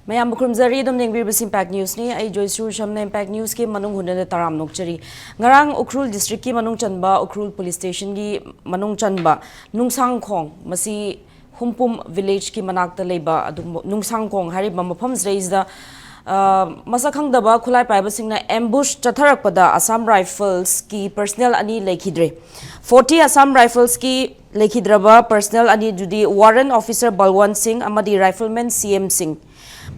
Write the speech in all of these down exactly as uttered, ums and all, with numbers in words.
ꯃꯌꯥꯝꯕꯨ ꯈꯨꯔꯨꯝꯖꯔꯤ꯫ ꯑꯗꯨꯝ ꯌꯦꯡꯕꯤꯔꯤꯕꯁꯤ Impact Newsꯅꯤ꯫ ꯑꯩ ꯖꯣꯏꯁ꯭ꯔꯤ ꯁꯝꯅ Impact Newsꯀꯤ ꯃꯅꯨꯡ ꯍꯨꯠꯅꯗ ꯇꯔꯥꯝ ꯅꯣꯛꯆꯔꯤ꯫ ꯉꯔꯥꯡ ꯎꯈ꯭ꯔꯨꯜ districtꯀꯤ ꯃꯅꯨꯡ ꯆꯟꯕ, ꯎꯈ꯭ꯔꯨꯜ police stationꯒꯤ ꯃꯅꯨꯡ ꯆꯟꯕ ꯅꯨꯡꯁꯥꯡꯈꯣꯡ, ꯃꯁꯤ ꯍꯨꯝꯄꯨꯝ villageꯀꯤ ꯃꯅꯥꯛꯇ ꯂꯩꯕ ꯑꯗꯨꯒꯨꯝꯕ ꯅꯨꯡꯁꯥꯡꯈꯣꯡ ꯍꯥꯏꯔꯤꯕ ꯃꯐꯝꯁꯤꯗꯩꯁꯤꯗ, ꯑ, ꯃꯁꯛ ꯈꯪꯗꯕ ꯈꯨꯠꯂꯥꯏ ꯄꯥꯏꯕꯁꯤꯡꯅ ambush ꯆꯠꯊꯔꯛꯄꯗ Assam Riflesꯀꯤ personnel ꯑꯅꯤ ꯂꯩꯈꯤꯗ꯭ꯔꯦ꯫ Forty Assam Riflesꯀꯤ ꯂꯩꯈꯤꯗ꯭ꯔꯕ personnel ꯑꯅꯤꯗꯨꯗꯤ Warrant Officer ꯕꯜꯋꯟ ꯁꯤꯡ ꯑꯃꯗꯤ Rifleman ꯁꯤ ꯑꯦꯝ ꯁꯤꯡ꯫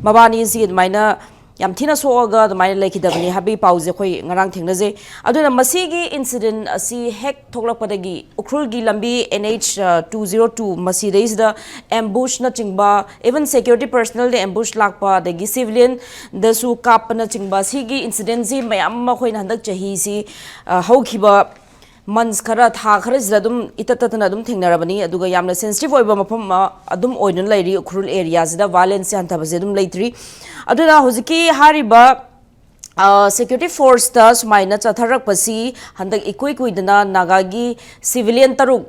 ꯃꯕꯥꯅꯤ ꯑꯁꯤ ꯑꯗꯨꯃꯥꯏꯅ ꯌꯥꯝ ꯊꯤꯅ ꯁꯣꯛꯑꯒ ꯑꯗꯨꯃꯥꯏꯅ ꯂꯩꯈꯤꯗꯕꯅꯤ ꯍꯥꯏꯕꯒꯤ ꯄꯥꯎꯁꯦ ꯑꯩꯈꯣꯏ ꯉꯔꯥꯡ ꯊꯦꯡꯅꯖꯩ꯫ ꯑꯗꯨꯅ ꯃꯁꯤꯒꯤ incident ꯑꯁꯤ ꯍꯦꯛ ꯊꯣꯛꯂꯛꯄꯗꯒꯤ ꯎꯈ꯭ꯔꯨꯜꯒꯤ ꯂꯝꯕꯤ N H two zero two ꯃꯁꯤꯗꯩꯁꯤꯗ ambushꯅꯆꯤꯡꯕ, even security personnelꯗ ambush ꯂꯥꯛꯄ, ꯑꯗꯒꯤ civilianꯗꯁꯨ ꯀꯥꯞꯄꯅꯆꯤꯡꯕ, ꯁꯤꯒꯤ incidentꯁꯤ ꯃꯌꯥꯝ ꯑꯃ ꯑꯩꯈꯣꯏꯅ ꯍꯟꯗꯛ ꯆꯍꯤꯁꯤ, ꯑ, ꯍꯧꯈꯤꯕ months ꯈꯔ, ꯊꯥ ꯈꯔꯁꯤꯗ ꯑꯗꯨꯝ ꯏꯇꯠ ꯇꯠꯇꯅ ꯑꯗꯨꯝ ꯊꯦꯡꯅꯔꯕꯅꯤ꯫ ꯑꯗꯨꯒ ꯌꯥꯝꯅ sensitive ꯑꯣꯏꯕ ꯃꯐꯝ ꯑꯃ ꯑꯗꯨꯝ ꯑꯣꯏꯗꯨꯅ ꯂꯩꯔꯤ ꯎꯈ꯭ꯔꯨꯜ areaꯁꯤꯗ꯫ Violenceꯁꯦ ꯍꯟꯊꯕꯁꯦ ꯑꯗꯨꯝ ꯂꯩꯇ꯭ꯔꯤ꯫ ꯑꯗꯨꯅ ꯍꯧꯖꯤꯛꯀꯤ ꯍꯥꯏꯔꯤꯕ, ꯑ, security forceꯇ ꯁꯨꯃꯥꯏꯅ ꯆꯠꯊꯔꯛꯄꯁꯤ ꯍꯟꯗꯛ ꯏꯀꯨꯏ ꯀꯨꯏꯗꯅ ꯅꯥꯒꯥꯒꯤ civilian ꯇꯔꯨꯛ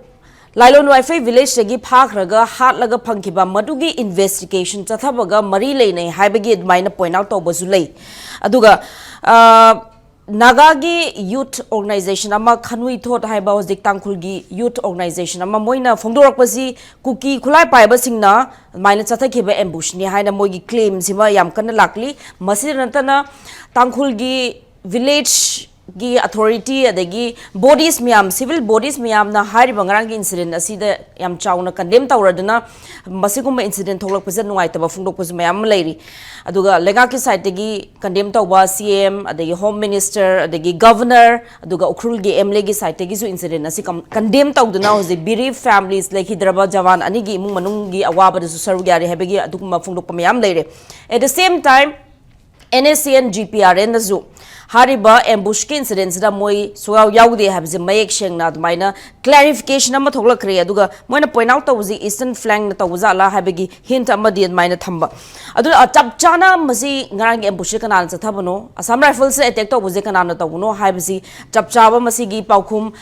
ꯂꯥꯏꯂꯣꯟ ꯋꯥꯏꯐꯩ villageꯇꯒꯤ ꯐꯥꯈ꯭ꯔꯒ ꯍꯥꯠꯂꯒ ꯐꯪꯈꯤꯕ, ꯃꯗꯨꯒꯤ investigation ꯆꯠꯊꯕꯒ ꯃꯔꯤ ꯂꯩꯅꯩ ꯍꯥꯏꯕꯒꯤ ꯑꯗꯨꯃꯥꯏꯅ point out ꯇꯧꯕꯁꯨ ꯂꯩ꯫ ꯑꯗꯨꯒ, ꯑ, ꯅꯥꯒꯥꯒꯤ youth organization ꯑꯃ, ꯈꯟꯋꯤ ꯊꯣꯠ ꯍꯥꯏꯕ ꯍꯧꯖꯤꯛ ꯇꯥꯡꯈꯨꯜꯒꯤ youth organization ꯑꯃ, ꯃꯣꯏꯅ ꯐꯣꯡꯗꯣꯔꯛꯄꯁꯤ ꯀꯨꯀꯤ ꯈꯨꯠꯂꯥꯏ ꯄꯥꯏꯕꯁꯤꯡꯅ ꯑꯗꯨꯃꯥꯏꯅ ꯆꯠꯊꯈꯤꯕ ambushꯅꯤ ꯍꯥꯏꯅ ꯃꯣꯏꯒꯤ claimꯁꯤꯃ ꯌꯥꯝ ꯀꯟꯅ ꯂꯥꯛꯂꯤ꯫ ꯃꯁꯤꯗ ꯅꯠꯇꯅ ꯇꯥꯡꯈꯨꯜꯒꯤ villageꯒꯤ authority ꯑꯗꯒꯤ bodies ꯃꯌꯥꯝ, civil bodies ꯃꯌꯥꯝꯅ ꯍꯥꯏꯔꯤꯕ ꯉꯔꯥꯡꯒꯤ incident ꯑꯁꯤꯗ ꯌꯥꯝ ꯆꯥꯎꯅ condemn ꯇꯧꯔꯗꯨꯅ ꯃꯁꯤꯒꯨꯝꯕ incident ꯊꯣꯛꯂꯛꯄꯁꯤꯗ ꯅꯨꯡꯉꯥꯏꯇꯕ ꯐꯣꯡꯗꯣꯛꯄꯁꯨ ꯃꯌꯥꯝ ꯑꯃ ꯂꯩꯔꯤ꯫ ꯑꯗꯨꯒ ꯂꯩꯉꯥꯛꯀꯤ sideꯇꯒꯤ condemn ꯇꯧꯕ C M, ꯑꯗꯒꯤ Home Minister, ꯑꯗꯒꯤ Governor, ꯑꯗꯨꯒ ꯎꯈ꯭ꯔꯨꯜꯒꯤ M L Aꯒꯤ sideꯇꯒꯤꯁꯨ incident ꯑꯁꯤ com-, condemn ꯇꯧꯗꯨꯅ ꯍꯧꯖꯤꯛ bereaved families, ꯂꯩꯈꯤꯗ꯭ꯔꯕ ꯖꯋꯥꯟ ꯑꯅꯤꯒꯤ ꯏꯃꯨꯡ ꯃꯅꯨꯡꯒꯤ ꯑꯋꯥꯕꯗꯁꯨ ꯁꯔꯨꯛ ꯌꯥꯔꯤ ꯍꯥꯏꯕꯒꯤ ꯑꯗꯨꯒꯨꯝꯕ ꯐꯣꯡꯗꯣꯛꯄ ꯃꯌꯥꯝ ꯂꯩꯔꯦ꯫ At the same time, N S C N G P R Nꯅꯁꯨ ꯍꯥꯏꯔꯤꯕ ꯑꯦꯝꯕꯨꯁꯀꯤ ꯏꯟꯁꯤꯗꯦꯟꯁꯤꯗ ꯃꯣꯏ ꯁꯨꯡꯌꯥꯎ ꯌꯥꯎꯗꯦ ꯍꯥꯏꯕꯁꯦ ꯃꯌꯦꯛ ꯁꯦꯡꯅ ꯑꯗꯨꯃꯥꯏꯅ ꯀ꯭ꯂꯦꯔꯤꯐꯤꯀꯦꯁꯟ ꯑꯃ ꯊꯣꯛꯂꯛꯈ꯭ꯔꯦ꯫ ꯑꯗꯨꯒ ꯃꯣꯏꯅ ꯄꯣꯏꯟ ꯑꯥꯎꯠ ꯇꯧꯕꯁꯤ ꯏꯁꯇꯔꯟ ꯐ꯭ꯂꯦꯡꯅ ꯇꯧꯕ ꯖꯥꯠꯂꯥ ꯍꯥꯏꯕꯒꯤ ꯍꯤꯟꯠ ꯑꯃꯗꯤ ꯑꯗꯨꯃꯥꯏꯅ ꯊꯝꯕ꯫ ꯑꯗꯨꯅ ꯆꯞ ꯆꯥꯅ ꯃꯁꯤ ꯉꯔꯥꯡꯒꯤ ꯑꯦꯝꯕꯨꯁꯁꯦ ꯀꯅꯥꯅ ꯆꯠꯊꯕꯅꯣ, ꯑꯁꯥꯝ ꯔꯥꯏꯐꯜꯁ ꯑꯦꯇꯦꯛ ꯇꯧꯕꯁꯦ ꯀꯅꯥꯅ ꯇꯧꯕꯅꯣ ꯍꯥꯏꯕꯁꯤ ꯆꯞ ꯆꯥꯕ ꯃꯁꯤꯒꯤ ꯄꯥꯎꯈꯨꯝ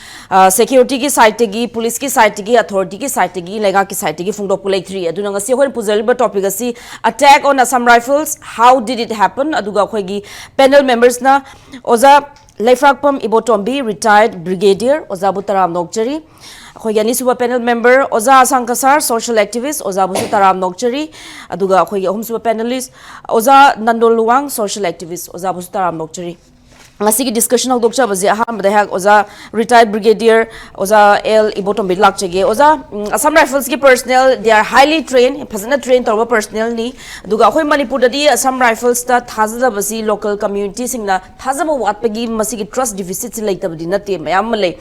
ꯁꯦꯀ꯭ꯌꯨꯔꯤꯇꯤꯒꯤ ꯁꯥꯏꯠꯇꯒꯤ, ꯄꯨꯂꯤꯁꯀꯤ ꯁꯥꯏꯠꯇꯒꯤ, ꯑꯊꯣꯔꯤꯇꯤꯒꯤ ꯁꯥꯏꯠꯇꯒꯤ, ꯂꯩꯉꯥꯛꯀꯤ ꯁꯥꯏꯠꯇꯒꯤ ꯐꯣꯡꯗꯣꯛꯄ ꯂꯩꯇ꯭ꯔꯤ꯫ ꯑꯗꯨꯅ ꯉꯁꯤ ꯑꯩꯈꯣꯏꯅ ꯄꯨꯖꯔꯤꯕ ꯇꯣꯄꯤꯛ ꯑꯁꯤ Attack on Assam Rifles, How Did It Happen? ꯑꯗꯨꯒ ꯑꯩꯈꯣꯏꯒꯤ ꯄꯦꯅꯦꯜ ꯃꯦꯝꯕꯔꯁꯅ ꯑꯣꯖꯥ ꯂꯩꯐ꯭ꯔꯥꯛꯄꯝ ꯏꯕꯣꯇꯣꯝꯕꯤ, ꯔꯤꯇꯥꯌꯔꯗ ꯕ꯭ꯔꯤꯒꯦꯗꯤꯌꯔ, ꯑꯣꯖꯥꯕꯨ ꯇꯔꯥꯝꯅ ꯑꯣꯛꯆꯔꯤ꯫ ꯑꯩꯈꯣꯏꯒꯤ ꯑꯅꯤꯁꯨꯕ ꯄꯦꯅꯦꯜ ꯃꯦꯝꯕꯔ ꯑꯣꯖꯥ ꯑꯁꯥꯡ ꯀꯁꯥꯔ, ꯁꯣꯁꯤꯌꯦꯜ ꯑꯦꯛꯇꯤꯚꯤꯁ, ꯑꯣꯖꯥꯕꯨꯁꯨ ꯇꯔꯥꯝꯅ ꯑꯣꯛꯆꯔꯤ꯫ ꯑꯗꯨꯒ ꯑꯩꯈꯣꯏꯒꯤ ꯑꯍꯨꯝꯁꯨꯕ ꯄꯦꯅꯦꯂꯤꯁ ꯑꯣꯖꯥ ꯅꯟꯗꯣꯜ ꯂꯨꯋꯥꯡ, ꯁꯣꯁꯤꯌꯦꯜ ꯑꯦꯛꯇꯤꯚꯤꯁ, ꯑꯣꯖꯥꯕꯨꯁꯨ ꯇꯔꯥꯝꯅ ꯑꯣꯛꯆꯔꯤ꯫ ꯉꯁꯤꯒꯤ ꯗꯤꯁꯀꯁꯟ ꯍꯧꯗꯣꯛꯆꯕꯁꯦ ꯑꯍꯥꯟꯕꯗ ꯑꯩꯍꯥꯛ ꯑꯣꯖꯥ ꯔꯤꯇꯥꯌꯔꯗ ꯕ꯭ꯔꯤꯒꯦꯗꯤꯌꯔ ꯑꯣꯖꯥ ꯑꯦꯜ ꯏꯕꯣꯇꯣꯝꯕꯤ ꯂꯥꯛꯆꯒꯦ꯫ ꯑꯣꯖꯥ, ꯎꯝ, ꯑꯁꯥꯝ ꯔꯥꯏꯐꯜꯁꯀꯤ personnel, they are highly trained, ꯐꯖꯅ ꯇ꯭ꯔꯦꯟ ꯇꯧꯔꯕ ꯄꯔꯁꯅꯦꯜꯅꯤ꯫ ꯑꯗꯨꯒ ꯑꯩꯈꯣꯏ ꯃꯅꯤꯄꯨꯔꯗꯗꯤ ꯑꯁꯥꯝ ꯔꯥꯏꯐꯜꯁꯇ ꯊꯥꯖꯗꯕꯁꯤ ꯂꯣꯀꯦꯜ ꯀꯝꯃ꯭ꯌꯨꯅꯤꯇꯤꯁꯤꯡꯅ ꯊꯥꯖꯕ ꯋꯥꯠꯄꯒꯤ ꯃꯁꯤꯒꯤ ꯇ꯭ꯔꯁ ꯗꯤꯐꯤꯁꯤꯠꯁꯤ ꯂꯩꯇꯕꯗꯤ ꯅꯠꯇꯦ, ꯃꯌꯥꯝ ꯑꯃ ꯂꯩ꯫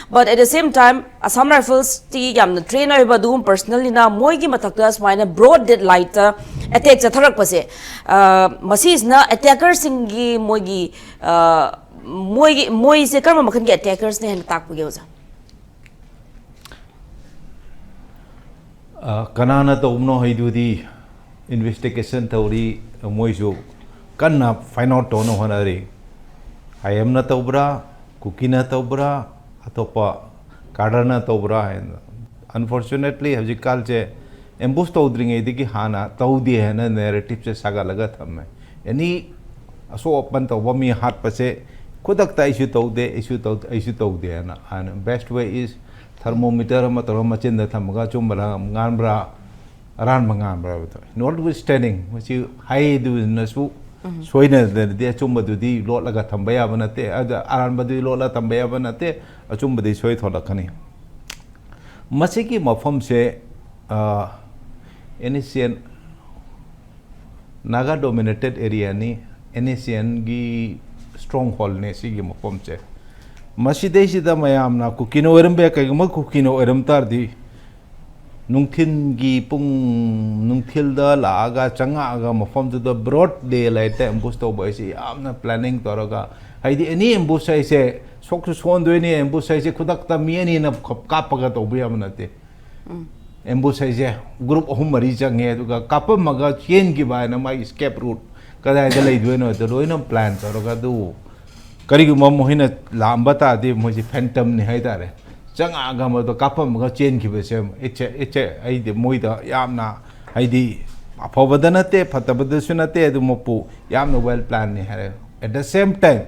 But at the same time, Assam ꯔꯥꯏꯐꯜꯁꯇꯤ ꯌꯥꯝꯅ ꯇ꯭ꯔꯦꯟ ꯑꯣꯏꯕ ꯑꯗꯨꯒꯨꯝꯕ ꯄꯔꯁꯅꯦꯜꯅꯤꯅ ꯃꯣꯏꯒꯤ ꯃꯊꯛꯇ ꯁꯨꯃꯥꯏꯅ ꯕ꯭ꯔꯣꯗ ꯗꯦꯠ ꯂꯥꯏꯠꯇ ꯑꯦꯇꯦꯛ ꯆꯠꯊꯔꯛꯄꯁꯦ, ꯑ, ꯃꯁꯤꯁꯤꯅ ꯑꯦꯇꯦꯀꯔꯁꯤꯡꯒꯤ ꯃꯣꯏꯒꯤ, ꯑ, ꯃꯣꯏꯒꯤ, ꯃꯣꯏꯁꯦ ꯀꯔꯝꯕ ꯃꯈꯜꯒꯤ ꯑꯦꯇꯦꯀꯔꯁꯅ ꯍꯦꯟꯅ ꯇꯥꯛꯄꯒꯦ, ꯑꯣꯖꯥ? ꯑ, ꯀꯅꯥꯅ ꯇꯧꯕꯅꯣ ꯍꯥꯏꯗꯨꯗꯤ ꯏꯟꯚꯦꯁꯇꯤꯒꯦꯁꯟ ꯇꯧꯔꯤ, ꯃꯣꯏꯁꯨ ꯀꯟꯅ ꯐꯥꯏꯟ ꯑꯥꯎꯠ ꯇꯧꯅ ꯍꯣꯠꯅꯔꯤ꯫ ꯑꯥꯏ ꯑꯦꯝꯅ ꯇꯧꯕ꯭ꯔꯥ, ꯀꯨꯀꯤꯅ ꯇꯧꯕ꯭ꯔꯥ, ꯑꯇꯣꯞꯄ ꯀꯥꯗꯔꯅ ꯇꯧꯕ꯭ꯔꯥ ꯍꯥꯏꯅ꯫ ꯑꯟꯐꯣꯔꯆꯨꯅꯦꯠꯂꯤ ꯍꯧꯖꯤꯛꯀꯥꯟꯁꯦ ꯑꯦꯝꯕꯨꯁ ꯇꯧꯗ꯭ꯔꯤꯉꯩꯗꯒꯤ ꯍꯥꯟꯅ ꯇꯧꯗꯦ ꯍꯥꯏꯅ ꯅꯦꯔꯦꯇꯤꯞꯁꯦ ꯁꯥꯒꯠꯂꯒ ꯊꯝꯃꯦ꯫ ꯑꯦꯅꯤ ꯑꯁꯣꯛ ꯑꯄꯟ ꯇꯧꯕ ꯃꯤ ꯍꯥꯠꯄꯁꯦ ꯈꯨꯗꯛꯇ "ꯑꯩꯁꯨ ꯇꯧꯗꯦ, ꯑꯩꯁꯨ ꯇꯧꯗꯦ, ꯑꯩꯁꯨ ꯇꯧꯗꯦ" ꯍꯥꯏꯅ꯫ And best way is thermometer ꯑꯃ ꯇꯧꯔꯒ ꯃꯆꯤꯟꯗ ꯊꯝꯃꯒ ꯑꯆꯨꯝꯕꯔꯥ ꯉꯥꯟꯕ꯭ꯔꯥ, ꯑꯔꯥꯟꯕ ꯉꯥꯟꯕ꯭ꯔꯥ ꯍꯥꯏꯕꯗꯣ꯫ Notwithstanding, ꯃꯁꯤ ꯍꯥꯏꯗꯨꯅꯁꯨ ꯁꯣꯏꯅꯗꯅꯗꯤ ꯑꯆꯨꯝꯕꯗꯨꯗꯤ ꯂꯣꯠꯂꯒ ꯊꯝꯕ ꯌꯥꯕ ꯅꯠꯇꯦ, ꯑꯗ ꯑꯔꯥꯟꯕꯗꯨꯗꯤ ꯂꯣꯠꯂꯒ ꯊꯝꯕ ꯌꯥꯕ ꯅꯠꯇꯦ, ꯑꯆꯨꯝꯕꯗꯤ ꯁꯣꯏ ꯊꯣꯛꯂꯛꯀꯅꯤ꯫ ꯃꯁꯤꯒꯤ ꯃꯐꯝꯁꯦ, ꯑ, N S C N Naga dominated ꯑꯦꯔꯤꯌꯥꯅꯤ, ꯑꯦꯟ ꯑꯦꯁ ꯁꯤ ꯑꯦꯟꯒꯤ ꯁ꯭ꯇꯔꯣꯡ ꯍꯣꯜꯅꯦ ꯁꯤꯒꯤ ꯃꯐꯝꯁꯦ꯫ ꯃꯁꯤꯗꯩꯁꯤꯗ ꯃꯌꯥꯝꯅ ꯀꯨꯀꯤꯅ ꯑꯣꯏꯔꯝꯕ ꯌꯥꯏ, ꯀꯩꯒꯨꯝꯕ ꯀꯨꯀꯤꯅ ꯑꯣꯏꯔꯝ ꯇꯥꯔꯗꯤ ꯅꯨꯡꯊꯤꯟꯒꯤ ꯄꯨꯡ, ꯅꯨꯡꯊꯤꯜꯗ ꯂꯥꯛꯑꯒ ꯆꯪꯉꯛꯑꯒ ꯃꯐꯝꯗꯨꯗ broad daylightꯇ ambush ꯇꯧꯕ ꯍꯥꯏꯁꯦ ꯌꯥꯝꯅ planning ꯇꯧꯔꯒ, ꯍꯥꯏꯗꯤ any ambush ꯍꯥꯏꯁꯦ ꯁꯣꯛꯁꯨ ꯁꯣꯟꯗꯣꯏꯅꯤ, ambush ꯍꯥꯏꯁꯦ ꯈꯨꯗꯛꯇ ꯃꯤ ꯑꯅꯤꯅ ꯈ-, ꯀꯥꯞꯄꯒ ꯇꯧꯕ ꯌꯥꯕ ꯅꯠꯇꯦ꯫ Ambush ꯍꯥꯏꯁꯦ group ꯑꯍꯨꯝ ꯃꯔꯤ ꯆꯪꯉꯦ, ꯑꯗꯨꯒ ꯀꯥꯞꯄꯝꯃꯒ ꯆꯦꯟꯈꯤꯕ ꯍꯥꯏꯅ ꯃꯥꯒꯤ escape route ꯀꯗꯥꯏꯗ ꯂꯩꯗꯣꯏꯅꯣ ꯑꯗꯨ ꯂꯣꯏꯅ plan ꯇꯧꯔꯒ, ꯑꯗꯨ ꯀꯔꯤꯒꯨꯝꯕ ꯃꯈꯣꯏꯅ ꯂꯥꯛꯑꯝꯕ ꯇꯥꯔꯗꯤ ꯃꯣꯏꯁꯦ phantomꯅꯤ ꯍꯥꯏꯇꯥꯔꯦ꯫ ꯆꯪꯉꯛꯑꯒ ꯃꯗꯣ ꯀꯥꯞꯄꯝꯃꯒ ꯆꯦꯟꯈꯤꯕꯁꯦ, it's a, it's a, ꯑꯩꯗꯤ ꯃꯣꯏꯗ ꯌꯥꯝꯅ, ꯍꯥꯏꯗꯤ, ꯑꯐꯕꯗ ꯅꯠꯇꯦ, ꯐꯠꯇꯕꯗꯁꯨ ꯅꯠꯇꯦ, ꯑꯗꯨꯃꯛꯄꯨ ꯌꯥꯝꯅ well planꯅꯤ ꯍꯥꯏꯔꯦ꯫ At the same time,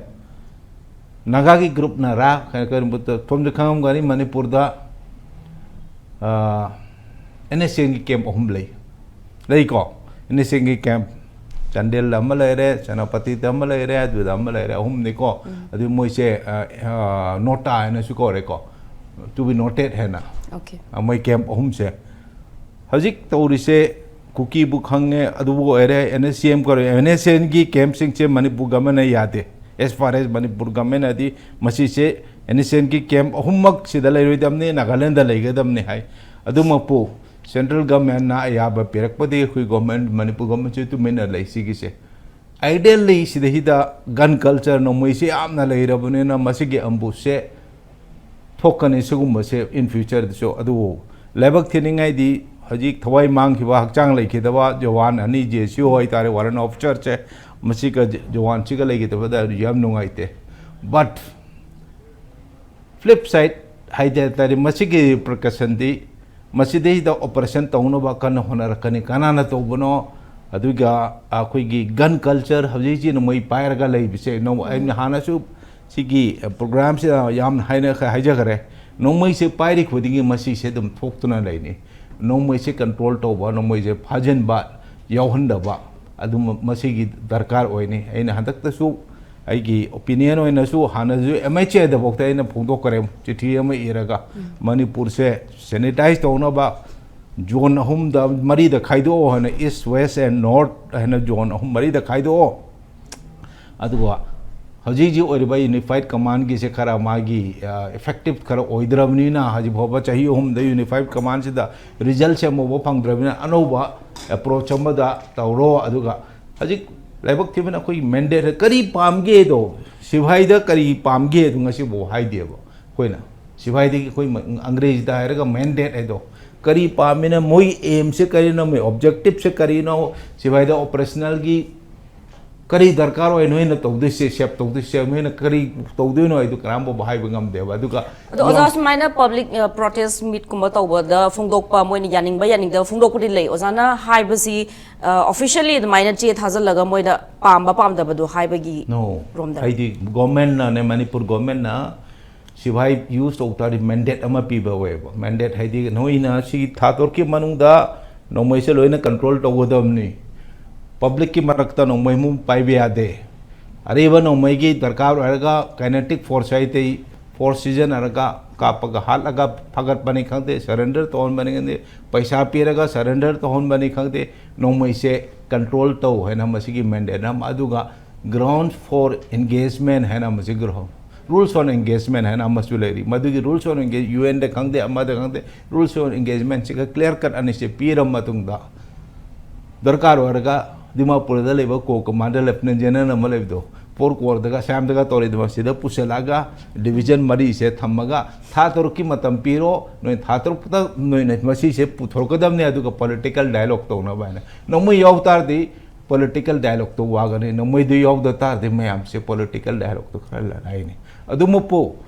ꯅꯥꯒꯥꯒꯤ groupꯅꯔꯥ, ꯀꯩꯅꯣ, ꯀꯩꯅꯣ, ꯁꯣꯝꯁꯨ ꯈꯪꯉꯝꯒꯅꯤ, ꯃꯅꯤꯄꯨꯔꯗ, ꯑꯥ, NSCNꯒꯤ camp ꯑꯍꯨꯝ ꯂꯩ, ꯂꯩꯀꯣ? NSCNꯒꯤ camp ꯆꯥꯟꯗꯦꯜꯗ ꯑꯃ ꯂꯩꯔꯦ, ꯁꯦꯅꯥꯄꯇꯤꯗ ꯑꯃ ꯂꯩꯔꯦ, ꯑꯗꯨꯗ ꯑꯃ ꯂꯩꯔꯦ, ꯑꯍꯨꯝꯅꯤꯀꯣ꯫ ꯑꯗꯨ ꯃꯣꯏꯁꯦ, ꯑ, ꯑ, NOTA ꯍꯥꯏꯅꯁꯨ ꯀꯧꯔꯦꯀꯣ, to be noted ꯍꯥꯏꯅ꯫ Okay. ꯑ, ꯃꯣꯏ camp ꯑꯍꯨꯝꯁꯦ꯫ ꯍꯧꯖꯤꯛ ꯇꯧꯔꯤꯁꯦ ꯀꯨꯀꯤꯕꯨ ꯈꯪꯉꯦ, ꯑꯗꯨꯕꯨ ꯑꯣꯏꯔꯦ, NSCN ꯀꯧꯔꯦ, NSCNꯒꯤ campꯁꯤꯡꯁꯦ ꯃꯅꯤꯄꯨꯔ governmentꯅ ꯌꯥꯗꯦ꯫ As far as ꯃꯅꯤꯄꯨꯔ governmentꯅꯗꯤ ꯃꯁꯤꯁꯦ NSCNꯒꯤ camp ꯑꯍꯨꯝꯃꯛ ꯁꯤꯗ ꯂꯩꯔꯣꯏꯗꯕꯅꯤ, ꯅꯥꯒꯥꯂꯦꯟꯗ ꯂꯩꯒꯗꯕꯅꯤ ꯍꯥꯏ꯫ ꯑꯗꯨꯃꯛꯄꯨ central governmentꯅ ꯑꯌꯥꯕ ꯄꯤꯔꯛꯄꯗꯤ ꯑꯩꯈꯣꯏ government, ꯃꯅꯤꯄꯨꯔ governmentꯁꯨ ꯇꯨꯃꯤꯟꯅ ꯂꯩ ꯁꯤꯒꯤꯁꯦ꯫ Ideally ꯁꯤꯗꯩꯁꯤꯗ gun culture ꯅꯣꯡꯃꯩꯁꯦ ꯌꯥꯝꯅ ꯂꯩꯔꯕꯅꯤꯅ ꯃꯁꯤꯒꯤ ambushꯁꯦ ꯊꯣꯛꯀꯅꯤ ꯁꯤꯒꯨꯝꯕꯁꯦ in futureꯗꯁꯨ꯫ ꯑꯗꯨꯕꯨ ꯂꯥꯏꯕꯛ ꯊꯤꯅꯤꯡꯉꯥꯏꯗꯤ ꯍꯧꯖꯤꯛ ꯊꯋꯥꯏ ꯃꯥꯡꯈꯤꯕ, ꯍꯛꯆꯥꯡ ꯂꯩꯈꯤꯗꯕ ꯖꯋꯥꯟ ꯑꯅꯤ, JCO ꯍꯥꯏꯇꯥꯔꯦ, warrant officerꯁꯦ, ꯃꯁꯤꯒ ꯖ-, ꯖꯋꯥꯟꯁꯤꯒ ꯂꯩꯈꯤꯗꯕꯗ ꯌꯥꯝ ꯅꯨꯡꯉꯥꯏꯇꯦ꯫ But flip side ꯍꯥꯏꯇꯥꯔꯦ, ꯃꯁꯤꯒꯤ repercussionꯗꯤ ꯃꯁꯤꯗꯩꯗ operation ꯇꯧꯅꯕ ꯀꯟꯅ ꯍꯣꯠꯅꯔꯛꯀꯅꯤ꯫ ꯀꯅꯥꯅ ꯇꯧꯕꯅꯣ? ꯑꯗꯨꯒ ꯑꯩꯈꯣꯏꯒꯤ gun culture ꯍꯧꯖꯤꯛ ꯍꯧꯖꯤꯛ ꯅꯣꯡꯃꯩ ꯄꯥꯏꯔꯒ ꯂꯩꯕꯁꯦ, ꯅꯣꯡ-, ꯑꯩꯅ ꯍꯥꯟꯅꯁꯨ ꯁꯤꯒꯤ, ꯑ, programꯁꯤꯗ ꯌꯥꯝꯅ ꯍꯥꯏꯅ-, ꯍꯥꯏꯖꯈꯔꯦ꯫ ꯅꯣꯡꯃꯩꯁꯦ ꯄꯥꯏꯔꯤ ꯈꯨꯗꯤꯡꯒꯤ ꯃꯁꯤꯁꯦ ꯑꯗꯨꯝ ꯊꯣꯛꯇꯨꯅ ꯂꯩꯅꯤ꯫ ꯅꯣꯡꯃꯩꯁꯦ control ꯇꯧꯕ, ꯅꯣꯡꯃꯩꯁꯦ ꯐꯥꯖꯤꯟꯕ, ꯌꯥꯎꯍꯟꯗꯕ, ꯑꯗꯨꯝ ꯃꯁꯤꯒꯤ ꯗꯔꯀꯥꯔ ꯑꯣꯏꯅꯤ꯫ ꯑꯩꯅ ꯍꯟꯗꯛꯇꯁꯨ ꯑꯩꯒꯤ opinion ꯑꯣꯏꯅꯁꯨ ꯍꯥꯟꯅꯁꯨ MHAꯗꯐꯥꯎꯗ ꯑꯩꯅ ꯐꯣꯡꯗꯣꯛꯈ꯭ꯔꯦ, ꯆꯤꯊꯤ ꯑꯃ ꯏꯔꯒ, ꯃꯅꯤꯄꯨꯔꯁꯦ sanitize ꯇꯧꯅꯕ zone ꯑꯍꯨꯝꯗ, ꯃꯔꯤꯗ ꯈꯥꯏꯗꯣꯛꯑꯣ ꯍꯥꯏꯅ, East, West and North ꯍꯥꯏꯅ zone ꯑꯍꯨꯝ ꯃꯔꯤꯗ ꯈꯥꯏꯗꯣꯛꯑꯣ꯫ ꯑꯗꯨꯒ ꯍꯧꯖꯤꯛ ꯍꯧꯖꯤꯛ ꯑꯣꯏꯔꯤꯕ ꯌꯨꯅꯤꯐꯥꯏꯠ ꯀꯃꯥꯟꯒꯤꯁꯦ ꯈꯔ ꯃꯥꯒꯤ ꯏꯐꯦꯛꯇꯤꯞ ꯈꯔ ꯑꯣꯏꯗ꯭ꯔꯕꯅꯤꯅ, ꯍꯧꯖꯤꯛ ꯐꯥꯎꯕ ꯆꯍꯤ ꯑꯍꯨꯝꯗ ꯌꯨꯅꯤꯐꯥꯏꯠ ꯀꯃꯥꯟꯁꯤꯗ ꯔꯤꯖꯜꯁꯦ ꯑꯃꯐꯥꯎ ꯐꯪꯗ꯭ꯔꯕꯅꯤꯅ, ꯑꯅꯧꯕ ꯑꯦꯄ꯭ꯔꯣꯆ ꯑꯃꯗ ꯇꯧꯔꯣ꯫ ꯑꯗꯨꯒ ꯍꯧꯖꯤꯛ ꯂꯥꯏꯕꯛ ꯊꯤꯕꯅ ꯑꯩꯈꯣꯏꯒꯤ ꯃꯦꯟꯗꯦꯠ ꯀꯔꯤ ꯄꯥꯝꯒꯦꯗꯣ, ꯁꯤꯐꯥꯏꯗ ꯀꯔꯤ ꯄꯥꯝꯒꯦꯗꯣ ꯉꯁꯤꯐꯥꯎ ꯍꯥꯏꯗꯦꯕ ꯑꯩꯈꯣꯏꯅ꯫ ꯁꯤꯐꯥꯏꯗꯒꯤ ꯑꯩꯈꯣꯏ ꯃ-, ꯑꯪꯒ꯭ꯔꯦꯖꯤꯗ ꯍꯥꯏꯔꯒ ꯃꯦꯟꯗꯦꯠ ꯍꯥꯏꯗꯣ ꯀꯔꯤ ꯄꯥꯝꯃꯤꯅ, ꯃꯣꯏ ꯑꯦꯝꯁꯦ ꯀꯔꯤꯅꯣ, ꯃꯣꯏ ꯑꯣꯕꯖꯦꯛꯇꯤꯞꯁꯦ ꯀꯔꯤꯅꯣ, ꯁꯤꯐꯥꯏꯗ ꯑꯣꯄꯔꯦꯁꯅꯦꯜꯒꯤ ꯀꯔꯤ ꯗꯔꯀꯥꯔ ꯑꯣꯏ ꯅꯣꯏꯅ ꯇꯧꯗꯣꯏꯁꯦ, ꯁꯦꯞ ꯇꯧꯗꯣꯏꯁꯦ, ꯅꯣꯏꯅ ꯀꯔꯤ ꯇꯧꯗꯣꯏꯅꯣ ꯍꯥꯏꯗꯣ ꯀꯅꯥꯝ ꯐꯥꯎꯕ ꯍꯥꯏꯕ ꯉꯝꯗꯦꯕ꯫ ꯑꯗꯨꯒ ꯑꯗꯣ ꯑꯣꯖꯥ, ꯁꯨꯃꯥꯏꯅ ꯄꯕ꯭ꯂꯤꯛ ꯄ꯭ꯔꯣꯇꯦꯁ ꯃꯤꯠꯀꯨꯝꯕ ꯇꯧꯕꯗ ꯐꯣꯡꯗꯣꯛꯄ, ꯃꯣꯏꯅ ꯌꯥꯅꯤꯡꯕ ꯌꯥꯅꯤꯡꯗꯕ ꯐꯣꯡꯗꯣꯛꯄꯗꯤ ꯂꯩ꯫ ꯑꯣꯖꯥꯅ ꯍꯥꯏꯕꯁꯤ ꯑꯣꯐꯤꯁꯤꯌꯦꯜꯂꯤ ꯑꯗꯨꯃꯥꯏꯅ ꯆꯦ ꯊꯥꯖꯤꯜꯂꯒ ꯃꯣꯏꯗ ꯄꯥꯝꯕ ꯄꯥꯝꯗꯕꯗꯣ ꯍꯥꯏꯕꯒꯤ ꯅꯣ, ꯔꯣꯝꯗ? ꯍꯥꯏꯗꯤ ꯒꯣꯔꯃꯦꯟꯅꯅꯦ, ꯃꯅꯤꯄꯨꯔ ꯒꯣꯔꯃꯦꯟꯅ ꯁꯤꯐꯥꯏ ꯌꯨꯁ ꯇꯧ ꯇꯥꯔꯗꯤ ꯃꯦꯟꯗꯦꯠ ꯑꯃ ꯄꯤꯕ ꯑꯣꯏꯌꯦꯕ꯫ ꯃꯦꯟꯗꯦꯠ ꯍꯥꯏꯗꯤ ꯅꯣꯏꯅ ꯁꯤ ꯊꯥ ꯇꯔꯨꯛꯀꯤ ꯃꯅꯨꯡꯗ ꯅꯣꯡꯃꯩꯁꯦ ꯂꯣꯏꯅ ꯀꯟꯇ꯭ꯔꯣꯜ ꯇꯧꯒꯗꯕꯅꯤ, ꯄꯕ꯭ꯂꯤꯛꯀꯤ ꯃꯔꯛꯇ ꯅꯣꯡꯃꯩ ꯑꯃꯨꯛ ꯄꯥꯏꯕ ꯌꯥꯗꯦ, ꯑꯔꯤꯕ ꯅꯣꯡꯃꯩꯒꯤ ꯗꯔꯀꯥꯔ ꯑꯣꯏꯔꯒ ꯀꯥꯏꯅꯦꯇꯤꯛ ꯐꯣꯔꯁ ꯍꯥꯏꯇꯩ ꯐꯣꯔꯁ ꯁꯤꯖꯤꯟꯅꯔꯒ ꯀꯥꯞꯄꯒ ꯍꯥꯠꯂꯒ ꯐꯥꯒꯠꯄꯅꯤ ꯈꯪꯗꯦ, ꯁꯔꯦꯟꯗꯔ ꯇꯧꯍꯟꯕꯅꯤ ꯈꯪꯗꯦ, ꯄꯩꯁꯥ ꯄꯤꯔꯒ ꯁꯔꯦꯟꯗꯔ ꯇꯧꯍꯟꯕꯅꯤ ꯈꯪꯗꯦ, ꯅꯣꯡꯃꯩꯁꯦ ꯀꯟꯇ꯭ꯔꯣꯜ ꯇꯧ ꯍꯥꯏꯅ ꯃꯁꯤꯒꯤ ꯃꯦꯟꯗꯦꯠ ꯑꯃ, ꯑꯗꯨꯒ ground for engagement ꯍꯥꯏꯅ ꯑꯃꯁꯤ ꯒ꯭ꯔꯍꯣ ꯔꯨꯜꯁ ꯑꯣꯟ ꯑꯦꯡꯒꯦꯖꯃꯦꯟ ꯍꯥꯏꯅ ꯑꯃꯁꯨ ꯂꯩꯔꯤ꯫ ꯃꯗꯨꯒꯤ rules on engagement ꯈꯪꯗꯦ, ꯑꯃꯗ ꯈꯪꯗꯦ, ꯔꯨꯜꯁ ꯑꯣꯟ ꯑꯦꯡꯒꯦꯖꯃꯦꯟꯁꯤꯒ ꯀ꯭ꯂꯤꯌꯥꯔ ꯀꯠ ꯑꯅꯤꯁꯦ ꯄꯤꯔꯕ ꯃꯇꯨꯡꯗ, ꯗꯔꯀꯥꯔ ꯑꯣꯏꯔꯒ ꯗꯤꯃꯥꯄꯨꯔꯗ ꯂꯩꯕ ꯀꯣ ꯀꯃꯥꯟꯗꯔ ꯂꯦꯐꯇꯤꯅꯦꯟ ꯖꯦꯅꯔꯦꯜ ꯑꯃ ꯂꯩꯕꯗꯣ, ꯐꯣꯔ ꯀꯣꯔꯗꯒ ꯑꯁꯥꯝꯗꯒ ꯇꯧꯔꯤꯗꯣ, ꯃꯁꯤꯗ ꯄꯨꯁꯤꯜꯂꯛꯑꯒ ꯗꯤꯕꯤꯖꯟ ꯃꯔꯤꯁꯦ ꯊꯝꯃꯒ ꯊꯥ ꯇꯔꯨꯛꯀꯤ ꯃꯇꯝ ꯄꯤꯔꯣ, ꯅꯣꯏ ꯊꯥ ꯇꯔꯨꯛꯇ ꯅꯣꯏꯅ ꯃꯁꯤꯁꯦ ꯄꯨꯊꯣꯔꯛꯀꯗꯕꯅꯤ, ꯑꯗꯨꯒ ꯄꯣꯂꯤꯇꯤꯀꯦꯜ ꯗꯥꯏꯂꯣꯒ ꯇꯧꯅꯕ ꯍꯥꯏꯅ꯫ ꯅꯣꯡꯃꯩ ꯌꯥꯎ ꯇꯥꯔꯗꯤ ꯄꯣꯂꯤꯇꯤꯀꯦꯜ ꯗꯥꯏꯂꯣꯒꯇꯣ ꯋꯥꯒꯅꯤ, ꯅꯣꯡꯃꯩꯗꯨ ꯌꯥꯎꯗ ꯇꯥꯔꯗꯤ ꯃꯌꯥꯝꯁꯦ ꯄꯣꯂꯤꯇꯤꯀꯦꯜ ꯗꯥꯏꯂꯣꯒꯇꯣ ꯈꯔ ꯂꯅꯥꯏꯅꯤ꯫ ꯑꯗꯨꯃꯛꯄꯨ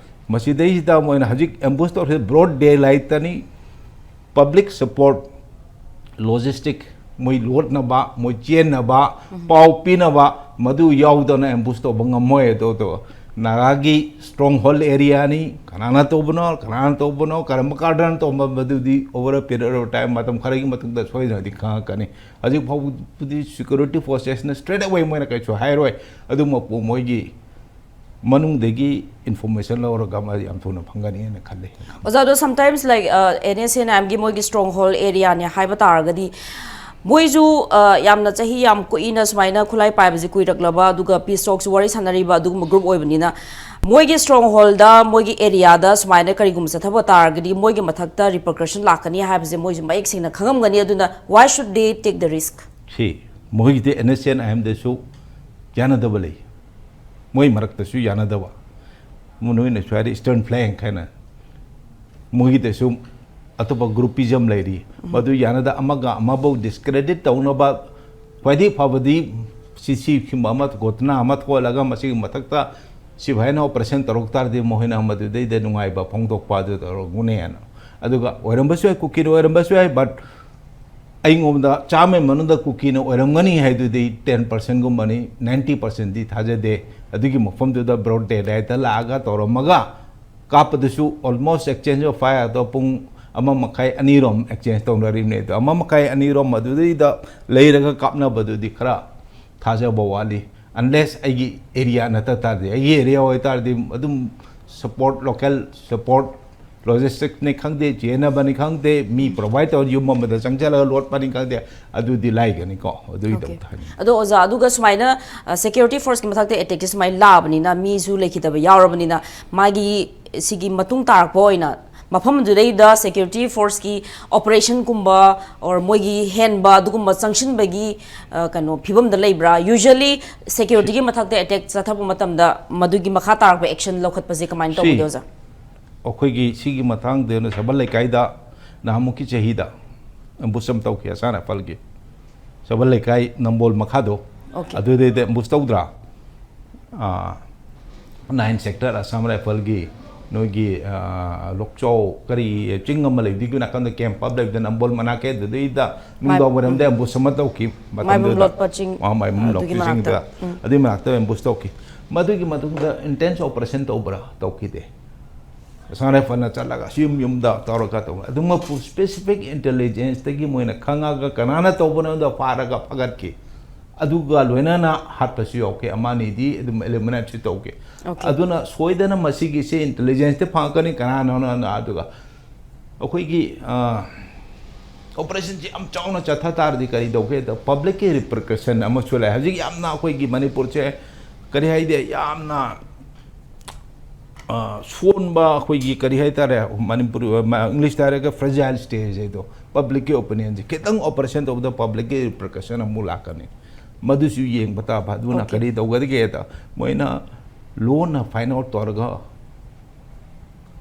ꯃꯁꯤꯗꯩꯁꯤꯗ ꯃꯣꯏꯅ ꯍꯧꯖꯤꯛ ꯑꯦꯝꯕꯨꯁ ꯇꯧꯔꯤꯁꯦ ꯕ꯭ꯔꯣꯗ ꯗꯦ ꯂꯥꯏꯠꯇꯅꯤ꯫ ꯄꯕ꯭ꯂꯤꯛ ꯁꯄꯣꯔꯠ, ꯂꯣꯖꯤꯁꯇꯤꯛ, ꯃꯣꯏ ꯂꯣꯠꯅꯕ, ꯃꯣꯏ ꯆꯦꯟꯅꯕ, ꯄꯥꯎ ꯄꯤꯅꯕ, ꯃꯗꯨ ꯌꯥꯎꯗꯅ ꯑꯦꯝꯕꯨꯁ ꯇꯧꯕ ꯉꯝꯃꯣꯏ꯫ ꯑꯗꯣ, ꯑꯗꯣ ꯅꯥꯒꯥꯒꯤ ꯁ꯭ꯇꯔꯣꯡ ꯍꯣꯜ ꯑꯦꯔꯤꯌꯥꯅꯤ, ꯀꯅꯥꯅ ꯇꯧꯕꯅꯣ, ꯀꯅꯥꯅ ꯇꯧꯕꯅꯣ, ꯀꯔꯝꯕ ꯀꯥꯔꯗꯅ ꯇꯧꯕ, ꯃꯗꯨꯗꯤ over a period of time, ꯃꯇꯝ ꯈꯔꯒꯤ ꯃꯇꯨꯡꯗ ꯁꯣꯏꯗꯅꯗꯤ ꯈꯪꯉꯛꯀꯅꯤ꯫ ꯍꯧꯖꯤꯛ ꯐꯥꯎꯕꯗꯤ ꯁꯦꯀ꯭ꯌꯨꯔꯤꯇꯤ ꯐꯣꯔꯁꯦꯁꯅ ꯁ꯭ꯇ꯭ꯔꯦꯠ ꯑꯋꯦ ꯃꯣꯏꯅ ꯀꯩꯁꯨ ꯍꯥꯏꯔꯣꯏ꯫ ꯑꯗꯨꯃꯛꯄꯨ ꯃꯣꯏꯒꯤ ꯃꯅꯨꯡꯗꯒꯤ ꯏꯟꯐꯣꯔꯃꯦꯁꯟ ꯂꯧꯔꯒ ꯃꯥ ꯌꯥꯝ ꯊꯨꯅ ꯐꯪꯒꯅꯤ ꯍꯥꯏꯅ ꯈꯜꯂꯤ꯫ ꯑꯣꯖꯥ, ꯑꯗꯣ sometimes, like, uh, NSCN-IMꯒꯤ ꯃꯣꯏꯒꯤ ꯁ꯭ꯇꯔꯣꯡ ꯍꯣꯜ ꯑꯦꯔꯤꯌꯥꯅꯦ ꯍꯥꯏꯕ ꯇꯥꯔꯒꯗꯤ, ꯃꯣꯏꯁꯨ ꯑ, ꯌꯥꯝꯅ ꯆꯍꯤ ꯌꯥꯝ ꯀꯨꯏꯅ ꯁꯨꯃꯥꯏꯅ ꯈꯨꯠꯂꯥꯏ ꯄꯥꯏꯕꯁꯦ ꯀꯨꯏꯔꯛꯂꯕ, ꯑꯗꯨꯒ ꯄꯤꯁ ꯇꯣꯛꯁ ꯋꯥꯔꯤ ꯁꯥꯟꯅꯔꯤꯕ ꯑꯗꯨꯒꯨꯝꯕ ꯒ꯭ꯔꯨꯞ ꯑꯣꯏꯕꯅꯤꯅ, ꯃꯣꯏꯒꯤ ꯁ꯭ꯇꯔꯣꯡ ꯍꯣꯜꯗ, ꯃꯣꯏꯒꯤ ꯑꯦꯔꯤꯌꯥꯗ ꯁꯨꯃꯥꯏꯅ ꯀꯔꯤꯒꯨꯝꯕ ꯆꯠꯊꯕ ꯇꯥꯔꯒꯗꯤ ꯃꯣꯏꯒꯤ ꯃꯊꯛꯇ ꯔꯤꯄꯔꯀꯁꯟ ꯂꯥꯛꯀꯅꯤ ꯍꯥꯏꯕꯁꯦ ꯃꯣꯏꯁꯨ ꯃꯌꯦꯛ ꯁꯦꯡꯅ ꯈꯪꯉꯝꯒꯅꯤ꯫ ꯑꯗꯨꯅ why should they take the risk? ꯁꯤ ꯃꯣꯏꯒꯤꯗꯤ NSCN IMꯗꯁꯨ ꯌꯥꯅꯗꯕ ꯂꯩ꯫ ꯃꯣꯏ ꯃꯔꯛꯇꯁꯨ ꯌꯥꯅꯗꯕ, ꯅꯣꯏꯅꯁꯨ ꯍꯥꯏꯔꯦ Eastern Flank ꯍꯥꯏꯅ, ꯃꯣꯏꯒꯤꯗꯁꯨ ꯑꯇꯣꯞꯄ ꯒ꯭ꯔꯨꯄꯤꯖꯝ ꯂꯩꯔꯤ꯫ ꯃꯗꯨ ꯌꯥꯅꯗ ꯑꯃꯒ ꯑꯃꯕꯨ ꯗꯤꯁꯀ꯭ꯔꯦꯗꯤꯠ ꯇꯧꯅꯕ ꯈ꯭ꯋꯥꯏꯗꯒꯤ ꯐꯕꯗꯤ ꯁꯤ ꯁꯤꯒꯨꯝꯕ ꯑꯃ ꯒꯣꯇꯅꯥ ꯑꯃ ꯊꯣꯛꯍꯜꯂꯒ ꯃꯁꯤꯒꯤ ꯃꯊꯛꯇ ꯁꯤꯐꯥꯏꯅ ꯑꯣꯄꯔꯦꯁꯟ ꯇꯧꯔꯛ ꯇꯥꯔꯗꯤ ꯃꯈꯣꯏꯅ ꯃꯗꯨꯗꯩꯗ ꯅꯨꯡꯉꯥꯏꯕ ꯐꯣꯡꯗꯣꯛꯄ ꯑꯗꯨ ꯇꯧꯔꯛꯒꯅꯦꯅ꯫ ꯑꯗꯨꯒ ꯑꯣꯏꯔꯝꯕꯁꯨ ꯌꯥꯏ, ꯀꯨꯀꯤꯅ ꯑꯣꯏꯔꯝꯕꯁꯨ ꯌꯥꯏ, but ꯑꯩꯉꯣꯟꯗ ꯆꯥꯝꯃ ꯃꯅꯨꯡꯗ ꯀꯨꯀꯤꯅ ꯑꯣꯏꯔꯝꯒꯅꯤ ꯍꯥꯏꯗꯨꯗꯤ ten percentꯒꯨꯝꯕꯅꯤ, ninety percentꯗꯤ ꯊꯥꯖꯗꯦ꯫ ꯑꯗꯨꯒꯤ ꯃꯐꯝꯗꯨꯗ broad daylightꯇ ꯂꯥꯛꯑꯒ ꯇꯧꯔꯝꯃꯒ ꯀꯥꯞꯄꯗꯨꯁꯨ almost exchange of fireꯗꯣ ꯄꯨꯡ ꯑꯃ ꯃꯈꯥꯏ ꯑꯅꯤꯔꯣꯝ exchange ꯇꯧꯅꯔꯤꯕꯅꯦ꯫ ꯑꯗꯣ ꯑꯃ ꯃꯈꯥꯏ ꯑꯅꯤꯔꯣꯝ ꯑꯗꯨꯗꯩꯗ ꯂꯩꯔꯒ ꯀꯥꯞꯅꯕꯗꯨꯗꯤ ꯈꯔ ꯊꯥꯖꯕ ꯋꯥꯠꯂꯤ, unless ꯑꯩꯒꯤ ꯑꯦꯔꯤꯌꯥ ꯅꯠꯇ ꯇꯥꯔꯗꯤ꯫ ꯑꯩꯒꯤ ꯑꯦꯔꯤꯌꯥ ꯑꯣꯏꯇꯥꯔꯗꯤ ꯑꯗꯨꯝ support, local support, logisticꯅꯤ ꯈꯪꯗꯦ, ꯆꯦꯟꯅꯕꯅꯤ ꯈꯪꯗꯦ, ꯃꯤ provide ꯇꯧꯔ ꯌꯨꯝ ꯑꯃꯗ ꯆꯪꯁꯤꯜꯂꯒ ꯂꯣꯠꯄꯅꯤ ꯈꯪꯗꯦ, ꯑꯗꯨꯗꯤ ꯂꯥꯏꯒꯅꯤꯀꯣ꯫ ꯑꯗꯨꯒꯤꯗꯃꯛꯇ ꯍꯥꯏꯅꯤꯡꯉꯤ꯫ ꯑꯗꯣ ꯑꯣꯖꯥ, ꯑꯗꯨꯒ ꯁꯨꯃꯥꯏꯅ ꯁꯦꯀ꯭ꯌꯨꯔꯤꯇꯤ ꯐꯣꯔꯁꯀꯤ ꯃꯊꯛꯇ ꯑꯦꯇꯦꯛꯁꯦ ꯁꯨꯃꯥꯏꯅ ꯂꯥꯛꯑꯕꯅꯤꯅ, ꯃꯤꯁꯨ ꯂꯩꯈꯤꯗꯕ ꯌꯥꯎꯔꯕꯅꯤꯅ, ꯃꯥꯒꯤ ꯁꯤꯒꯤ ꯃꯇꯨꯡ ꯇꯥꯔꯛꯄ ꯑꯣꯏꯅ ꯃꯐꯝꯗꯨꯗꯩꯗ ꯁꯦꯀ꯭ꯌꯨꯔꯤꯇꯤ ꯐꯣꯔꯁꯀꯤ ꯑꯣꯄꯔꯦꯁꯟꯒꯨꯝꯕ or ꯃꯣꯏꯒꯤ ꯍꯦꯟꯕ ꯑꯗꯨꯒꯨꯝꯕ ꯆꯪꯁꯤꯟꯕꯒꯤ ꯑ, ꯀꯩꯅꯣ ꯐꯤꯕꯝꯗ ꯂꯩꯕ꯭ꯔꯥ? Usually ꯁꯦꯀ꯭ꯌꯨꯔꯤꯇꯤꯒꯤ ꯃꯊꯛꯇ ꯑꯦꯇꯦꯛ ꯆꯠꯊꯕ ꯃꯇꯝꯗ ꯃꯗꯨꯒꯤ ꯃꯈꯥ ꯇꯥꯔꯛꯄ ꯑꯦꯛꯁꯟ ꯂꯧꯈꯠꯄꯁꯦ ꯀꯃꯥꯏꯅ ꯁꯤ ꯇꯧꯒꯦ, ꯑꯣꯖꯥ? ꯑꯩꯈꯣꯏꯒꯤ ꯁꯤꯒꯤ ꯃꯇꯥꯡꯗ ꯁꯕꯜ ꯂꯩꯀꯥꯏꯗ ꯅꯍꯥꯟꯃꯨꯛꯀꯤ ꯆꯍꯤꯗ ꯑꯦꯝꯕꯨꯁ ꯑꯃ ꯇꯧꯈꯤ, ꯑꯁꯥꯝ ꯔꯥꯏꯐꯜꯒꯤ꯫ ꯁꯕꯜ ꯂꯩꯀꯥꯏ ꯅꯝꯕꯣꯜ ꯃꯈꯥꯗꯣ, Okay. ꯑꯗꯨꯗꯩꯗ ꯑꯦꯝꯕꯨꯁ ꯇꯧꯗ꯭ꯔꯥ? ꯅꯥꯏꯟ ꯁꯦꯛꯇꯔ ꯑꯁꯥꯝ ꯔꯥꯏꯐꯜꯒꯤ ꯅꯣꯏꯒꯤ, ꯑ, ꯂꯣꯛꯆꯥꯎ ꯀꯔꯤ ꯆꯤꯡ ꯑꯃ ꯂꯩꯕꯗꯨꯒꯤ ꯅꯥꯀꯟꯗ ꯀꯦꯝꯞ ꯑꯃ ꯂꯩꯕꯗ ꯅꯝꯕꯣꯜ ꯃꯅꯥꯛꯀꯤ ꯑꯗꯨꯗꯩꯗ ꯅꯨꯡꯗꯥꯡ ꯋꯥꯏꯔꯝꯗ ꯑꯦꯝꯕꯨꯁ ꯑꯃ ꯇꯧꯈꯤ꯫ ꯃꯥꯏꯕꯝ ꯃꯇꯝꯗꯨꯗ ꯂꯣꯠꯄ ꯆꯤꯡ, ꯑ, ꯃꯥꯏꯕꯝ ꯑꯗꯨꯒꯤ ꯂꯣꯠꯄ ꯃꯅꯥꯛꯇ꯫ ꯆꯤꯡꯗ꯫ ꯑꯗꯨꯒꯤ ꯃꯅꯥꯛꯇ ꯑꯦꯝꯕꯨꯁ ꯇꯧꯈꯤ꯫ ꯃꯗꯨꯒꯤ ꯃꯇꯨꯡꯗ ꯏꯟꯇꯦꯟꯁ ꯑꯣꯄꯔꯦꯁꯟ ꯇꯧꯕ꯭ꯔꯥ? ꯇꯧꯈꯤꯗꯦ꯫ ꯑꯁꯥꯝ ꯔꯥꯏꯐꯜꯅ ꯆꯠꯂꯒ ꯌꯨꯝ ꯌꯨꯝꯗ ꯇꯧꯔꯒ ꯇꯧꯕ꯫ ꯑꯗꯨꯃꯛꯄꯨ ꯁ꯭ꯄꯦꯁꯤꯐꯤꯛ ꯏꯟꯇꯦꯂꯤꯖꯦꯟꯁꯇꯒꯤ ꯃꯣꯏꯅ ꯈꯪꯉꯒ ꯀꯅꯥꯅ ꯇꯧꯕꯅꯣꯗꯣ ꯐꯥꯔꯒ ꯐꯒꯠꯈꯤ꯫ ꯑꯗꯨꯒ ꯂꯣꯏꯅꯅ ꯍꯥꯠꯄꯁꯨ ꯌꯥꯎꯈꯤ, ꯑꯃ ꯑꯅꯤꯗꯤ ꯑꯗꯨꯝ ꯑꯦꯂꯤꯃꯤꯅꯦꯠꯁꯨ ꯇꯧꯈꯤ꯫ Okay. ꯑꯗꯨꯅ ꯁꯣꯏꯗꯅ ꯃꯁꯤꯒꯤꯁꯤ ꯏꯟꯇꯦꯂꯤꯖꯦꯟꯁꯇ ꯐꯪꯉꯛꯀꯅꯤ, ꯀꯅꯥꯅꯣꯅ꯫ ꯑꯗꯨꯒ ꯑꯩꯈꯣꯏꯒꯤ, ꯑ, ꯑꯣꯄꯔꯦꯁꯟꯁꯤ ꯌꯥꯝ ꯆꯥꯎꯅ ꯆꯠꯊ ꯇꯥꯔꯗꯤ ꯀꯔꯤ ꯇꯧꯒꯦꯗ, ꯄꯕ꯭ꯂꯤꯛꯀꯤ ꯔꯤꯄꯔꯀꯁꯟ ꯑꯃꯁꯨ ꯂꯩ꯫ ꯍꯧꯖꯤꯛ ꯌꯥꯝꯅ ꯑꯩꯈꯣꯏꯒꯤ ꯃꯅꯤꯄꯨꯔꯁꯦ ꯀꯔꯤ ꯍꯥꯏꯗꯦ, ꯌꯥꯝꯅ ꯑ, ꯁꯣꯟꯕ, ꯑꯩꯈꯣꯏꯒꯤ ꯀꯔꯤ ꯍꯥꯏꯇꯥꯔꯦ, ꯃꯅꯤꯄꯨꯔꯤ, ꯃ-, ꯏꯪꯂꯤꯁꯇ ꯍꯥꯏꯔꯒ ꯐ꯭ꯔꯦꯖꯥꯏꯜ ꯁ꯭ꯇꯦꯖ ꯍꯥꯏꯗꯣ, ꯄꯕ꯭ꯂꯤꯛꯀꯤ ꯑꯣꯄꯤꯅꯤꯌꯟꯁꯦ ꯈꯤꯇꯪ ꯑꯣꯄꯔꯦꯁꯟ ꯇꯧꯕꯗ ꯄꯕ꯭ꯂꯤꯛꯀꯤ ꯔꯤꯄꯔꯀꯁꯟ ꯑꯃꯨꯛ ꯂꯥꯛꯀꯅꯤ꯫ ꯃꯗꯨꯁꯨ ꯌꯦꯡꯕ ꯇꯥꯕ꯫ ꯑꯗꯨꯅ Okay. ꯀꯔꯤ ꯇꯧꯒꯗꯒꯦꯗ, ꯃꯣꯏꯅ ꯂꯣꯟꯅ ꯐꯥꯏꯟ ꯑꯥꯎꯠ ꯇꯧꯔꯒ,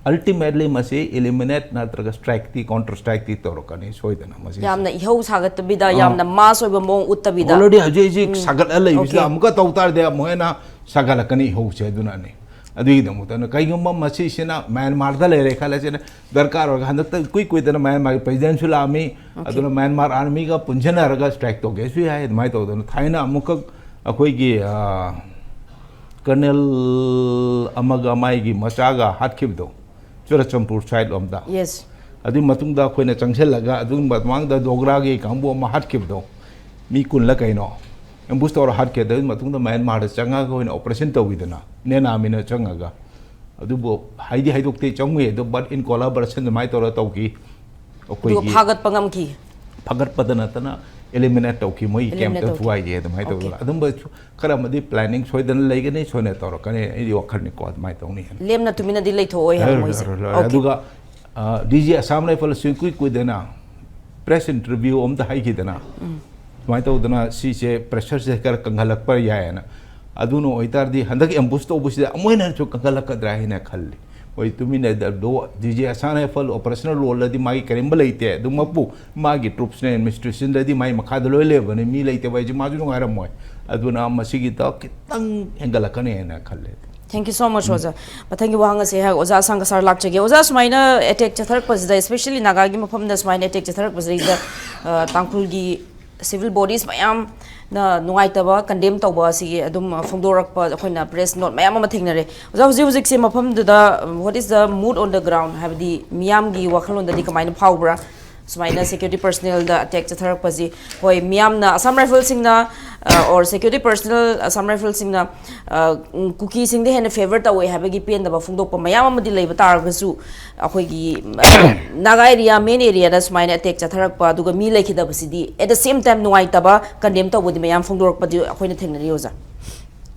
ꯑꯜꯇꯤꯃꯦꯠꯂꯤ ꯃꯁꯤ ꯏꯂꯤꯃꯤꯅꯦꯠ ꯅꯠꯇ꯭ꯔꯒ ꯁ꯭ꯇ꯭ꯔꯥꯏꯛꯇꯤ, ꯀꯥꯎꯟꯇꯔ ꯁ꯭ꯇ꯭ꯔꯥꯏꯛꯇꯤ ꯇꯧꯔꯛꯀꯅꯤ ꯁꯣꯏꯗꯅ ꯃꯁꯤꯁꯦ꯫ ꯌꯥꯝꯅ ꯏꯍꯧ ꯁꯥꯒꯠꯇꯕꯤꯗ, ꯑꯥ꯫ ꯌꯥꯝꯅ ꯃꯥꯁ ꯑꯣꯏꯕ ꯃꯑꯣꯡ ꯎꯠꯇꯕꯤꯗ꯫ Already ꯍꯧꯖꯤꯛ ꯍꯧꯖꯤꯛ ꯎꯝ꯫ ꯁꯥꯒꯠꯂ ꯂꯩꯕꯁꯤꯗ Okay. ꯑꯃꯨꯛꯀ ꯇꯧ ꯇꯥꯔꯗꯤ ꯑꯃꯨꯛ ꯍꯦꯟꯅ ꯁꯥꯒꯠꯂꯛꯀꯅꯤ ꯏꯍꯧꯁꯦ꯫ ꯑꯗꯨꯅꯅꯤ꯫ ꯑꯗꯨꯒꯤꯗꯃꯛꯇꯅ ꯀꯩꯒꯨꯝꯕ ꯃꯁꯤꯁꯤꯅ ꯃ꯭ꯌꯥꯟꯃꯥꯔꯗ ꯂꯩꯔꯦ ꯈꯜꯂꯁꯤꯅ, ꯗꯔꯀꯥꯔ ꯑꯣꯏꯔꯒ ꯍꯟꯗꯛꯇ ꯏꯀꯨꯏ ꯀꯨꯏꯗꯅ ꯃ꯭ꯌꯥꯟꯃꯥꯔꯒꯤ ꯄ꯭ꯔꯦꯁꯤꯗꯦꯟꯁꯨ ꯂꯥꯛꯑꯝꯃꯤ꯫ Okay. ꯑꯗꯨꯅ ꯃ꯭ꯌꯥꯟꯃꯥꯔ ꯑꯥꯔꯃꯤꯒ ꯄꯨꯟꯁꯤꯟꯅꯔꯒ ꯁ꯭ꯇ꯭ꯔꯥꯏꯛ ꯇꯧꯒꯦꯁꯨ ꯌꯥꯏ꯫ ꯑꯗꯨꯃꯥꯏꯅ ꯇꯧꯗꯅ ꯊꯥꯏꯅ ꯑꯃꯨꯛꯈꯛ ꯑꯩꯈꯣꯏꯒꯤ, ꯑ, ꯀꯔꯅꯦꯜ ꯑꯃꯒ ꯃꯥꯏꯒꯤ ꯃꯆꯥꯒ ꯍꯥꯠꯈꯤꯕꯗꯣ, ꯆꯨꯔꯆꯥꯟꯄꯨꯔ ꯁꯥꯏꯠ ꯂꯣꯝꯗ꯫ Yes. ꯑꯗꯨꯒꯤ ꯃꯇꯨꯡꯗ ꯑꯩꯈꯣꯏꯅ ꯆꯪꯁꯤꯜꯂꯒ, ꯑꯗꯨꯒꯤ ꯃꯃꯥꯡꯗ ꯗꯣꯒ꯭ꯔꯥꯒꯤ ꯀꯥꯡꯕꯨ ꯑꯃ ꯍꯥꯠꯈꯤꯕꯗꯣ, ꯃꯤ ꯀꯨꯟꯂ ꯀꯩꯅꯣ, ꯑꯦꯝꯕꯨꯁ ꯇꯧꯔ ꯍꯥꯠꯈꯤ꯫ ꯑꯗꯨꯒꯤ ꯃꯇꯨꯡꯗ ꯃ꯭ꯌꯥꯟꯃꯥꯔꯗ ꯆꯪꯉꯒ ꯑꯩꯈꯣꯏꯅ ꯑꯣꯄꯔꯦꯁꯟ ꯇꯧꯈꯤꯗꯅ, ꯅꯦꯟ ꯑꯥꯔꯃꯤꯅ ꯆꯪꯉꯒ꯫ ꯑꯗꯨꯕꯨ ꯍꯥꯏꯗꯤ ꯍꯥꯏꯗꯣꯛꯇꯦ, ꯆꯪꯉꯨꯏ ꯑꯗꯣ, but in collaboration ꯑꯗꯨꯃꯥꯏꯅ ꯇꯧꯔ ꯇꯧꯈꯤ꯫ ꯑꯗꯨꯒ ꯑꯩꯈꯣꯏꯒꯤ ꯐꯥꯒꯠꯄ ꯉꯝꯈꯤ꯫ ꯐꯥꯒꯠꯄꯗ ꯅꯠꯇꯅ eliminate ꯇꯧꯈꯤ, ꯃꯣꯏꯒꯤ Eliminate ꯀꯦꯝꯞꯇ ꯇꯧꯈꯤ꯫ ꯊꯨꯒꯥꯏꯈꯤ, ꯑꯗꯨꯃꯥꯏꯅ Okay. ꯇꯧꯗꯅ꯫ ꯑꯗꯨꯝꯕ ꯈꯔ ꯑꯃꯗꯤ planning ꯁꯣꯏꯗꯅ ꯂꯩꯒꯅꯤ, ꯁꯣꯏꯗꯅ ꯇꯧꯔꯛꯀꯅꯤ, ꯑꯩꯗꯤ ꯋꯥꯈꯜꯅꯤꯀꯣ, ꯑꯗꯨꯃꯥꯏꯅ ꯇꯧꯅꯤ ꯍꯥꯏꯅ꯫ ꯂꯦꯝꯅ ꯇꯨꯃꯤꯟꯅꯗꯤ ꯂꯩꯊꯣꯛꯑꯣꯏ ꯍꯥꯏꯕ ꯂꯩꯔꯣꯏ, ꯃꯣꯏꯁꯦ꯫ ꯂꯩꯔꯣꯏ, ꯂꯩꯔꯣꯏ꯫ Okay. ꯑꯗꯨꯒ, ꯑ, ꯗꯤ ꯖꯤ ꯑꯁꯥꯝ ꯔꯥꯏꯐꯜꯁꯨ ꯏꯀꯨꯏ ꯀꯨꯏꯗꯅ press interview ꯑꯝꯇ ꯍꯥꯏꯈꯤꯗꯅ, ꯎꯝ꯫ ꯁꯨꯃꯥꯏꯅ ꯇꯧꯗꯅ ꯁꯤꯁꯦ ꯄ꯭ꯔꯦꯁꯔꯁꯦ ꯈꯔ ꯀꯟꯈꯠꯂꯛꯄ ꯌꯥꯏꯌꯦꯅ꯫ ꯑꯗꯨꯅ ꯑꯣꯏꯇꯥꯔꯗꯤ ꯍꯟꯗꯛ ꯑꯦꯝꯕꯨꯁ ꯇꯧꯕꯁꯤꯗ ꯑꯃꯨꯛ ꯍꯦꯟꯅꯁꯨ ꯀꯟꯈꯠꯂꯛꯀꯗ꯭ꯔꯥ ꯍꯥꯏꯅ ꯈꯜꯂꯤ꯫ ꯍꯣꯏ, ꯇꯨꯃꯤꯟꯅ ꯗ-, ꯗꯣ-, D G Assam rifle operational ꯔꯣꯜꯗꯗꯤ ꯃꯥꯒꯤ ꯀꯔꯤꯝꯕ ꯂꯩꯇꯦ꯫ ꯑꯗꯨꯃꯛꯄꯨ ꯃꯥꯒꯤ ꯇ꯭ꯔꯨꯞꯁꯅꯦ, ꯑꯦꯗꯃꯤꯅꯤꯁꯇ꯭ꯔꯦꯁꯟꯗꯗꯤ ꯃꯥꯒꯤ ꯃꯈꯥꯗ ꯂꯣꯏ ꯂꯩꯕꯅꯤ꯫ ꯃꯤ ꯂꯩꯇꯕ ꯍꯥꯏꯁꯦ ꯃꯥꯁꯨ ꯅꯨꯡꯉꯥꯏꯔꯝꯃꯣꯏ꯫ ꯑꯗꯨꯅ ꯃꯁꯤꯒꯤꯗ ꯈꯤꯇꯪ ꯍꯦꯟꯒꯠꯂꯛꯀꯅꯤ ꯍꯥꯏꯅ ꯈꯜꯂꯦ꯫ Thank you so much, ꯎꯝ꯫ ꯑꯣꯖꯥ꯫ ꯃꯊꯪꯒꯤ ꯋꯥꯍꯪ ꯑꯁꯦ ꯑꯩꯍꯥꯛ ꯑꯣꯖꯥ ꯑꯁꯥꯡꯒ ꯁꯥꯔ ꯂꯥꯛꯆꯒꯦ꯫ ꯑꯣꯖꯥ, ꯁꯨꯃꯥꯏꯅ ꯑꯦꯇꯦꯛ ꯆꯠꯊꯔꯛꯄꯁꯤꯗ, especially ꯅꯥꯒꯥꯒꯤ ꯃꯐꯝꯗ ꯁꯨꯃꯥꯏꯅ ꯑꯦꯇꯦꯛ ꯆꯠꯊꯔꯛꯄꯁꯤꯗꯩꯗ, ꯑ, ꯇꯥꯡꯈꯨꯜꯒꯤ civil bodies ꯃꯌꯥꯝꯅ ꯅꯨꯡꯉꯥꯏꯇꯕ, ꯀꯟꯗꯦꯝ ꯇꯧꯕ ꯑꯁꯤꯒꯤ ꯑꯗꯨꯝ ꯐꯣꯡꯗꯣꯔꯛꯄ ꯑꯩꯈꯣꯏꯅ press note ꯃꯌꯥꯝ ꯑꯃ ꯊꯦꯡꯅꯔꯦ꯫ ꯑꯣꯖꯥ, ꯍꯧꯖꯤꯛ ꯍꯧꯖꯤꯛꯁꯦ ꯃꯐꯝꯗꯨꯗ, what is the mood on the ground? ꯍꯥꯏꯕꯗꯤ ꯃꯤꯌꯥꯝꯒꯤ ꯋꯥꯈꯜꯂꯣꯟꯗꯗꯤ ꯀꯃꯥꯏꯅ ꯐꯥꯎꯕ꯭ꯔꯥ? ꯁꯨꯃꯥꯏꯅ ꯁꯦꯀ꯭ꯌꯨꯔꯤꯇꯤ ꯄꯔꯁꯅꯦꯜꯗ ꯑꯦꯇꯦꯛ ꯆꯠꯊꯔꯛꯄꯁꯤ, ꯍꯣꯏ, ꯃꯤꯌꯥꯝꯅ ꯑꯁꯥꯝ ꯔꯥꯏꯐꯜꯁꯤꯡꯅ ꯑꯣꯔ ꯁꯦꯀ꯭ꯌꯨꯔꯤꯇꯤ ꯄꯔꯁꯅꯦꯜ ꯑꯁꯥꯝ ꯔꯥꯏꯐꯜꯁꯤꯡꯅ ꯀꯨꯀꯤꯁꯤꯡꯗ ꯍꯦꯟꯅ ꯐꯦꯚꯔ ꯇꯧꯋꯦ ꯍꯥꯏꯕꯒꯤ ꯄꯦꯟꯗꯕ ꯐꯣꯡꯗꯣꯛꯄ ꯃꯌꯥꯝ ꯑꯃꯗꯤ ꯂꯩꯕ ꯇꯥꯔꯒꯁꯨ, ꯑꯩꯈꯣꯏꯒꯤ ꯅꯥꯒꯥ ꯑꯦꯔꯤꯌꯥ, ꯃꯦꯟ ꯑꯦꯔꯤꯌꯥꯗ ꯁꯨꯃꯥꯏꯅ ꯑꯦꯇꯦꯛ ꯆꯠꯊꯔꯛꯄ ꯑꯗꯨꯒ ꯃꯤ ꯂꯩꯈꯤꯗꯕꯁꯤꯗꯤ, at the same time, ꯅꯨꯡꯉꯥꯏꯇꯕ ꯀꯟꯗꯦꯝ ꯇꯧꯕꯗꯤ ꯃꯌꯥꯝ ꯐꯣꯡꯗꯣꯔꯛꯄꯗꯤ ꯑꯩꯈꯣꯏꯅ ꯊꯦꯡꯅꯔꯤ, ꯑꯣꯖꯥ꯫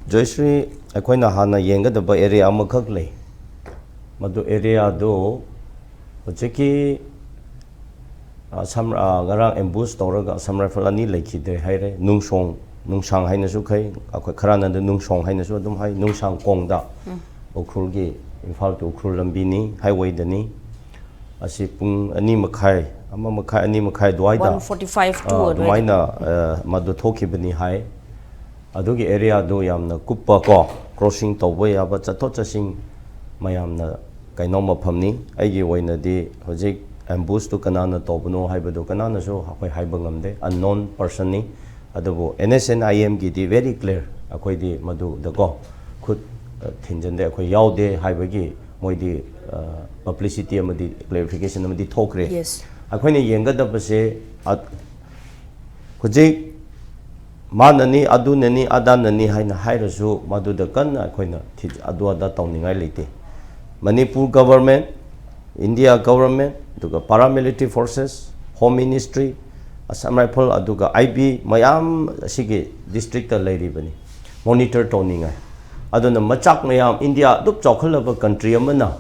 ꯖꯣꯏꯁ꯭ꯔꯤ, ꯑꯩꯈꯣꯏꯅ ꯍꯥꯟꯅ ꯌꯦꯡꯒꯗꯕ ꯑꯦꯔꯤꯌꯥ ꯑꯃꯈꯛ ꯂꯩ꯫ ꯃꯗꯨ ꯑꯦꯔꯤꯌꯥꯗꯨ ꯍꯧꯖꯤꯛꯀꯤ ꯑꯁꯥꯝ, ꯑ, ꯉꯔꯥꯡ ꯑꯦꯝꯕꯨꯁ ꯇꯧꯔꯒ ꯑꯁꯥꯝ ꯔꯥꯏꯐꯜ ꯑꯅꯤ ꯂꯩꯈꯤꯗ꯭ꯔꯦ ꯍꯥꯏꯔꯦ꯫ ꯅꯨꯡꯁꯣꯡ, ꯅꯨꯡꯁꯥꯡ ꯍꯥꯏꯅꯁꯨ ꯈꯩ, ꯑꯩꯈꯣꯏ ꯈꯔꯅꯗꯤ ꯅꯨꯡꯁꯣꯡ ꯍꯥꯏꯅꯁꯨ ꯑꯗꯨꯝ ꯍꯥꯏ, ꯅꯨꯡꯁꯥꯡ ꯀꯣꯡꯗ, ꯎꯈ꯭ꯔꯨꯜꯒꯤ, ꯏꯝꯐꯥꯜ to ꯎꯈ꯭ꯔꯨꯜ ꯂꯝꯕꯤꯅꯤ, ꯍꯥꯏꯋꯦꯗꯅꯤ꯫ ꯑꯁꯤ ꯄꯨꯡ ꯑꯅꯤ ꯃꯈꯥꯏ, ꯑꯃ ꯃꯈꯥꯏ, ꯑꯅꯤ ꯃꯈꯥꯏ ꯑꯗꯨꯋꯥꯏꯗ, ꯋꯥꯟ ꯐꯣꯔꯇꯤ ꯐꯥꯏꯚ ꯇꯨ ꯑ, ꯑꯗꯨꯋꯥꯏꯗ꯫ ꯑꯗꯨꯃꯥꯏꯅ, ꯑ, ꯃꯗꯨ ꯊꯣꯛꯈꯤꯕꯅꯤ ꯍꯥꯏ꯫ ꯑꯗꯨꯒꯤ ꯑꯦꯔꯤꯌꯥꯗꯨ ꯌꯥꯝꯅ ꯀꯨꯞꯄ ꯀꯣ, ꯀ꯭ꯔꯣꯁꯤꯡ ꯇꯧꯕ ꯌꯥꯕ, ꯆꯠꯊꯣꯛ ꯆꯠꯁꯤꯟ ꯃꯌꯥꯝꯅ ꯀꯩꯅꯣ ꯃꯐꯝꯅꯤ꯫ ꯑꯩꯒꯤ ꯑꯣꯏꯅꯗꯤ ꯍꯧꯖꯤꯛ ꯑꯦꯝꯕꯨꯁꯇꯨ ꯀꯅꯥꯅ ꯇꯧꯕꯅꯣ ꯍꯥꯏꯕꯗꯨ ꯀꯅꯥꯅꯁꯨ ꯑꯩꯈꯣꯏ ꯍꯥꯏꯕ ꯉꯝꯗꯦ, ꯑꯟꯅꯣꯟ ꯄꯔꯁꯟꯅꯤ꯫ ꯑꯗꯨꯕꯨ ꯑꯦꯟ ꯑꯦꯁ ꯑꯦꯟ ꯑꯥꯏ ꯑꯦꯝꯒꯤꯗꯤ very clear, ꯑꯩꯈꯣꯏꯗꯤ ꯃꯗꯨꯗꯀꯣ ꯈꯨꯠ, ꯑ, ꯊꯤꯟꯖꯤꯟꯗꯦ, ꯑꯩꯈꯣꯏ ꯌꯥꯎꯗꯦ ꯍꯥꯏꯕꯒꯤ ꯃꯣꯏꯗꯤ, ꯑ, ꯄꯕ꯭ꯂꯤꯁꯤꯇꯤ ꯑꯃꯗꯤ ꯀ꯭ꯂꯦꯔꯤꯐꯤꯀꯦꯁꯟ ꯑꯃꯗꯤ ꯊꯣꯛꯈ꯭ꯔꯦ꯫ Yes. ꯑꯩꯈꯣꯏꯅ ꯌꯦꯡꯒꯗꯕꯁꯦ, ꯑ, ꯍꯧꯖꯤꯛ ꯃꯥꯅꯅꯤ, ꯑꯗꯨꯅꯅꯤ, ꯑꯗꯥꯅꯅꯤ ꯍꯥꯏꯅ ꯍꯥꯏꯔꯁꯨ, ꯃꯗꯨꯗ ꯀꯟꯅ ꯑꯩꯈꯣꯏꯅ ꯊꯤ-, ꯑꯗꯨ ꯑꯗꯥ ꯇꯧꯅꯤꯡꯉꯥꯏ ꯂꯩꯇꯦ꯫ ꯃꯅꯤꯄꯨꯔ ꯒꯚꯔꯟꯃꯦꯟꯠ, ꯏꯟꯗꯤꯌꯥ ꯒꯚꯔꯟꯃꯦꯟꯠ, ꯑꯗꯨꯒ ꯄꯥꯔꯥꯃꯤꯂꯤꯇꯔꯤ forces, home ministry, Assam rifle, ꯑꯗꯨꯒ ꯑꯥꯏ ꯕꯤ ꯃꯌꯥꯝ ꯑꯁꯤꯒꯤ ꯗꯤꯁꯇ꯭ꯔꯤꯛꯇ ꯂꯩꯔꯤꯕꯅꯤ, ꯃꯣꯅꯤꯇꯔ ꯇꯧꯅꯤꯡꯉꯥꯏ꯫ ꯑꯗꯨꯅ ꯃꯆꯥꯛ ꯃꯌꯥꯝ, ꯏꯟꯗꯤꯌꯥ ꯑꯗꯨꯛ ꯆꯥꯎꯈꯠꯂꯕ ꯀꯟꯇ꯭ꯔꯤ ꯑꯃꯅ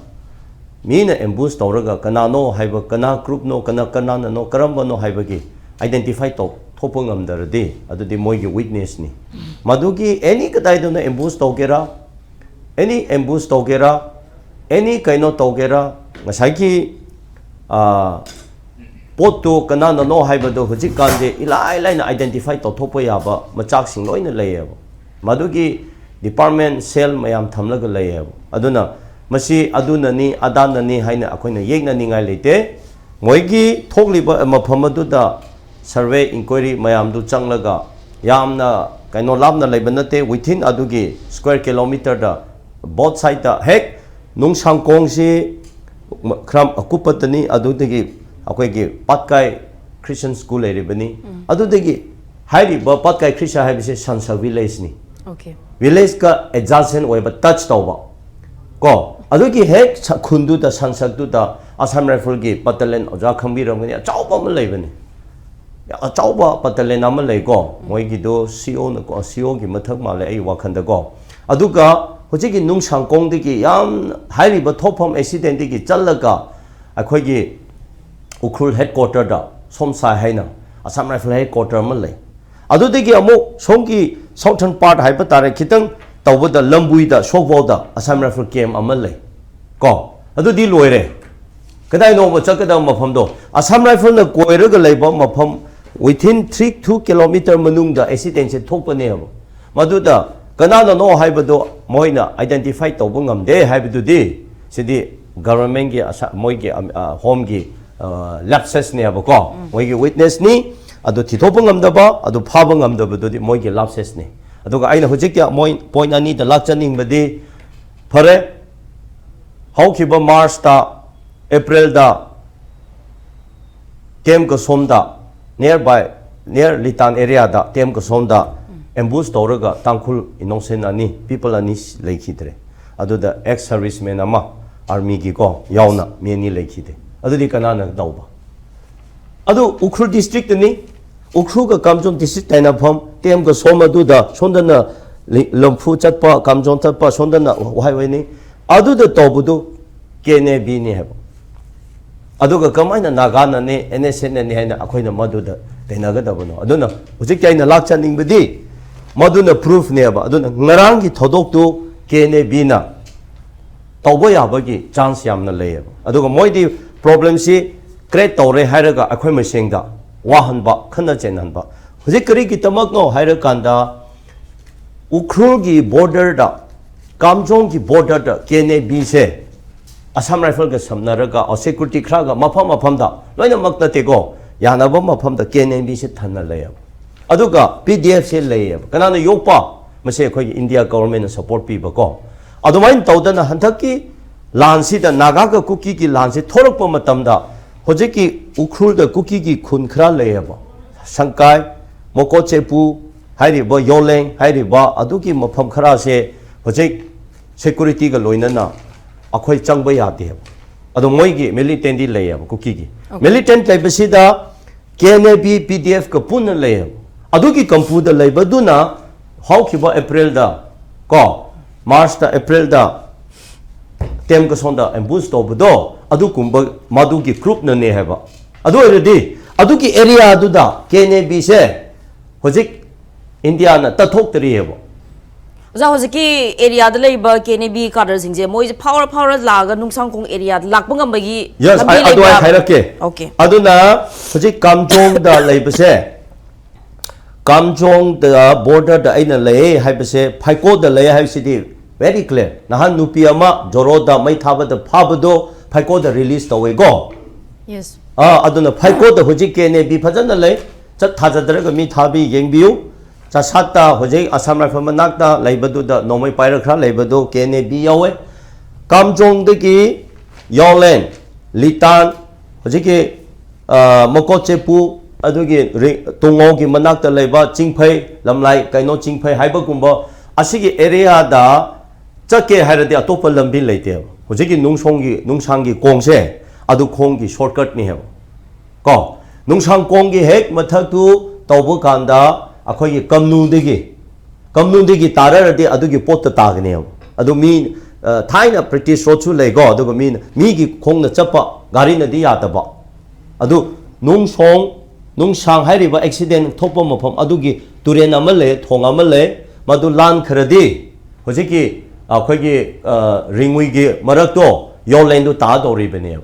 ꯃꯤꯅ ꯑꯦꯝꯕꯨꯁ ꯇꯧꯔꯒ ꯀꯅꯥꯅꯣ ꯍꯥꯏꯕ, ꯀꯅꯥ ꯒ꯭ꯔꯨꯞꯅꯣ, ꯀꯅꯥ, ꯀꯅꯥꯅꯅꯣ, ꯀꯔꯝꯕꯅꯣ ꯍꯥꯏꯕꯒꯤ ꯑꯥꯏꯗꯦꯟꯇꯤꯐꯥꯏ ꯇꯧꯊꯣꯛꯄ ꯉꯝꯗ꯭ꯔꯗꯤ, ꯑꯗꯨꯗꯤ ꯃꯣꯏꯒꯤ ꯋꯤꯛꯅꯦꯁꯅꯤ꯫ ꯃꯗꯨꯒꯤ ꯑꯦꯅꯤ ꯀꯗꯥꯏꯗꯅ ꯑꯦꯝꯕꯨꯁ ꯇꯧꯒꯦꯔꯥ, ꯑꯦꯅꯤ ꯑꯦꯝꯕꯨꯁ ꯇꯧꯒꯦꯔꯥ, ꯑꯦꯅꯤ ꯀꯩꯅꯣ ꯇꯧꯒꯦꯔꯥ, ꯉꯁꯥꯏꯒꯤ, ꯑ, ꯄꯣꯠꯇꯨ ꯀꯅꯥꯅꯅꯣ ꯍꯥꯏꯕꯗꯨ ꯍꯧꯖꯤꯛꯀꯥꯟꯗꯤ ꯏꯂꯥꯏ ꯂꯥꯏꯅ ꯑꯥꯏꯗꯦꯟꯇꯤꯐꯥꯏ ꯇꯧꯊꯣꯛꯄ ꯌꯥꯕ ꯃꯆꯥꯛꯁꯤꯡ ꯂꯣꯏꯅ ꯂꯩꯌꯦꯕ꯫ ꯃꯗꯨꯒꯤ ꯗꯤꯄꯥꯔꯠꯃꯦꯟꯠ, ꯁꯦꯜ ꯃꯌꯥꯝ ꯊꯝꯂꯒ ꯂꯩꯌꯦꯕ꯫ ꯑꯗꯨꯅ ꯃꯁꯤ ꯑꯗꯨꯅꯅꯤ, ꯑꯗꯥꯅꯅꯤ ꯍꯥꯏꯅ ꯑꯩꯈꯣꯏꯅ ꯌꯦꯛꯅꯅꯤꯡꯉꯥꯏ ꯂꯩꯇꯦ꯫ ꯃꯣꯏꯒꯤ ꯊꯣꯛꯂꯤꯕ ꯃꯐꯝ ꯑꯗꯨꯗ ꯁꯔꯚꯦ, ꯏꯟꯀ꯭ꯋꯥꯏꯔꯤ ꯃꯌꯥꯝꯗꯨ ꯆꯪꯂꯒ, ꯌꯥꯝꯅ ꯀꯩꯅꯣ ꯂꯥꯞꯅ ꯂꯩꯕ ꯅꯠꯇꯦ, within ꯑꯗꯨꯒꯤ ꯁ꯭ꯀ꯭ꯋꯦꯔ ꯀꯤꯂꯣꯃꯤꯇꯔꯗ, ꯕꯣꯠ ꯁꯥꯏꯗꯇ, ꯍꯦꯛ ꯅꯨꯡꯁꯥꯡꯀꯣꯡꯁꯤ ꯈꯔ ꯑꯀꯨꯞꯄꯗꯅꯤ, ꯑꯗꯨꯗꯒꯤ ꯑꯩꯈꯣꯏꯒꯤ ꯄꯥꯠꯀꯥꯏ ꯈ꯭ꯔꯤꯁꯇꯤꯌꯟ ꯁ꯭ꯀꯨꯜ ꯂꯩꯔꯤꯕꯅꯤ꯫ ꯑꯗꯨꯗꯒꯤ ꯍꯥꯏꯔꯤꯕ ꯄꯥꯠꯀꯥꯏ ꯈ꯭ꯔꯤꯁꯇꯤꯌꯟ ꯍꯥꯏꯕꯁꯦ ꯁꯟꯁꯛ ꯚꯤꯂꯦꯖꯅꯤ꯫ Okay. ꯚꯤꯂꯦꯖꯀ ꯑꯦꯗꯖꯥꯁꯦꯟ ꯑꯣꯏꯕ, ꯇꯆ ꯇꯧꯕ ꯀꯣ, ꯑꯗꯨꯒꯤ ꯍꯦꯛ ꯁ- ꯈꯨꯟꯗꯨꯗ, ꯁꯟꯁꯛꯇꯨꯗ ꯑꯁꯥꯝ ꯔꯥꯏꯐꯜꯒꯤ ꯕꯇꯥꯂꯤꯌꯟ, ꯑꯣꯖꯥ ꯈꯪꯕꯤꯔꯝꯒꯅꯤ, ꯑꯆꯧꯕ ꯑꯃ ꯂꯩꯕꯅꯤ꯫ ꯑꯆꯧꯕ ꯕꯇꯥꯂꯤꯌꯟ ꯑꯃ ꯂꯩꯀꯣ, ꯃꯣꯏꯒꯤꯗꯣ ꯁꯤ ꯑꯣꯅꯀꯣ, ꯁꯤ ꯑꯣꯒꯤ ꯃꯊꯛ ꯃꯥꯜꯂꯦ ꯑꯩ ꯋꯥꯈꯟꯗꯀꯣ꯫ ꯑꯗꯨꯒ ꯍꯧꯖꯤꯛꯀꯤ ꯅꯨꯡꯁꯥꯡꯀꯣꯡꯗꯒꯤ ꯌꯥꯝ ꯍꯥꯏꯔꯤꯕ ꯊꯣꯛꯐꯝ ꯑꯦꯛꯁꯤꯗꯦꯟꯗꯒꯤ ꯆꯠꯂꯒ ꯑꯩꯈꯣꯏꯒꯤ ꯎꯈ꯭ꯔꯨꯜ ꯍꯦꯗ ꯀ꯭ꯋꯥꯇꯔꯗ ꯁꯣꯝꯁꯥꯏ ꯍꯥꯏꯅ ꯑꯁꯥꯝ ꯔꯥꯏꯐꯜ ꯍꯦꯗ ꯀ꯭ꯋꯥꯇꯔ ꯑꯃ ꯂꯩ꯫ ꯑꯗꯨꯗꯒꯤ ꯑꯃꯨꯛ ꯁꯣꯝꯒꯤ ꯁꯥꯎꯊꯔꯟ ꯄꯥꯔꯠ ꯍꯥꯏꯕ ꯇꯥꯔꯦ, ꯈꯤꯇꯪ ꯇꯧꯕꯗ ꯂꯝꯕꯨꯏꯗ, ꯁꯣꯛꯕꯧꯗ ꯑꯁꯥꯝ ꯔꯥꯏꯐꯜ ꯀꯦꯝ ꯑꯃ ꯂꯩ ꯀꯣ꯫ ꯑꯗꯨꯗꯤ ꯂꯣꯏꯔꯦ꯫ ꯀꯗꯥꯏꯅꯣꯕ ꯆꯠꯀꯗꯕ ꯃꯐꯝꯗꯣ? ꯑꯁꯥꯝ ꯔꯥꯏꯐꯜꯅ ꯀꯣꯏꯔꯒ ꯂꯩꯕ ꯃꯐꯝ, within three two kilometer ꯃꯅꯨꯡꯗ ꯑꯦꯛꯁꯤꯗꯦꯟꯁꯦ ꯊꯣꯛꯄꯅꯦꯕ꯫ ꯃꯗꯨꯗ ꯀꯅꯥꯅꯅꯣ ꯍꯥꯏꯕꯗꯣ ꯃꯣꯏꯅ ꯑꯥꯏꯗꯦꯟꯇꯤꯐꯥꯏ ꯇꯧꯕ ꯉꯝꯗꯦ ꯍꯥꯏꯕꯗꯨꯗꯤ, ꯁꯤꯗꯤ ꯒꯚꯔꯟꯃꯦꯟꯒꯤ ꯑꯁꯥ-, ꯃꯣꯏꯒꯤ, ꯑꯝ, ꯑ, ꯍꯣꯝꯒꯤ, ꯑ, ꯂꯦꯞꯁꯦꯁꯅꯦꯕꯀꯣ꯫ ꯃꯣꯏꯒꯤ ꯋꯤꯛꯅꯦꯁꯅꯤ꯫ ꯑꯗꯨ ꯊꯤꯊꯣꯛꯄ ꯉꯝꯗꯕ, ꯑꯗꯨ ꯐꯥꯕ ꯉꯝꯗꯕꯗꯨꯗꯤ ꯃꯣꯏꯒꯤ ꯂꯦꯞꯁꯦꯁꯅꯤ꯫ ꯑꯗꯨꯒ ꯑꯩꯅ ꯍꯧꯖꯤꯛꯀꯤ ꯃꯣꯏ ꯄꯣꯏꯟ ꯑꯅꯤꯗ ꯂꯥꯛꯆꯅꯤꯡꯕꯗꯤ, ꯐꯔꯦ, ꯍꯧꯈꯤꯕ ꯃꯥꯔꯆꯇ, ꯑꯦꯄ꯭ꯔꯤꯜꯗ ꯇꯦꯝ ꯀꯁꯣꯝꯗ, nearby, near ꯂꯤꯇꯥꯟ ꯑꯦꯔꯤꯌꯥꯗ ꯇꯦꯝ ꯀꯁꯣꯝꯗ ꯑꯦꯝꯕꯨꯁ ꯇꯧꯔꯒ ꯇꯥꯡꯈꯨꯜ ꯏꯅꯣꯁꯦꯟ ꯑꯅꯤ, ꯄꯤꯄꯜ ꯑꯅꯤ ꯂꯩꯈꯤꯗ꯭ꯔꯦ꯫ ꯑꯗꯨꯗ ꯑꯦꯛꯁ ꯁꯔꯚꯤꯁꯃꯦꯟ ꯑꯃ, ꯑꯥꯔꯃꯤꯒꯤꯀꯣ, ꯌꯥꯎꯅ ꯃꯤ ꯑꯅꯤ ꯂꯩꯈꯤꯗꯦ꯫ ꯑꯗꯨꯗꯤ ꯀꯅꯥꯅ ꯇꯧꯕ? ꯑꯗꯨ ꯎꯈ꯭ꯔꯨꯜ ꯗꯤꯁꯇ꯭ꯔꯤꯛꯇꯅꯤ꯫ ꯎꯈ꯭ꯔꯨꯜꯒ ꯀꯥꯝꯖꯣꯡ ꯗꯤꯁꯇ꯭ꯔꯤꯛ ꯇꯥꯏꯅꯐꯝ, ꯇꯦꯝ ꯀꯁꯣꯝ ꯑꯗꯨꯗ, ꯁꯣꯝꯗꯅ ꯂꯤ-, ꯂꯝꯐꯨ ꯆꯠꯄ, ꯀꯥꯝꯖꯣꯡ ꯆꯠꯄ, ꯁꯣꯝꯗꯅ ꯋꯥꯍꯥꯏꯋꯥꯏꯅꯤ꯫ ꯑꯗꯨꯗ ꯇꯧꯕꯗꯨ ꯀꯦ ꯑꯦꯟ ꯑꯦ ꯕꯤꯅꯤ ꯍꯥꯏꯕ꯫ ꯑꯗꯨꯒ ꯀꯃꯥꯏꯅ ꯅꯥꯒꯥꯅꯅꯦ, ꯑꯦꯟ ꯑꯦꯁ ꯑꯦꯟꯅꯅꯤ ꯍꯥꯏꯅ ꯑꯩꯈꯣꯏꯅ ꯃꯗꯨꯗ ꯇꯩꯅꯒꯗꯕꯅꯣ? ꯑꯗꯨꯅ ꯍꯧꯖꯤꯛꯇꯤ ꯑꯩꯅ ꯂꯥꯛꯆꯅꯤꯡꯕꯗꯤ ꯃꯗꯨꯅ ꯄ꯭ꯔꯨꯐꯅꯦꯕ꯫ ꯑꯗꯨꯅ ꯉꯔꯥꯡꯒꯤ ꯊꯧꯗꯣꯛꯇꯨ ꯀꯦ ꯑꯦꯟ ꯑꯦ ꯕꯤꯅ ꯇꯧꯕ ꯌꯥꯕꯒꯤ ꯆꯥꯟꯁ ꯌꯥꯝꯅ ꯂꯩꯌꯦꯕ꯫ ꯑꯗꯨꯒ ꯃꯣꯏꯗꯤ ꯄ꯭ꯔꯣꯕ꯭ꯂꯦꯝꯁꯤ ꯀ꯭ꯔꯤꯌꯦꯠ ꯇꯧꯔꯦ ꯍꯥꯏꯔꯒ ꯑꯩꯈꯣꯏ ꯃꯁꯦꯡꯗ ꯋꯥꯍꯟꯕ, ꯈꯠꯅ ꯆꯩꯅꯍꯟꯕ꯫ ꯍꯧꯖꯤꯛ ꯀꯔꯤꯒꯤꯗꯃꯛꯅꯣ ꯍꯥꯏꯔꯀꯥꯟꯗ, ꯎꯈ꯭ꯔꯨꯜꯒꯤ ꯕꯣꯔꯗꯔꯗ, ꯀꯥꯝꯖꯣꯡꯒꯤ ꯕꯣꯔꯗꯔꯗ ꯀꯦ ꯑꯦꯟ ꯑꯦ ꯕꯤꯁꯦ ꯑꯁꯥꯝ ꯔꯥꯏꯐꯜꯒ ꯁꯝꯅꯔꯒ, ꯑꯣ, ꯁꯦꯀ꯭ꯌꯨꯔꯤꯇꯤ ꯈꯔꯒ ꯃꯐꯝ ꯃꯐꯝꯗ, ꯂꯣꯏꯅꯃꯛ ꯅꯠꯇꯦꯀꯣ, ꯌꯥꯅꯕ ꯃꯐꯝꯗ ꯀꯦ ꯑꯦꯟ ꯑꯦ ꯕꯤꯁꯦ ꯊꯟꯅ ꯂꯩꯌꯦꯕ꯫ ꯑꯗꯨꯒ ꯄꯤ ꯗꯤ ꯑꯦꯐꯁꯦ ꯂꯩꯌꯦꯕ꯫ ꯀꯅꯥꯅ ꯌꯣꯛꯄ? ꯃꯁꯤ ꯑꯩꯈꯣꯏꯒꯤ ꯏꯟꯗꯤꯌꯥ ꯒꯣꯚꯔꯟꯃꯦꯟꯠꯅ ꯁꯄꯣꯔꯠ ꯄꯤꯕꯀꯣ꯫ ꯑꯗꯨꯃꯥꯏꯅ ꯇꯧꯗꯅ ꯍꯟꯗꯛꯀꯤ ꯂꯥꯟꯁꯤꯗ, ꯅꯥꯒꯥꯒ ꯀꯨꯀꯤꯒꯤ ꯂꯥꯟꯁꯤ ꯊꯣꯔꯛꯄ ꯃꯇꯝꯗ, ꯍꯧꯖꯤꯛꯀꯤ ꯎꯈ꯭ꯔꯨꯜꯗ ꯀꯨꯀꯤꯒꯤ ꯈꯨꯟ ꯈꯔ ꯂꯩꯌꯦꯕ, ꯁꯪꯀꯥꯏ, ꯃꯣꯀꯣꯆꯦꯄꯨ ꯍꯥꯏꯔꯤꯕ, ꯌꯣꯂꯦꯡ ꯍꯥꯏꯔꯤꯕ, ꯑꯗꯨꯒꯤ ꯃꯐꯝ ꯈꯔꯁꯦ ꯍꯧꯖꯤꯛ ꯁꯦꯀ꯭ꯌꯨꯔꯤꯇꯤꯒ ꯂꯣꯏꯅꯅ ꯑꯩꯈꯣꯏ ꯆꯪꯕ ꯌꯥꯗꯦꯕ꯫ ꯑꯗꯣ ꯃꯣꯏꯒꯤ ꯃꯤꯂꯤꯇꯦꯟꯗꯤ ꯂꯩꯌꯦꯕ, ꯀꯨꯀꯤꯒꯤ꯫ Okay. ꯃꯤꯂꯤꯇꯦꯟ ꯂꯩꯕꯁꯤꯗ K N A B, P D ꯑꯦꯐꯀ ꯄꯨꯟꯅ ꯂꯩꯌꯦꯕ꯫ ꯑꯗꯨꯒꯤ ꯀꯝꯄꯨꯗ ꯂꯩꯕꯗꯨꯅ ꯍꯧꯈꯤꯕ ꯑꯦꯄ꯭ꯔꯤꯜꯗ, ꯀꯣ, ꯃꯥꯔꯆꯇ, ꯑꯦꯄ꯭ꯔꯤꯜꯗ ꯇꯦꯝ ꯀꯁꯣꯟꯗ ꯑꯦꯝꯕꯨꯁ ꯇꯧꯕꯗꯣ, ꯑꯗꯨꯒꯨꯝꯕ ꯃꯗꯨꯒꯤ ꯒ꯭ꯔꯨꯞꯅꯅꯦ ꯍꯥꯏꯕ꯫ ꯑꯗꯨ ꯑꯣꯏꯔꯗꯤ ꯑꯗꯨꯒꯤ ꯑꯦꯔꯤꯌꯥꯗꯨꯗ ꯀꯦ ꯑꯦꯟ ꯑꯦ ꯕꯤꯁꯦ ꯍꯧꯖꯤꯛ ꯏꯟꯗꯤꯌꯥꯅ ꯇꯠꯊꯣꯛꯇ꯭ꯔꯤꯑꯕ꯫ ꯑꯣꯖꯥ, ꯍꯧꯖꯤꯛꯀꯤ ꯑꯦꯔꯤꯌꯥꯗ ꯂꯩꯕ ꯀꯦ ꯑꯦꯟ ꯑꯦ ꯕꯤ ꯀꯥꯗꯔꯁꯤꯡꯁꯦ ꯃꯣꯏꯁꯦ ꯐꯥꯎꯔ ꯐꯥꯎꯔ ꯂꯥꯛꯑꯒ ꯅꯨꯡꯁꯥꯡꯈꯣꯡ ꯑꯦꯔꯤꯌꯥꯗ ꯂꯥꯛꯄ ꯉꯝꯕꯒꯤ ꯌꯦꯁ, ꯂꯝꯕꯤ ꯑꯗꯨ ꯑꯩ ꯂꯩꯕ꯭ꯔꯥ? ꯍꯥꯏꯔꯛꯀꯦ꯫ Okay. ꯑꯗꯨꯅ ꯍꯧꯖꯤꯛ ꯀꯥꯝꯖꯣꯡꯗ ꯂꯩꯕꯁꯦ, ꯀꯥꯝꯖꯣꯡꯗ ꯕꯣꯔꯗꯔꯗ ꯑꯩꯅ ꯂꯩ ꯍꯥꯏꯕꯁꯦ, ꯐꯥꯏꯀꯣꯗ ꯂꯩ ꯍꯥꯏꯕꯁꯤꯗꯤ very clear꯫ ꯅꯍꯥꯟ ꯅꯨꯄꯤ ꯑꯃ ꯖꯣꯔꯣꯗ ꯃꯩ ꯊꯥꯕꯗ ꯐꯥꯕꯗꯣ ꯐꯥꯏꯀꯣꯗ ꯔꯤꯂꯤꯁ ꯇꯧꯋꯦꯀꯣ꯫ Yes. ꯑꯥ, ꯑꯗꯨꯅ ꯐꯥꯏꯀꯣꯗ ꯍꯧꯖꯤꯛ ꯀꯦ ꯑꯦꯟ ꯑꯦ ꯕꯤ ꯐꯖꯅ ꯂꯩ꯫ ꯆꯠ ꯊꯥꯖꯗ꯭ꯔꯒ ꯃꯤ ꯊꯥꯕꯤ ꯌꯦꯡꯕꯤꯌꯨ꯫ ꯆꯥꯁꯥꯠꯇ ꯍꯧꯖꯤꯛ ꯑꯁꯥꯝ ꯔꯥꯏꯐꯜ ꯃꯅꯥꯛꯇ ꯂꯩꯕꯗꯨꯗ ꯅꯣꯡꯃꯩ ꯄꯥꯏꯔ ꯈꯔ ꯂꯩꯕꯗꯨ ꯀꯦ ꯑꯦꯟ ꯑꯦ ꯕꯤ ꯌꯥꯎꯋꯦ꯫ ꯀꯥꯝꯖꯣꯡꯗꯒꯤ ꯌꯥꯎꯂꯦꯟ, ꯂꯤꯇꯥꯟ, ꯍꯧꯖꯤꯛꯀꯤ, ꯑ, ꯃꯀꯣꯠꯆꯦꯄꯨ, ꯑꯗꯨꯒꯤ ꯔꯤ-, ꯇꯨꯡꯉꯧꯒꯤ ꯃꯅꯥꯛꯇ ꯂꯩꯕ ꯆꯤꯡꯐꯩ, ꯂꯝꯂꯥꯏ, ꯀꯩꯅꯣ ꯆꯤꯡꯐꯩ ꯍꯥꯏꯕꯒꯨꯝꯕ ꯑꯁꯤꯒꯤ ꯑꯦꯔꯤꯌꯥꯗ ꯆꯠꯀꯦ ꯍꯥꯏꯔꯗꯤ ꯑꯇꯣꯞꯄ ꯂꯝꯕꯤ ꯂꯩꯇꯦꯕ꯫ ꯍꯧꯖꯤꯛꯀꯤ ꯅꯨꯡꯁꯣꯡꯒꯤ, ꯅꯨꯡꯁꯥꯡꯒꯤ ꯀꯣꯡꯁꯦ ꯑꯗꯨ ꯈꯣꯡꯒꯤ ꯁꯣꯔꯠꯀꯠꯅꯤ ꯍꯥꯏꯕ꯫ ꯀꯣ, ꯅꯨꯡꯁꯥꯡ ꯀꯣꯡꯒꯤ ꯍꯦꯛ ꯃꯊꯛꯇꯨ ꯇꯧꯕ ꯀꯥꯟꯗ ꯑꯩꯈꯣꯏꯒꯤ ꯀꯝꯅꯨꯗꯒꯤ, ꯀꯝꯅꯨꯗꯒꯤ ꯇꯥꯔꯔꯗꯤ ꯑꯗꯨꯒꯤ ꯄꯣꯠꯇ ꯇꯥꯒꯅꯦꯕ꯫ ꯑꯗꯨ ꯃꯤ, ꯑ, ꯊꯥꯏꯅ ꯄ꯭ꯔꯤꯇꯤꯁ ꯔꯣꯗꯁꯨ ꯂꯩꯀꯣ, ꯑꯗꯨꯒ ꯃꯤꯅ, ꯃꯤꯒꯤ ꯈꯣꯡꯅ ꯆꯠꯄ ꯒꯥꯔꯤꯅꯗꯤ ꯌꯥꯗꯕ꯫ ꯑꯗꯨ ꯅꯨꯡꯁꯣꯡ, ꯅꯨꯡꯁꯥꯡ ꯍꯥꯏꯔꯤꯕ ꯑꯦꯛꯁꯤꯗꯦꯟ ꯊꯣꯛꯄ ꯃꯐꯝ ꯑꯗꯨꯒꯤ ꯇꯨꯔꯦꯟ ꯑꯃ ꯂꯩ, ꯊꯣꯡ ꯑꯃ ꯂꯩ, ꯃꯗꯨ ꯂꯥꯟꯈ꯭ꯔꯗꯤ ꯍꯧꯖꯤꯛꯀꯤ ꯑꯩꯈꯣꯏꯒꯤ, ꯑ, ꯔꯤꯡꯉꯨꯏꯒꯤ ꯃꯔꯛꯇꯣ ꯌꯣꯂꯦꯟꯗꯨ ꯇꯥꯗꯧꯔꯤꯕꯅꯦꯕ꯫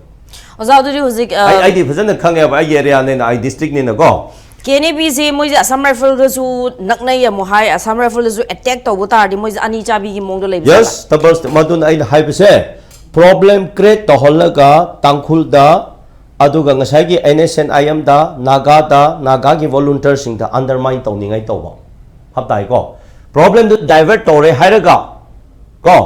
ꯑꯣꯖꯥ, ꯑꯗꯨꯗꯤ ꯍꯧꯖꯤꯛ, ꯑ, ꯑꯩ, ꯑꯩꯗꯤ ꯐꯖꯅ ꯈꯪꯉꯦꯕ, ꯑꯩꯒꯤ ꯑꯦꯔꯤꯌꯥꯅꯤꯅ, ꯑꯩ ꯗꯤꯁꯇ꯭ꯔꯤꯛꯅꯤꯅꯀꯣ꯫ ꯀꯦ ꯑꯦꯟ ꯑꯦ ꯕꯤꯁꯦ ꯃꯣꯏꯁꯦ ꯑꯁꯥꯝ ꯔꯥꯏꯐꯜꯒꯁꯨ ꯅꯛꯅꯩ ꯑꯃꯨꯛ ꯍꯥꯏ, ꯑꯁꯥꯝ ꯔꯥꯏꯐꯜꯗꯁꯨ ꯑꯦꯇꯦꯛ ꯇꯧꯕ ꯇꯥꯔꯗꯤ ꯃꯣꯏꯁꯦ ꯑꯅꯤ ꯆꯥꯕꯤꯒꯤ ꯃꯑꯣꯡꯗ ꯂꯩꯕ ꯖꯥꯠꯂꯥ? ꯌꯦꯁ, ꯇꯕꯁ, ꯃꯗꯨꯅ ꯑꯩꯅ ꯍꯥꯏꯕꯁꯦ, ꯄ꯭ꯔꯣꯕ꯭ꯂꯦꯝ ꯀ꯭ꯔꯤꯌꯦꯠ ꯇꯧꯍꯜꯂꯒ ꯇꯥꯡꯈꯨꯜꯗ, ꯑꯗꯨꯒ ꯉꯁꯥꯏꯒꯤ ꯑꯦꯟ ꯑꯦꯁ ꯑꯦꯟ ꯑꯥꯏ ꯑꯦꯝꯗ, ꯅꯥꯒꯥꯗ, ꯅꯥꯒꯥꯒꯤ ꯚꯣꯂꯨꯟꯇꯤꯌꯔꯁꯤꯡꯗ ꯑꯟꯗꯔꯃꯥꯏꯟ ꯇꯧꯅꯤꯡꯉꯥꯏ ꯇꯧꯕ꯫ ꯍꯥꯞ ꯇꯥꯏꯀꯣ? ꯄ꯭ꯔꯣꯕ꯭ꯂꯦꯝꯗꯨ ꯗꯥꯏꯚꯔꯠ ꯇꯧꯔꯦ ꯍꯥꯏꯔꯒ, ꯀꯣ,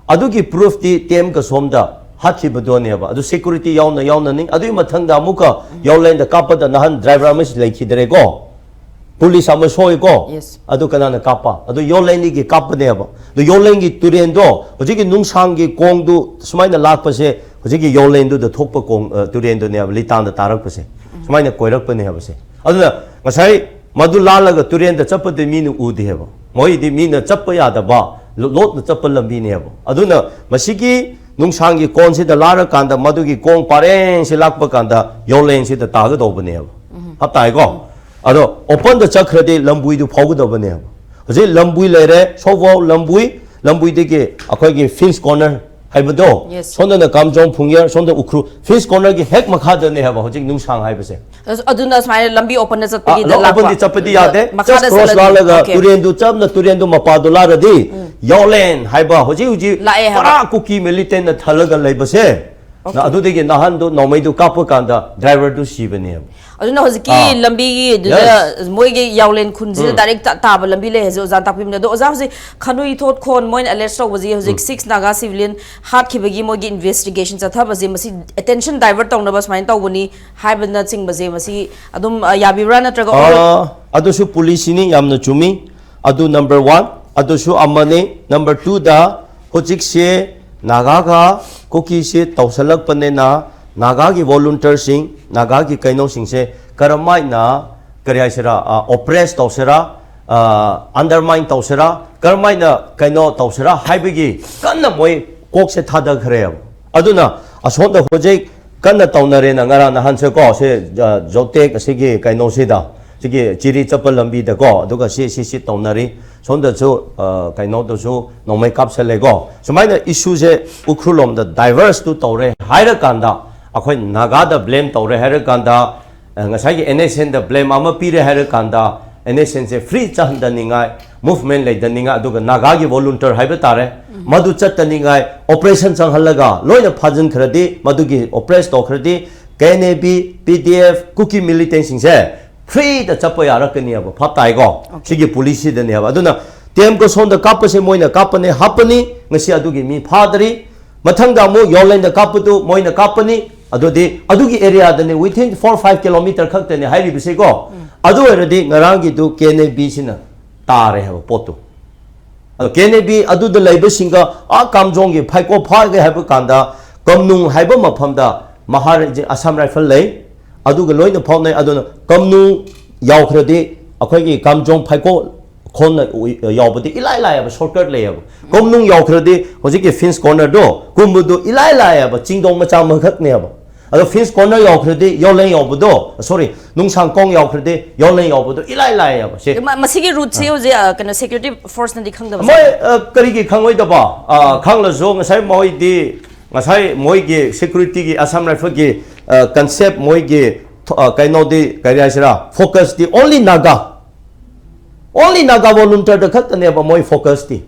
ꯑꯗꯨꯒꯤ ꯄ꯭ꯔꯨꯐꯇꯤ ꯇꯦꯝ ꯀꯁꯣꯝꯗ ꯍꯥꯠꯈꯤꯕꯗꯣꯅꯦꯕ꯫ ꯑꯗꯨ security ꯌꯥꯎꯅ ꯌꯥꯎꯅꯅꯤ꯫ ꯑꯗꯨꯒꯤ ꯃꯊꯪꯗ ꯑꯃꯨꯛꯀ ꯌꯥꯎꯂꯦꯟꯗ ꯀꯥꯞꯄꯗ ꯅꯍꯥꯟ driver ꯑꯃꯁꯨ ꯂꯩꯈꯤꯗ꯭ꯔꯦꯀꯣ꯫ Police ꯑꯃ ꯁꯣꯛꯏꯀꯣ꯫ Yes. ꯑꯗꯨ ꯀꯅꯥꯅ ꯀꯥꯞꯄ? ꯑꯗꯨ ꯌꯥꯎꯂꯦꯟꯗꯒꯤ ꯀꯥꯞꯄꯅꯦꯕ꯫ ꯑꯗꯨ ꯌꯥꯎꯂꯦꯟꯒꯤ ꯇꯨꯔꯦꯟꯗꯣ ꯍꯧꯖꯤꯛꯀꯤ ꯅꯨꯡꯁꯥꯡꯒꯤ ꯀꯣꯡꯗꯨ ꯁꯨꯃꯥꯏꯅ ꯂꯥꯛꯄꯁꯦ ꯍꯧꯖꯤꯛꯀꯤ ꯌꯥꯎꯂꯦꯟꯗꯨꯗ ꯊꯣꯛꯄ ꯀꯣꯡ, ꯑ, ꯇꯨꯔꯦꯟꯗꯨꯅꯦꯕ ꯂꯤꯇꯥꯟꯗ ꯇꯥꯔꯛꯄꯁꯦ꯫ ꯁꯨꯃꯥꯏꯅ ꯀꯣꯏꯔꯛꯄꯅꯦ ꯍꯥꯏꯕꯁꯦ꯫ ꯑꯗꯨꯅ ꯉꯁꯥꯏ ꯃꯗꯨ ꯂꯥꯜꯂꯒ ꯇꯨꯔꯦꯟꯗ ꯆꯠꯄꯗꯤ ꯃꯤꯅ ꯎꯗꯦ ꯍꯥꯏꯕ꯫ ꯃꯣꯏꯗꯤ ꯃꯤꯅ ꯆꯠꯄ ꯌꯥꯗꯕ, ꯂꯣ-, ꯂꯣꯠꯅ ꯆꯠꯄ ꯂꯝꯕꯤꯅꯦꯕ꯫ ꯑꯗꯨꯅ ꯃꯁꯤꯒꯤ ꯅꯨꯡꯁꯥꯡꯒꯤ ꯀꯣꯟꯁꯤꯗ ꯂꯥꯜꯂꯀꯥꯟꯗ ꯃꯗꯨꯒꯤ ꯀꯣꯡ ꯄꯔꯦꯡꯁꯤ ꯂꯥꯛꯄ ꯀꯥꯟꯗ ꯌꯥꯎꯂꯦꯟꯁꯤꯗ ꯇꯥꯒꯗꯧꯕꯅꯦꯕ꯫ ꯍꯥꯞ ꯇꯥꯏꯀꯣ? ꯑꯗꯣ openꯗ ꯆꯠꯈ꯭ꯔꯗꯤ ꯂꯝꯕꯨꯏꯗꯨ ꯐꯥꯎꯒꯗꯕꯅꯦꯕ꯫ ꯍꯧꯖꯤꯛ ꯂꯝꯕꯨꯏ ꯂꯩꯔꯦ, ꯁꯣꯐꯥꯎ ꯂꯝꯕꯨꯏ, ꯂꯝꯕꯨꯏꯗꯒꯤ ꯑꯩꯈꯣꯏꯒꯤ Phoenix Corner ꯍꯥꯏꯕꯗꯣ, Yes. ꯁꯣꯝꯗꯅ ꯀꯥꯝꯖꯣꯡ ꯐꯨꯡꯌꯔ, ꯁꯣꯝꯗ ꯎꯈ꯭ꯔꯨꯜ, Phoenix Cornerꯒꯤ ꯍꯦꯛ ꯃꯈꯥꯗꯅꯦ ꯍꯥꯏꯕ ꯍꯧꯖꯤꯛ ꯅꯨꯡꯁꯥꯡ ꯍꯥꯏꯕꯁꯦ꯫ ꯑꯁ, ꯑꯗꯨꯅ ꯁꯨꯃꯥꯏꯅ ꯂꯝꯕꯤ openꯗ ꯆꯠꯄꯒꯤꯗ ꯑ, openꯗꯤ ꯆꯠꯄꯗꯤ ꯌꯥꯗꯦ꯫ ꯃꯈꯥꯗ Just cross ꯆꯠꯂꯗꯤ, ꯂꯥꯜꯂꯒ okay. ꯇꯨꯔꯦꯟꯗꯨ ꯆꯞꯅ ꯇꯨꯔꯦꯟꯗꯨ ꯃꯄꯥꯗꯨ ꯂꯥꯜꯂꯗꯤ ꯌꯥꯎꯂꯦꯟ ꯍꯥꯏꯕ ꯍꯧꯖꯤꯛ ꯍꯧꯖꯤꯛ ꯂꯥꯛꯑꯦ ꯍꯥꯏꯕ꯫ ꯄꯨꯔꯥ ꯀꯨꯀꯤ militantꯅ ꯊꯜꯂꯒ ꯂꯩꯕꯁꯦ꯫ Okay. ꯅ-, ꯑꯗꯨꯗꯒꯤ ꯅꯍꯥꯟꯗꯣ ꯅꯣꯡꯃꯩꯗꯨ ꯀꯥꯞꯄ ꯀꯥꯟꯗ driverꯗꯨ ꯁꯤꯕꯅꯦꯕ꯫ ꯑꯗꯨꯅ ꯍꯧꯖꯤꯛꯀꯤ ꯑꯥ. ꯂꯝꯕꯤꯒꯤꯗꯨꯗ Yes. ꯃꯣꯏꯒꯤ ꯌꯥꯎꯂꯦꯟ ꯈꯨꯟꯁꯤꯗ ꯎꯝ. direct ꯇ-, ꯇꯥꯕ ꯂꯝꯕꯤ ꯂꯩ ꯍꯥꯏꯁꯦ ꯑꯣꯖꯥ ꯇꯥꯛꯄꯤꯕꯅꯦ꯫ ꯑꯗꯣ ꯑꯣꯖꯥ, ꯍꯧꯖꯤꯛ ꯈꯥꯅꯨꯏ ꯊꯣꯠꯈꯣꯟ ꯃꯣꯏꯅ allege ꯇꯧꯕꯁꯤ ꯍꯧꯖꯤꯛ six Naga civilian ꯍꯥꯠꯈꯤꯕꯒꯤ ꯃꯣꯏꯒꯤ investigation ꯆꯠꯊꯕꯁꯦ ꯃꯁꯤ attention divert ꯇꯧꯅꯕ ꯁꯨꯃꯥꯏꯅ ꯇꯧꯕꯅꯤ ꯍꯥꯏꯕꯅꯆꯤꯡꯕꯁꯦ ꯃꯁꯤ ꯑꯗꯨꯝ, ꯑ, ꯌꯥꯕꯤꯕ꯭ꯔꯥ? ꯅꯠꯇ꯭ꯔꯒ ꯑ, ꯑꯗꯨꯁꯨ policyꯅꯤ, ꯌꯥꯝꯅ ꯆꯨꯝꯃꯤ꯫ ꯑꯗꯨ number one, ꯑꯗꯨꯁꯨ ꯑꯃꯅꯤ꯫ Number twoꯗ ꯍꯧꯖꯤꯛꯁꯦ ꯅꯥꯒꯥꯒ ꯀꯨꯀꯤꯁꯦ ꯇꯧꯁꯜꯂꯛꯄꯅꯤꯅ ꯅꯥꯒꯥꯒꯤ volunteerꯁꯤꯡ, ꯅꯥꯒꯥꯒꯤ ꯀꯩꯅꯣꯁꯤꯡꯁꯦ ꯀꯔꯝꯃꯥꯏꯅ, ꯀꯔꯤ ꯍꯥꯏꯁꯤꯔꯥ, ꯑ, oppress ꯇꯧꯁꯤꯔꯥ, ꯑ, undermine ꯇꯧꯁꯤꯔꯥ, ꯀꯔꯝꯃꯥꯏꯅ ꯀꯩꯅꯣ ꯇꯧꯁꯤꯔꯥ ꯍꯥꯏꯕꯒꯤ ꯀꯟꯅ ꯃꯣꯏ ꯀꯣꯛꯁꯦ ꯊꯥꯗꯈ꯭ꯔꯦꯕ꯫ ꯑꯗꯨꯅ ꯑꯁꯣꯝꯗ ꯍꯧꯖꯤꯛ ꯀꯟꯅ ꯇꯧꯅꯔꯦꯅ ꯉꯔꯥꯡ ꯅꯍꯥꯟꯁꯦꯀꯣ, ꯁꯦ, ꯑ, ꯖꯣꯇꯦꯛ ꯑꯁꯤꯒꯤ ꯀꯩꯅꯣꯁꯤꯗ, ꯁꯤꯒꯤ ꯆꯤꯔꯤ ꯆꯠꯄ ꯂꯝꯕꯤꯗꯀꯣ, ꯑꯗꯨꯒ ꯁꯤ, ꯁꯤ, ꯁꯤ ꯇꯧꯅꯔꯤ꯫ ꯁꯣꯝꯗꯁꯨ, ꯑ, ꯀꯩꯅꯣꯗꯁꯨ ꯅꯣꯡꯃꯩ ꯀꯥꯞꯁꯜꯂꯦꯀꯣ꯫ ꯁꯨꯃꯥꯏꯅ issueꯁꯦ ꯎꯈ꯭ꯔꯨꯜꯂꯣꯝꯗ divertꯇꯨ ꯇꯧꯔꯦ ꯍꯥꯏꯔꯀꯥꯟꯗ, ꯑꯩꯈꯣꯏ ꯅꯥꯒꯥꯗ blame ꯇꯧꯔꯦ ꯍꯥꯏꯔꯀꯥꯟꯗ, ꯑ, ꯉꯁꯥꯏꯒꯤ NSCNꯗ blame ꯑꯃ ꯄꯤꯔꯦ ꯍꯥꯏꯔꯀꯥꯟꯗ, NSCNꯁꯦ free ꯆꯠꯍꯟꯗꯅꯤꯡꯉꯥꯏ, movement ꯂꯩꯗꯅꯤꯡꯉꯥꯏ, ꯑꯗꯨꯒ ꯅꯥꯒꯥꯒꯤ volunteer ꯍꯥꯏꯕ ꯇꯥꯔꯦ, ꯃꯗꯨ ꯆꯠꯇꯅꯤꯡꯉꯥꯏ operation ꯆꯪꯍꯜꯂꯒ ꯂꯣꯏꯅ ꯐꯥꯖꯤꯟꯈ꯭ꯔꯗꯤ, ꯃꯗꯨꯒꯤ oppress ꯇꯧꯈ꯭ꯔꯗꯤ, KNA, PDF, ꯀꯨꯀꯤ militantꯁꯤꯡꯁꯦ freeꯗ ꯆꯠꯄ ꯌꯥꯔꯛꯀꯅꯤꯕ꯫ ꯐꯥꯞ ꯇꯥꯏꯀꯣ? ꯁꯤꯒꯤ policyꯗꯅꯦꯕ꯫ ꯑꯗꯨꯅ TM ꯀꯣꯁꯣꯟꯗ ꯀꯥꯞꯄꯁꯦ ꯃꯣꯏꯅ ꯀꯥꯞꯄꯅꯦ, ꯍꯥꯞꯄꯅꯤ꯫ ꯉꯁꯤ ꯑꯗꯨꯒꯤ ꯃꯤ ꯐꯥꯗ꯭ꯔꯤ꯫ ꯃꯊꯪꯗ ꯑꯃꯨꯛ ꯌꯥꯎꯂꯦꯟꯗ ꯀꯥꯞꯄꯗꯨ ꯃꯣꯏꯅ ꯀꯥꯞꯄꯅꯤ꯫ ꯑꯗꯨꯗꯤ ꯑꯗꯨꯒꯤ ꯑꯦꯔꯤꯌꯥꯗꯅꯤ, within four five kilometer ꯈꯛꯇꯅꯤ ꯍꯥꯏꯔꯤꯕꯁꯤꯀꯣ꯫ ꯑꯗꯨ ꯑꯣꯏꯔꯗꯤ ꯉꯔꯥꯡꯒꯤꯗꯨ ꯀꯦ ꯑꯦꯟ ꯑꯦ ꯕꯤꯁꯤꯅ ꯇꯥꯔꯦ ꯍꯥꯏꯕ ꯄꯣꯠꯇꯨ꯫ ꯑꯗꯣ ꯀꯦ ꯑꯦꯟ ꯑꯦ ꯕꯤ ꯑꯗꯨꯗ ꯂꯩꯕꯁꯤꯡꯒ ꯑꯥ ꯀꯥꯝꯖꯣꯡꯒꯤ ꯐꯥꯏꯀꯣ ꯐꯥꯒꯦ ꯍꯥꯏꯕ ꯀꯥꯟꯗ ꯀꯝꯅꯨꯡ ꯍꯥꯏꯕ ꯃꯐꯝꯗ ꯃꯍꯥꯔꯥꯖ ꯑꯁꯥꯝ ꯔꯥꯏꯐꯜ ꯂꯩ꯫ ꯑꯗꯨꯒ ꯂꯣꯏꯅ ꯐꯥꯎꯅꯩ꯫ ꯑꯗꯨꯅ ꯀꯝꯅꯨꯡ ꯌꯥꯎꯈ꯭ꯔꯗꯤ ꯑꯩꯈꯣꯏꯒꯤ ꯀꯥꯝꯖꯣꯡ ꯐꯥꯏꯀꯣ ꯈꯣꯟꯅ ꯎ-, ꯌꯥꯎꯕꯗꯤ ꯏꯂꯥꯏ ꯂꯥꯏꯌꯦꯕ, ꯁꯣꯔꯠꯀꯠ ꯂꯩꯌꯦꯕ꯫ ꯀꯝꯅꯨꯡ ꯌꯥꯎꯈ꯭ꯔꯗꯤ ꯍꯧꯖꯤꯛꯀꯤ ꯐꯤꯟꯁ ꯀꯣꯔꯅꯔꯗꯣ ꯀꯨꯝꯕꯗꯣ ꯏꯂꯥꯏ ꯂꯥꯏꯌꯦꯕ, ꯆꯤꯡꯗꯣꯡ ꯃꯆꯥ ꯑꯃꯈꯛꯅꯦꯕ꯫ ꯑꯗꯣ ꯐꯤꯟꯁ ꯀꯣꯔꯅꯔ ꯌꯥꯎꯈ꯭ꯔꯗꯤ ꯌꯥꯎꯂꯦꯟ ꯌꯥꯎꯕꯗꯣ, ꯁꯣꯔꯤ, ꯅꯨꯡꯁꯥꯡ ꯀꯣꯡ ꯌꯥꯎꯈ꯭ꯔꯗꯤ ꯌꯥꯎꯂꯦꯟ ꯌꯥꯎꯕꯗꯣ ꯏꯂꯥꯏ ꯂꯥꯏꯌꯦꯕ ꯁꯦ꯫ ꯃ-, ꯃꯁꯤꯒꯤ ꯔꯨꯠꯁꯤ ꯍꯧꯖꯤꯛ, ꯑ, ꯀꯩꯅꯣ, ꯁꯦꯀ꯭ꯌꯨꯔꯤꯇꯤ ꯐꯣꯔꯁꯅꯗꯤ ꯈꯪꯗꯕ ꯃꯣꯏ, ꯖꯥꯠꯂꯥ? ꯑ, ꯀꯔꯤꯒꯤ ꯈꯪꯉꯣꯏꯗꯕ? ꯑ, ꯈꯪꯂꯁꯨ ꯉꯁꯥꯏ ꯃꯣꯏꯗꯤ, ꯉꯁꯥꯏ ꯃꯣꯏꯒꯤ ꯁꯦꯀ꯭ꯌꯨꯔꯤꯇꯤꯒꯤ, ꯑꯁꯥꯝ ꯔꯥꯏꯐꯜꯒꯤ, ꯑ, ꯀꯟꯁꯦꯞ, ꯃꯣꯏꯒꯤ ꯊꯣ-, ꯑ, ꯀꯩꯅꯣꯗꯤ, ꯀꯔꯤ ꯍꯥꯏꯁꯤꯔꯥ, ꯐꯣꯀꯁꯇꯤ only Naga꯫ Only Naga volunteerꯗ ꯈꯛꯇꯅꯦꯕ ꯃꯣꯏ ꯐꯣꯀꯁꯇꯤ꯫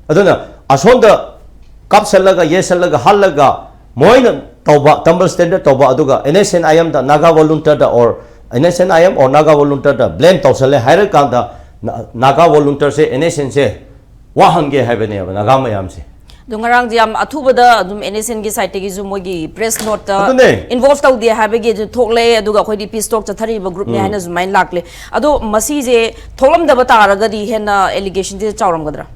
ꯑꯗꯨꯅ ꯑꯁꯣꯝꯗ ꯀꯥꯞꯁꯜꯂꯒ, ꯌꯦꯠꯁꯜꯂꯒ, ꯍꯥꯠꯂꯒ ꯃꯣꯏꯅ ꯇꯧꯕ, ꯇꯝꯕꯜ ꯁ꯭ꯇꯦꯟꯗ ꯇꯧꯕ, ꯑꯗꯨꯒ ꯑꯦꯟ ꯑꯦꯁ ꯑꯦꯟ ꯑꯥꯏ ꯑꯦꯝꯗ Naga volunteerꯗ or N S N I M or Naga volunteerꯗ ꯕ꯭ꯂꯦꯝ ꯇꯧꯁꯜꯂꯦ ꯍꯥꯏꯔꯀꯥꯟꯗ ꯅ-, Naga volunteerꯁꯦ, ꯑꯦꯟ ꯑꯦꯁ ꯑꯦꯟꯁꯦ ꯋꯥꯍꯟꯒꯦ ꯍꯥꯏꯕꯅꯦꯕ ꯅꯥꯒꯥ ꯃꯌꯥꯝꯁꯦ꯫ ꯑꯗꯣ ꯉꯔꯥꯡꯗꯤ ꯌꯥꯝ ꯑꯊꯨꯕꯗ ꯑꯗꯨꯝ ꯑꯦꯟ ꯑꯦꯁ ꯑꯦꯟꯒꯤ ꯁꯥꯏꯠꯇꯒꯤꯁꯨ ꯃꯣꯏꯒꯤ ꯄ꯭ꯔꯦꯁ ꯅꯣꯠꯇ ꯑꯗꯨꯅꯦ꯫ ꯏꯟꯚꯣꯜꯚ ꯇꯧꯗꯦ ꯍꯥꯏꯕꯒꯤ ꯑꯗꯨ ꯊꯣꯛꯂꯛꯑꯦ, ꯑꯗꯨꯒ ꯑꯩꯈꯣꯏꯗꯤ ꯄꯤꯁ ꯇꯣꯛ ꯆꯠꯊꯔꯤꯕ ꯒ꯭ꯔꯨꯞꯅꯦ ꯎꯝ꯫ ꯍꯥꯏꯅ ꯑꯗꯨꯃꯥꯏꯅ ꯂꯥꯛꯂꯦ꯫ ꯑꯗꯣ ꯃꯁꯤꯁꯦ ꯊꯣꯛꯂꯝꯗꯕ ꯇꯥꯔꯒꯗꯤ ꯍꯦꯟꯅ ꯑꯦꯂꯤꯒꯦꯁꯟꯁꯦ ꯆꯥꯎꯔꯝꯒꯗ꯭ꯔꯥ?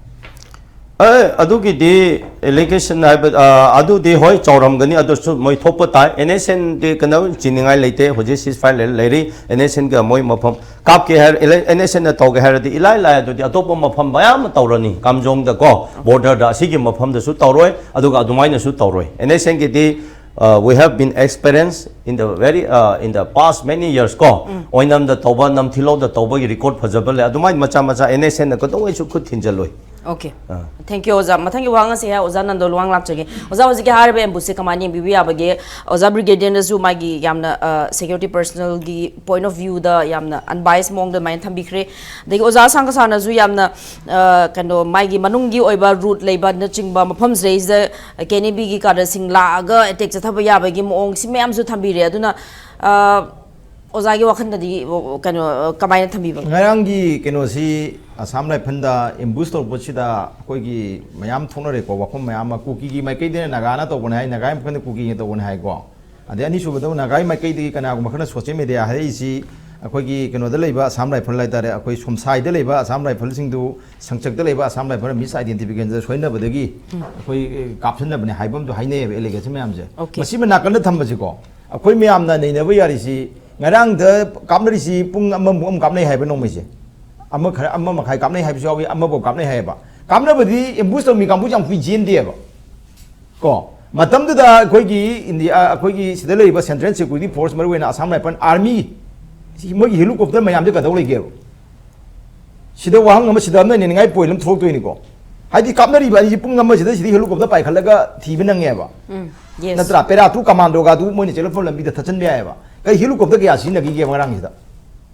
ꯑꯦ, ꯑꯗꯨꯒꯤꯗꯤ ꯑꯦꯂꯤꯒꯦꯁꯟ ꯍꯥꯏꯕ, ꯑ, ꯑꯗꯨꯗꯤ ꯍꯣꯏ ꯆꯥꯎꯔꯝꯒꯅꯤ, ꯑꯗꯨꯁꯨ ꯃꯣꯏ ꯊꯣꯛꯄ ꯇꯥꯏ꯫ ꯑꯦꯟ ꯑꯦꯁ ꯑꯦꯟꯗꯤ ꯀꯩꯅꯣ ꯆꯤꯅꯤꯡꯉꯥꯏ ꯂꯩꯇꯦ, ꯍꯧꯖꯤꯛ ꯁꯤꯁ ꯐꯥꯏꯌꯔ ꯂꯩꯔꯤ꯫ ꯑꯦꯟ ꯑꯦꯁ ꯑꯦꯟꯒ ꯃꯣꯏ ꯃꯐꯝ ꯀꯥꯞꯀꯦ ꯍꯥꯏꯔ, ꯑꯦꯟ ꯑꯦꯁ ꯑꯦꯟꯅ ꯇꯧꯒꯦ ꯍꯥꯏꯔꯗꯤ ꯏꯂꯥꯏ ꯂꯥꯏ, ꯑꯗꯨꯗꯤ ꯑꯇꯣꯞꯄ ꯃꯐꯝ ꯃꯌꯥꯝ ꯑꯃ ꯇꯧꯔꯅꯤ꯫ ꯀꯥꯝꯖꯣꯡꯗꯀꯣ, ꯕꯣꯔꯗꯔꯗ, ꯑꯁꯤꯒꯤ ꯃꯐꯝꯗꯁꯨ ꯇꯧꯔꯣꯏ, ꯑꯗꯨꯒ ꯑꯗꯨꯃꯥꯏꯅꯁꯨ ꯇꯧꯔꯣꯏ꯫ ꯑꯦꯟ ꯑꯦꯁ ꯑꯦꯟꯒꯤꯗꯤ, uh, we have been experienced in the very, uh, in the past many years ꯀꯣ, ꯎꯝ꯫ ꯑꯣꯏꯅꯝꯗ ꯇꯧꯕ, ꯅꯝꯊꯤꯂꯧꯗ ꯇꯧꯕꯒꯤ ꯔꯦꯀꯣꯔꯗ ꯐꯖꯕ ꯂꯩ꯫ ꯑꯗꯨꯃꯥꯏꯅ ꯃꯆꯥ ꯃꯆꯥ ꯑꯦꯟ ꯑꯦꯁ ꯑꯦꯟꯅ ꯀꯩꯗꯧꯉꯩꯁꯨ ꯈꯨꯠ ꯊꯤꯟꯖꯜꯂꯣꯏ꯫ ꯑꯣꯀꯦ꯫ ꯑꯥ꯫ Thank you, ꯑꯣꯖꯥ꯫ ꯃꯊꯪꯒꯤ ꯋꯥꯍꯪ ꯑꯁꯤ ꯍꯥꯏ, ꯑꯣꯖꯥ ꯅꯟꯗꯣ ꯂꯨꯋꯥꯡ ꯂꯥꯛꯆꯒꯦ꯫ ꯑꯣꯖꯥ, ꯍꯧꯖꯤꯛꯀꯤ ꯍꯥꯏꯔꯤꯕ ꯑꯦꯝꯕꯨꯁꯁꯦ ꯀꯃꯥꯏꯅ ꯌꯦꯡꯕꯤꯕ ꯌꯥꯕꯒꯦ? ꯑꯣꯖꯥ ꯕ꯭ꯔꯤꯒꯦꯗꯤꯌꯔꯅꯁꯨ ꯃꯥꯒꯤ ꯌꯥꯝꯅ, ꯑ, ꯁꯦꯀ꯭ꯌꯨꯔꯤꯇꯤ ꯄꯔꯁꯅꯦꯜꯒꯤ ꯄꯣꯏꯟꯠ ꯑꯣꯐ ꯚ꯭ꯌꯨꯗ ꯌꯥꯝꯅ ꯑꯟꯕꯥꯏꯁ ꯃꯑꯣꯡꯗ ꯑꯗꯨꯃꯥꯏꯅ ꯊꯝꯕꯤꯈ꯭ꯔꯦ꯫ ꯑꯗꯒꯤ ꯑꯣꯖꯥ ꯁꯥꯡꯈꯁꯥꯅꯁꯨ ꯌꯥꯝꯅ, ꯑ, ꯀꯩꯅꯣ, ꯃꯥꯒꯤ ꯃꯅꯨꯡꯒꯤ ꯑꯣꯏꯕ ꯔꯨꯠ ꯂꯩꯕꯅꯆꯤꯡꯕ ꯃꯐꯝꯁꯤꯗꯩꯁꯤꯗ ꯀꯦ ꯑꯦꯟ ꯑꯦ ꯕꯤꯒꯤ ꯀꯥꯗꯔꯁꯤꯡ ꯂꯥꯛꯑꯒ ꯑꯦꯇꯦꯛ ꯆꯠꯊꯕ ꯌꯥꯕꯒꯤ ꯃꯑꯣꯡ ꯁꯤ ꯃꯌꯥꯝꯁꯨ ꯊꯝꯕꯤꯔꯦ꯫ ꯑꯗꯨꯅ, ꯑ, ꯑꯣꯖꯥꯒꯤ ꯋꯥꯈꯜꯗꯗꯤ ꯀꯩꯅꯣ ꯀꯃꯥꯏꯅ ꯊꯝꯕꯤꯕ? ꯉꯔꯥꯡꯒꯤ ꯀꯩꯅꯣꯁꯤ ꯑꯁꯥꯝ ꯔꯥꯏꯐꯜꯗ ꯑꯦꯝꯕꯨꯁ ꯇꯧꯔꯛꯄꯁꯤꯗ ꯑꯩꯈꯣꯏꯒꯤ ꯃꯌꯥꯝ ꯊꯣꯛꯅꯔꯦꯀꯣ, ꯋꯥꯐꯝ ꯃꯌꯥꯝ ꯑꯃ꯫ ꯀꯨꯀꯤꯒꯤ ꯃꯥꯏꯀꯩꯗꯅ ꯅꯥꯒꯥꯅ ꯇꯧꯕꯅꯦ ꯍꯥꯏ, ꯅꯥꯒꯥꯒꯤ ꯃꯥꯏꯀꯩꯗꯅ ꯀꯨꯀꯤꯅ ꯇꯧꯕꯅꯦ ꯍꯥꯏꯀꯣ꯫ ꯑꯗꯩ ꯑꯅꯤꯁꯨꯕꯗ ꯅꯥꯒꯥꯒꯤ ꯃꯥꯏꯀꯩꯗꯒꯤ ꯀꯅꯥꯒꯨꯝꯕ ꯈꯔꯅ ꯁꯣꯁꯤꯌꯦꯜ ꯃꯦꯗꯤꯌꯥ ꯍꯥꯏꯔꯛꯏꯁꯤ ꯑꯩꯈꯣꯏꯒꯤ ꯀꯩꯅꯣꯗ ꯂꯩꯕ ꯑꯁꯥꯝ ꯔꯥꯏꯐꯜ ꯍꯥꯏꯇꯥꯔꯦ, ꯑꯩꯈꯣꯏ ꯁꯣꯝꯁꯥꯏꯗ ꯂꯩꯕ ꯑꯁꯥꯝ ꯔꯥꯏꯐꯜꯁꯤꯡꯗꯨ, ꯁꯪꯆꯛꯇ ꯂꯩꯕ ꯑꯁꯥꯝ ꯔꯥꯏꯐꯜ ꯃꯤꯁ ꯑꯥꯏꯗꯦꯟꯇꯤꯐꯤꯀꯦꯁꯟꯗ ꯁꯣꯏꯅꯕꯗꯒꯤ ꯑꯩꯈꯣꯏ ꯀꯥꯞꯁꯤꯟꯅꯕꯅꯦ ꯍꯥꯏꯕ ꯑꯃꯁꯨ ꯍꯥꯏꯅꯩꯌꯦꯕ, ꯑꯦꯂꯤꯒꯦꯁꯟ ꯃꯌꯥꯝꯁꯦ꯫ Okay. ꯃꯁꯤꯃ ꯅꯥꯀꯟꯗ ꯊꯝꯕꯁꯤꯀꯣ, ꯑꯩꯈꯣꯏ ꯃꯌꯥꯝꯅ ꯅꯩꯅꯕ ꯌꯥꯔꯤꯁꯤ ꯉꯔꯥꯡꯗ ꯀꯥꯞꯅꯔꯤꯁꯤ ꯄꯨꯡ ꯑꯃꯃꯨꯛ ꯑꯃ ꯀꯥꯞꯅꯩ ꯍꯥꯏꯕ ꯅꯣꯡꯃꯩꯁꯦ꯫ ꯑꯃ ꯈꯔ, ꯑꯃ ꯃꯈꯥꯏ ꯀꯥꯞꯅꯩ ꯍꯥꯏꯕꯁꯨ ꯌꯥꯎꯏ, ꯑꯃꯐꯥꯎ ꯀꯥꯞꯅꯩ ꯍꯥꯏꯌꯦꯕ꯫ ꯀꯥꯞꯅꯕꯗꯤ ꯑꯦꯝꯕꯨꯁ ꯇꯧꯔꯝꯃꯤ ꯀꯥꯡꯕꯨꯁꯦ ꯌꯥꯝ ꯀꯨꯏ ꯆꯦꯟꯗꯦꯕ꯫ ꯀꯣ, ꯃꯇꯝꯗꯨꯗ ꯑꯩꯈꯣꯏꯒꯤ ꯏꯟꯗꯤꯌꯥ, ꯑꯩꯈꯣꯏꯒꯤ ꯁꯤꯗ ꯂꯩꯔꯤꯕ ꯁꯦꯟꯇ꯭ꯔꯦꯜ ꯁꯦꯀ꯭ꯌꯨꯔꯤꯇꯤ ꯐꯣꯔꯁ, ꯃꯔꯨꯑꯣꯏꯅ ꯑꯁꯥꯝ ꯔꯥꯏꯐꯜ, ꯑꯥꯔꯃꯤ, ꯁꯤ ꯃꯣꯏꯒꯤ ꯍꯦꯂꯤꯀꯣꯞꯇꯔ ꯃꯌꯥꯝꯁꯦ ꯀꯩꯗꯧ ꯂꯩꯒꯦꯕ? ꯁꯤꯗ ꯋꯥꯍꯪ ꯑꯃ, ꯁꯤꯗ ꯑꯃ ꯅꯩꯅꯅꯤꯡꯉꯥꯏ ꯄꯣꯏꯟ ꯑꯃ ꯊꯣꯛꯂꯛꯇꯣꯏꯅꯤꯀꯣ꯫ ꯍꯥꯏꯗꯤ ꯀꯥꯞꯅꯔꯤꯕ ꯑꯅꯤꯁꯤ ꯄꯨꯡ ꯑꯃꯁꯤꯗ ꯁꯤꯗ ꯍꯦꯂꯤꯀꯣꯞꯇꯔ ꯄꯥꯏꯈꯠꯂꯒ ꯊꯤꯕ ꯅꯪꯉꯦꯕ꯫ Yes. ꯅꯠꯇ꯭ꯔꯥ? ꯄꯦꯔꯥ ꯇꯨ ꯀꯃꯥꯟꯗꯣꯒ ꯑꯗꯨ ꯃꯣꯏꯅ ꯆꯦꯜꯂꯛꯐꯝ ꯂꯝꯕꯤꯗ ꯊꯠꯆꯟꯕ ꯌꯥꯏꯑꯕ꯫ ꯀꯩ ꯍꯦꯂꯤꯀꯣꯞꯇꯔ ꯀꯌꯥ ꯁꯤꯖꯤꯟꯅꯈꯤꯒꯦꯕ ꯉꯔꯥꯡꯁꯤꯗ?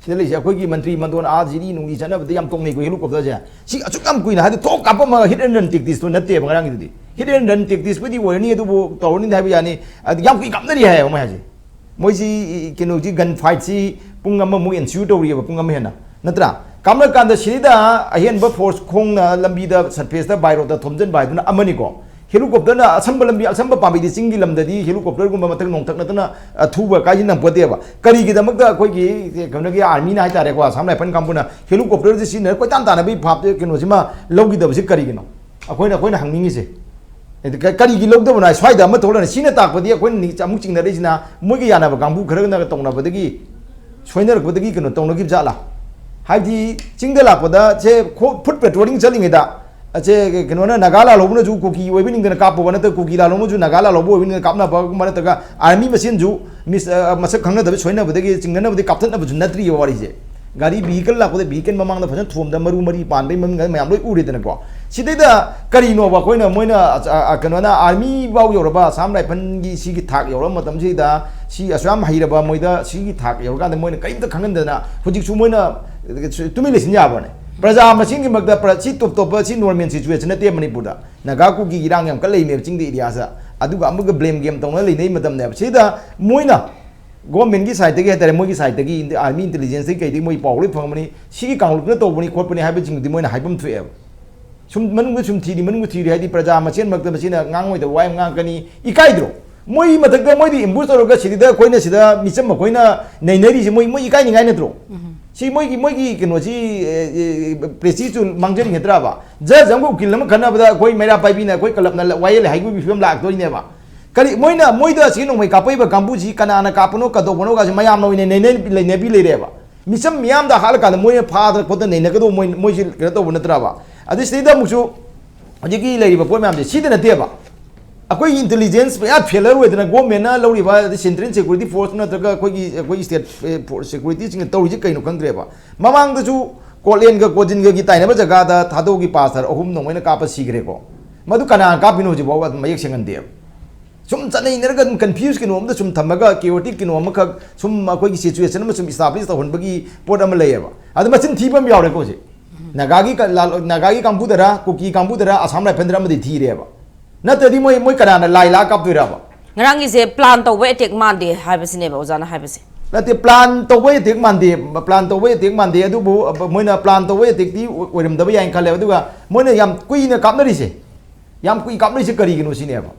ꯁꯤꯗ ꯂꯩꯁꯦ ꯑꯩꯈꯣꯏꯒꯤ ꯃꯟꯇ꯭ꯔꯤ ꯃꯟꯗꯣꯟ ꯑꯥ ꯖꯤꯔꯤ ꯅꯨꯡꯂꯤ ꯆꯠꯅꯕꯗ ꯌꯥꯝ ꯇꯣꯡꯅꯩꯀꯣ ꯍꯦꯂꯤꯀꯣꯞꯇꯔꯁꯦ꯫ ꯁꯤ ꯑꯁꯨꯛ ꯌꯥꯝ ꯀꯨꯏꯅ ꯍꯥꯏꯗꯤ ꯊꯣꯛ ꯀꯥꯞꯄꯝꯃꯒ ꯍꯤꯠ ꯑꯦꯟ ꯔꯟ ꯇꯦꯛꯇꯤꯁꯇꯣ ꯅꯠꯇꯦꯕ ꯉꯔꯥꯡꯒꯤꯗꯨꯗꯤ꯫ ꯍꯤꯠ ꯑꯦꯟ ꯔꯟ ꯇꯦꯛꯇꯤꯁꯄꯨꯗꯤ ꯑꯣꯏꯔꯅꯤ, ꯑꯗꯨꯕꯨ ꯇꯧꯔꯅꯤꯗꯤ ꯍꯥꯏꯕ ꯌꯥꯅꯤ꯫ ꯑꯗꯨ ꯌꯥꯝ ꯀꯨꯏ ꯀꯥꯞꯅꯔꯤ ꯍꯥꯏꯌꯦꯕ ꯃꯣꯏ ꯍꯥꯏꯁꯦ꯫ ꯃꯣꯏꯁꯤ ꯀꯩꯅꯣꯁꯤ ꯒꯟ ꯐꯥꯏꯠꯁꯤ ꯄꯨꯡ ꯑꯃꯃꯨꯛ ꯑꯦꯟꯁ꯭ꯌꯨ ꯇꯧꯔꯤꯑꯕ, ꯄꯨꯡ ꯑꯃ ꯍꯦꯟꯅ, ꯅꯠꯇ꯭ꯔꯥ? ꯀꯥꯞꯅ ꯀꯥꯟꯗ ꯁꯤꯗ ꯑꯍꯦꯟꯕ ꯐꯣꯔꯁ ꯈꯣꯡꯅ ꯂꯝꯕꯤꯗ ꯁꯔꯐꯦꯁꯇ ꯕꯥꯏ ꯔꯣꯗꯇ ꯊꯣꯝꯖꯤꯟꯕ ꯍꯥꯏꯗꯨꯅ ꯑꯃꯅꯤꯀꯣ꯫ ꯍꯦꯂꯤꯀꯣꯞꯇꯔꯅ ꯑꯁꯝꯕ ꯂꯝꯕꯤ, ꯑꯁꯝꯕ ꯄꯥꯝꯕꯤꯗꯤ ꯆꯤꯡꯒꯤ ꯂꯝꯗꯗꯤ ꯍꯦꯂꯤꯀꯣꯞꯇꯔꯒꯨꯝꯕ ꯃꯊꯛ ꯅꯣꯡꯊꯛ ꯅꯠꯇꯅ, ꯑ, ꯊꯨꯕ ꯀꯥꯏꯁꯤ ꯅꯪꯄꯣꯠꯇꯦꯕ꯫ ꯀꯔꯤꯒꯤꯗꯃꯛꯇ ꯑꯩꯈꯣꯏꯒꯤ ꯀꯩꯅꯣꯒꯤ ꯑꯥꯔꯃꯤꯅ ꯍꯥꯏꯇꯥꯔꯦꯀꯣ, ꯑꯁꯥꯝ ꯔꯥꯏꯐꯜ ꯀꯥꯡꯕꯨꯅ ꯍꯦꯂꯤꯀꯣꯞꯇꯔꯁꯤ ꯁꯤꯖꯤꯟꯅꯔ ꯀꯣꯏꯇꯥꯟ ꯇꯥꯟꯅꯕꯒꯤ ꯚꯥꯞꯇ ꯀꯩꯅꯣꯁꯤꯃ ꯂꯧꯈꯤꯗꯕꯁꯤ ꯀꯔꯤꯒꯤꯅꯣ? ꯑꯩꯈꯣꯏꯅ, ꯑꯩꯈꯣꯏꯅ ꯍꯪꯅꯤꯡꯉꯤꯁꯦ꯫ ꯑꯗꯨ ꯀ-, ꯀꯔꯤꯒꯤ ꯂꯧꯗꯕꯅꯣ ꯍꯥꯏ? ꯁ꯭ꯋꯥꯏꯗ ꯑꯃ ꯊꯣꯛꯂꯛꯑꯅꯤ꯫ ꯁꯤꯅ ꯇꯥꯛꯄꯗꯤ ꯑꯩꯈꯣꯏꯅ ꯅꯤ-, ꯑꯃꯨꯛ ꯆꯤꯡꯅꯔꯛꯏꯁꯤꯅ ꯃꯣꯏꯒ ꯌꯥꯅꯕ ꯀꯥꯡꯕꯨ ꯈꯔꯅ ꯇꯧꯅꯕꯗꯒꯤ, ꯁꯣꯏꯅꯔꯛꯄꯗꯒꯤ ꯀꯩꯅꯣ ꯇꯧꯅꯈꯤꯕ ꯖꯥꯠꯂꯥ? ꯍꯥꯏꯕꯗꯤ ꯆꯤꯡꯗ ꯂꯥꯛꯄꯗ ꯁꯦ ꯈꯣ-, ꯐꯨꯠ ꯄꯦꯇ꯭ꯔꯣꯂꯤꯡ ꯆꯠꯂꯤꯉꯩꯗ, ꯑꯁꯦ ꯀꯩꯅꯣꯅ ꯅꯥꯒꯥ ꯂꯥꯜꯍꯧꯕꯅꯁꯨ ꯀꯨꯀꯤ ꯑꯣꯏꯕ ꯅꯤꯡꯗꯅ ꯀꯥꯞꯄꯕ ꯅꯠꯇ꯭ꯔꯒ ꯀꯨꯀꯤ ꯂꯥꯜꯍꯧꯕꯅꯁꯨ ꯅꯥꯒꯥ ꯂꯥꯜꯍꯧꯕ ꯑꯣꯏꯕ ꯅꯤꯡꯗꯅ ꯀꯥꯞꯅꯕꯒꯨꯝꯕ ꯅꯠꯇ꯭ꯔꯒ ꯑꯥꯔꯃꯤ ꯃꯁꯦꯟꯁꯨ ꯃꯤꯁ-, ꯑ, ꯃꯁꯛ ꯈꯪꯅꯗꯕ ꯁꯣꯏꯅꯕꯗꯒꯤ ꯆꯤꯡꯅꯅꯕꯗꯒꯤ ꯀꯥꯞꯊꯠꯅꯕꯁꯨ ꯅꯠꯇ꯭ꯔꯤꯕ ꯋꯥꯔꯤꯁꯦ꯫ ꯒꯥꯔꯤ vehicle ꯂꯥꯛꯄꯗ vehicle ꯃꯃꯥꯡꯗ ꯐꯖꯅ ꯊꯣꯝꯗ ꯃꯔꯨ ꯃꯔꯤ ꯄꯥꯟꯕꯩ ꯃꯃꯤꯡ ꯃꯌꯥꯝ ꯂꯣꯏ ꯎꯔꯦꯗꯅꯀꯣ꯫ ꯁꯤꯗꯩꯗ ꯀꯔꯤꯅꯣꯕ ꯑꯩꯈꯣꯏꯅ, ꯃꯣꯏꯅ, ꯑ, ꯑ, ꯀꯩꯅꯣꯅ ꯑꯥꯔꯃꯤ ꯐꯥꯎ ꯌꯧꯔꯕ ꯑꯁꯥꯝ ꯔꯥꯏꯐꯜꯒꯤ ꯁꯤꯒꯤ ꯊꯥꯛ ꯌꯧꯔꯕ ꯃꯇꯝꯁꯤꯗ ꯁꯤ ꯑꯁꯨꯛ ꯌꯥꯝ ꯍꯩꯔꯕ ꯃꯣꯏꯗ ꯁꯤꯒꯤ ꯊꯥꯛ ꯌꯧꯔꯀꯥꯟꯗ ꯃꯣꯏꯅ ꯀꯔꯤꯝꯇ ꯈꯪꯍꯟꯗꯅ ꯍꯧꯖꯤꯛꯁꯨ ꯃꯣꯏꯅ ꯇꯨꯃꯤꯟ ꯂꯩꯁꯤꯟ ꯌꯥꯕ꯭ꯔꯅꯦ? ꯄ꯭ꯔꯖꯥ ꯃꯁꯤꯡꯒꯤ ꯃꯔꯛꯇ ꯄ꯭ꯔ-, ꯁꯤ ꯇꯣꯞ ꯇꯣꯞꯄ ꯁꯤ normal situation ꯅꯠꯇꯦ ꯃꯅꯤꯄꯨꯔꯗ꯫ ꯅꯥꯒꯥ ꯀꯨꯀꯤ ꯏꯔꯥꯡ ꯌꯥꯝ ꯀꯟꯅ ꯂꯩꯅꯦꯕ ꯆꯤꯡꯗ areaꯁꯤꯗ꯫ ꯑꯗꯨꯒ ꯑꯃꯒ blame game ꯇꯧꯅ ꯂꯩꯅꯩ ꯃꯇꯝꯅꯦꯕ꯫ ꯁꯤꯗ ꯃꯣꯏꯅ ꯒꯣꯔꯃꯦꯟꯒꯤ ꯁꯥꯏꯠꯇꯒꯤ ꯍꯥꯏꯇꯥꯔꯦ, ꯃꯣꯏꯒꯤ ꯁꯥꯏꯠꯇꯒꯤ, ꯑꯥꯔꯃꯤ ꯏꯟꯇꯦꯂꯤꯖꯦꯟꯁꯇꯒꯤ ꯀꯩꯗꯒꯤ ꯃꯣꯏ ꯄꯥꯎ ꯂꯣꯏ ꯐꯪꯉꯝꯃꯅꯤ꯫ ꯁꯤꯒꯤ ꯀꯥꯡꯂꯨꯞꯇꯨꯅ ꯇꯧꯕꯅꯤ ꯈꯣꯠꯄꯅꯤ ꯍꯥꯏꯕꯁꯤꯡꯗꯨꯗꯤ ꯃꯣꯏꯅ ꯍꯥꯏꯐꯝ ꯊꯣꯛꯑꯦꯕ꯫ ꯁꯨꯝ ꯃꯅꯨꯡꯗ ꯁꯨꯝ ꯊꯤꯔꯤ, ꯃꯅꯨꯡꯗ ꯊꯤꯔꯤ ꯍꯥꯏꯗꯤ ꯄ꯭ꯔꯖꯥ ꯃꯁꯦꯟ ꯃꯔꯛꯇ ꯃꯁꯤꯅ ꯉꯥꯡꯉꯣꯏꯗꯕ ꯋꯥ ꯌꯥꯝ ꯉꯥꯡꯉꯛꯀꯅꯤ꯫ ꯏꯀꯥꯏꯗ꯭ꯔꯣ? ꯃꯣꯏ ꯃꯊꯛꯇ ꯃꯣꯏꯗꯤ ꯑꯦꯝꯕꯨꯁ ꯇꯧꯔꯒ ꯁꯤꯗ ꯑꯩꯈꯣꯏꯅ ꯁꯤꯗ ꯃꯤꯆꯝ ꯑꯩꯈꯣꯏꯅ ꯅꯩꯅꯔꯤꯁꯦ ꯃꯣꯏ, ꯃꯣꯏ ꯏꯀꯥꯏꯅꯤꯡꯉꯥꯏ ꯅꯠꯇ꯭ꯔꯣ? ꯁꯤ ꯃꯣꯏꯒꯤ, ꯃꯣꯏꯒꯤ ꯀꯩꯅꯣꯁꯤ, ꯑꯦ, ꯑꯦ, ꯄ꯭ꯔꯦꯁꯇꯤꯖꯇꯨ ꯃꯥꯡꯖꯅꯤꯡꯒꯗ꯭ꯔꯕ? ꯖꯖ ꯑꯃꯒ ꯎꯀꯤꯜ ꯑꯃ ꯈꯠꯅꯕꯗ ꯑꯩꯈꯣꯏ ꯃꯩꯔꯥ ꯄꯥꯏꯕꯤꯅ ꯑꯩꯈꯣꯏ ꯀꯂꯞꯅ ꯋꯥꯌꯦꯜ ꯍꯥꯏꯕꯒꯤ ꯐꯤꯕꯝ ꯂꯥꯛꯇꯣꯏꯅꯦꯕ꯫ ꯀꯔꯤ ꯃꯣꯏꯅ, ꯃꯣꯏꯗ ꯑꯁꯤꯒꯤ ꯅꯣꯡꯃꯩ ꯀꯥꯞꯄꯛꯏꯕ ꯀꯥꯡꯕꯨꯁꯤ ꯀꯅꯥꯅ ꯀꯥꯞꯄꯅꯣ ꯀꯩꯗꯧꯕꯅꯣ ꯀꯥꯁꯦ ꯃꯌꯥꯝꯅ ꯑꯣꯏꯅ ꯅꯩꯅ-, ꯂꯩꯅꯕꯤ ꯂꯩꯔꯦꯕ꯫ ꯃꯤꯆꯝ ꯃꯤꯌꯥꯝꯗ ꯍꯥꯠꯂꯀꯥꯟꯗ ꯃꯣꯏꯅ ꯐꯥꯗꯅ ꯈꯣꯠꯇꯅ ꯅꯩꯅꯒꯗꯧꯕ ꯃꯣꯏ, ꯃꯣꯏꯁꯤ ꯀꯩꯅꯣ ꯇꯧꯕ ꯅꯠꯇ꯭ꯔꯕ? ꯑꯗꯨ ꯁꯤꯗꯩꯗ ꯑꯃꯨꯛꯁꯨ ꯍꯧꯖꯤꯛꯀꯤ ꯂꯩꯔꯤꯕ ꯄꯣꯠ ꯃꯌꯥꯝꯁꯦ ꯁꯤꯗ ꯅꯠꯇꯦꯕ꯫ ꯑꯩꯈꯣꯏꯒꯤ ꯏꯟꯇꯦꯂꯤꯖꯦꯟꯁ ꯄꯨꯔꯥ ꯐꯦꯂꯔ ꯑꯣꯏꯗꯅ ꯒꯣꯔꯃꯦꯟꯅ ꯂꯧꯔꯤꯕ ꯁꯦꯟꯇ꯭ꯔꯦꯜ ꯁꯦꯀ꯭ꯌꯨꯔꯤꯇꯤ ꯐꯣꯔꯁ ꯅꯠꯇ꯭ꯔꯒ ꯑꯩꯈꯣꯏꯒꯤ, ꯑꯩꯈꯣꯏꯒꯤ ꯁ꯭ꯇꯦꯠ, ꯑꯦ, ꯐꯣꯔꯁ ꯁꯦꯀ꯭ꯌꯨꯔꯤꯇꯤꯁꯤꯡꯅ ꯇꯧꯔꯤꯁꯦ ꯀꯩꯅꯣ ꯈꯪꯗ꯭ꯔꯦꯕ꯫ ꯃꯃꯥꯡꯗꯁꯨ ꯀꯣꯠꯂꯦꯟꯒ ꯀꯣꯖꯤꯟꯒꯒꯤ ꯇꯥꯏꯅꯕ ꯖꯒꯥꯗ ꯊꯥꯗꯧꯒꯤ ꯄꯥꯁꯇꯔ ꯑꯍꯨꯝ ꯅꯣꯡꯃꯩꯅ ꯀꯥꯞꯄ ꯁꯤꯈ꯭ꯔꯦꯀꯣ꯫ ꯃꯗꯨ ꯀꯅꯥꯅ ꯀꯥꯞꯄꯤꯅꯣ ꯍꯧꯖꯤꯛ ꯐꯥꯎꯕ ꯑꯗꯨꯝ ꯃꯌꯦꯛ ꯁꯦꯡꯍꯟꯗꯦꯕ꯫ ꯁꯨꯝ ꯆꯠꯅꯩꯅꯔꯒ ꯑꯗꯨꯝ ꯀꯟꯐ꯭ꯌꯨꯁ ꯀꯩꯅꯣ ꯑꯝꯗ ꯁꯨꯝ ꯊꯝꯃꯒ ꯀꯦꯑꯣꯇꯤꯛ ꯀꯩꯅꯣ ꯑꯃꯈꯛ ꯁꯨꯝ ꯑꯩꯈꯣꯏꯒꯤ ꯁꯤꯆꯨꯋꯦꯁꯟ ꯑꯃ ꯁꯨꯝ ꯏꯁꯇꯥꯕ꯭ꯂꯤꯁ ꯇꯧꯍꯟꯕꯒꯤ ꯄꯣꯠ ꯑꯃ ꯂꯩꯌꯦꯕ꯫ ꯑꯗꯨ ꯃꯆꯤꯟ ꯊꯤꯕ ꯑꯃ ꯌꯥꯎꯔꯦꯀꯣ ꯍꯧꯖꯤꯛ꯫ ꯅꯥꯒꯥꯒꯤ ꯀ-, ꯂꯥꯜ-, ꯅꯥꯒꯥꯒꯤ ꯀꯥꯡꯕꯨꯗꯔ, ꯀꯨꯀꯤ ꯀꯥꯡꯕꯨꯗꯔ, ꯑꯁꯥꯝ ꯔꯥꯏꯐꯜꯗꯔ ꯑꯃꯗꯤ ꯊꯤꯔꯦꯕ꯫ ꯅꯠꯇ꯭ꯔꯗꯤ ꯃꯣꯏ, ꯃꯣꯏ ꯀꯅꯥꯅ ꯂꯥꯏ ꯂꯥꯛꯑ ꯀꯥꯞꯇꯣꯏꯔꯕ? ꯉꯔꯥꯡꯒꯤꯁꯦ ꯄ꯭ꯂꯥꯟ ꯇꯧꯕ ꯑꯦꯇꯦꯛ ꯃꯥꯟꯗꯦ ꯍꯥꯏꯕꯁꯤꯅꯦꯕ ꯑꯣꯖꯥꯅ ꯍꯥꯏꯕꯁꯦ꯫ ꯅꯠꯇꯦ, ꯄ꯭ꯂꯥꯟ ꯇꯧꯕ ꯑꯦꯇꯦꯛ ꯃꯥꯟꯗꯦ, ꯄ꯭ꯂꯥꯟ ꯇꯧꯕ ꯑꯦꯇꯦꯛ ꯃꯥꯟꯗꯦ꯫ ꯑꯗꯨꯕꯨ ꯃꯣꯏꯅ ꯄ꯭ꯂꯥꯟ ꯇꯧꯕ ꯑꯦꯇꯦꯛꯇꯤ ꯑꯣꯏꯔꯝꯗꯕ ꯌꯥꯏꯅ ꯈꯜꯂꯦꯕ꯫ ꯑꯗꯨꯒ ꯃꯣꯏꯅ ꯌꯥꯝ ꯀꯨꯏꯅ ꯀꯥꯞꯅꯔꯤꯁꯦ, ꯌꯥꯝ ꯀꯨꯏ ꯀꯥꯞꯅꯔꯤꯁꯦ ꯀꯔꯤꯒꯤꯅꯣ ꯁꯤꯅꯦꯕ꯫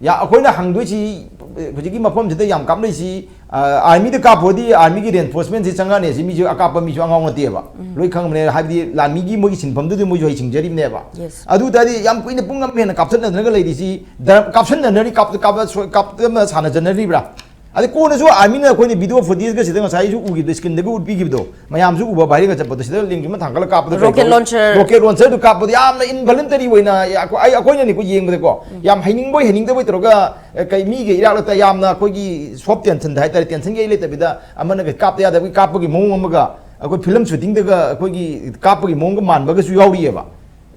ꯌꯥ, ꯑꯩꯈꯣꯏꯅ ꯍꯪꯗꯣꯏꯁꯤ, ꯍꯧꯖꯤꯛꯀꯤ ꯃꯐꯝꯁꯤꯗ ꯌꯥꯝ ꯀꯥꯞꯅꯔꯤꯁꯤ, ꯑꯥꯔꯃꯤꯗ ꯀꯥꯞꯄꯗꯤ ꯑꯥꯔꯃꯤꯒꯤ ꯔꯦꯟꯐꯣꯔꯁꯃꯦꯟꯁꯤ ꯆꯪꯉꯛꯑꯅꯤ꯫ ꯁꯤ ꯃꯤꯁꯨ ꯑꯀꯥꯞꯄ ꯃꯤꯁꯨ ꯑꯉꯥꯎ ꯅꯠꯇꯦꯕ꯫ ꯂꯣꯏ ꯈꯪꯕꯅꯦ꯫ ꯍꯥꯏꯕꯗꯤ ꯂꯥꯟꯃꯤꯒꯤ ꯃꯣꯏꯒꯤ ꯁꯤꯟꯐꯝꯗꯨꯗꯤ ꯃꯣꯏꯁꯨ ꯍꯩꯁꯤꯡꯖꯔꯤꯕꯅꯦꯕ꯫ Yes. ꯑꯗꯨ ꯇꯥꯔꯗꯤ ꯌꯥꯝ ꯀꯨꯏꯅ ꯄꯨꯡ ꯑꯃ ꯍꯦꯟꯅ ꯀꯥꯞꯊꯠꯅꯗꯅꯒ ꯂꯩꯔꯤꯁꯤ, ꯗ-, ꯀꯥꯞꯁꯟꯅꯅꯔꯤ, ꯀꯥꯞ-, ꯀꯥꯞ-, ꯁꯣ-, ꯀꯥꯞꯇꯅ ꯁꯥꯟꯅꯖꯅꯔꯤꯕ꯭ꯔꯥ? ꯑꯗꯩ ꯀꯣꯟꯅꯁꯨ ꯑꯥꯔꯃꯤꯅ ꯑꯩꯈꯣꯏꯅ ꯚꯤꯗꯤꯑꯣ ꯐꯨꯇꯦꯖꯀ ꯁꯤꯗ ꯉꯁꯥꯏ ꯑꯩꯁꯨ ꯎꯈꯤꯕꯗꯣ, ꯁ꯭ꯀ꯭ꯔꯤꯟꯗꯒ ꯎꯠꯄꯤꯈꯤꯕꯗꯣ, ꯃꯌꯥꯝꯁꯨ ꯎꯕ ꯚꯥꯏꯔꯦꯜꯒ ꯆꯠꯄꯗꯣ, ꯁꯤꯗ ꯂꯦꯡꯖꯨꯝ ꯊꯥꯡꯒꯠꯂꯒ ꯀꯥꯞꯄꯗ Rocket launcher. ꯔꯣꯀꯦꯠ ꯂꯣꯟꯆꯔꯗꯨ ꯀꯥꯞꯄꯗ ꯌꯥꯝꯅ ꯏꯟꯚꯣꯂꯟꯇꯔꯤ ꯑꯣꯏꯅ ꯑꯩꯈꯣꯏ, ꯑꯩ, ꯑꯩꯈꯣꯏꯅꯅꯤꯀꯣ ꯌꯦꯡꯕꯗꯀꯣ, ꯌꯥꯝ ꯍꯩꯅꯤꯡꯕꯣꯏ ꯍꯩꯅꯤꯡꯗꯕꯣꯏ ꯇꯧꯔꯒ, ꯑꯦ, ꯀꯩ ꯃꯤꯒꯤ ꯏꯔꯥꯛꯂꯛꯇ ꯌꯥꯝꯅ ꯑꯩꯈꯣꯏꯒꯤ ꯁꯣꯐ ꯇꯦꯟꯁꯟꯗ ꯍꯥꯏꯇꯥꯔꯦ, ꯇꯦꯟꯁꯟꯒꯤ ꯑꯩ ꯂꯩꯇꯕꯤꯗ ꯑꯃꯅꯒ ꯀꯥꯞꯇ ꯌꯥꯗꯕꯒꯤ ꯀꯥꯞꯄꯒꯤ ꯃꯑꯣꯡ ꯑꯃꯒ, ꯑꯩꯈꯣꯏ ꯐꯤꯂꯝ ꯁꯨꯇꯤꯡꯗꯒ ꯑꯩꯈꯣꯏꯒꯤ ꯀꯥꯞꯄꯒꯤ ꯃꯑꯣꯡꯒ ꯃꯥꯟꯕꯒꯁꯨ ꯌꯥꯎꯔꯤꯑꯕ꯫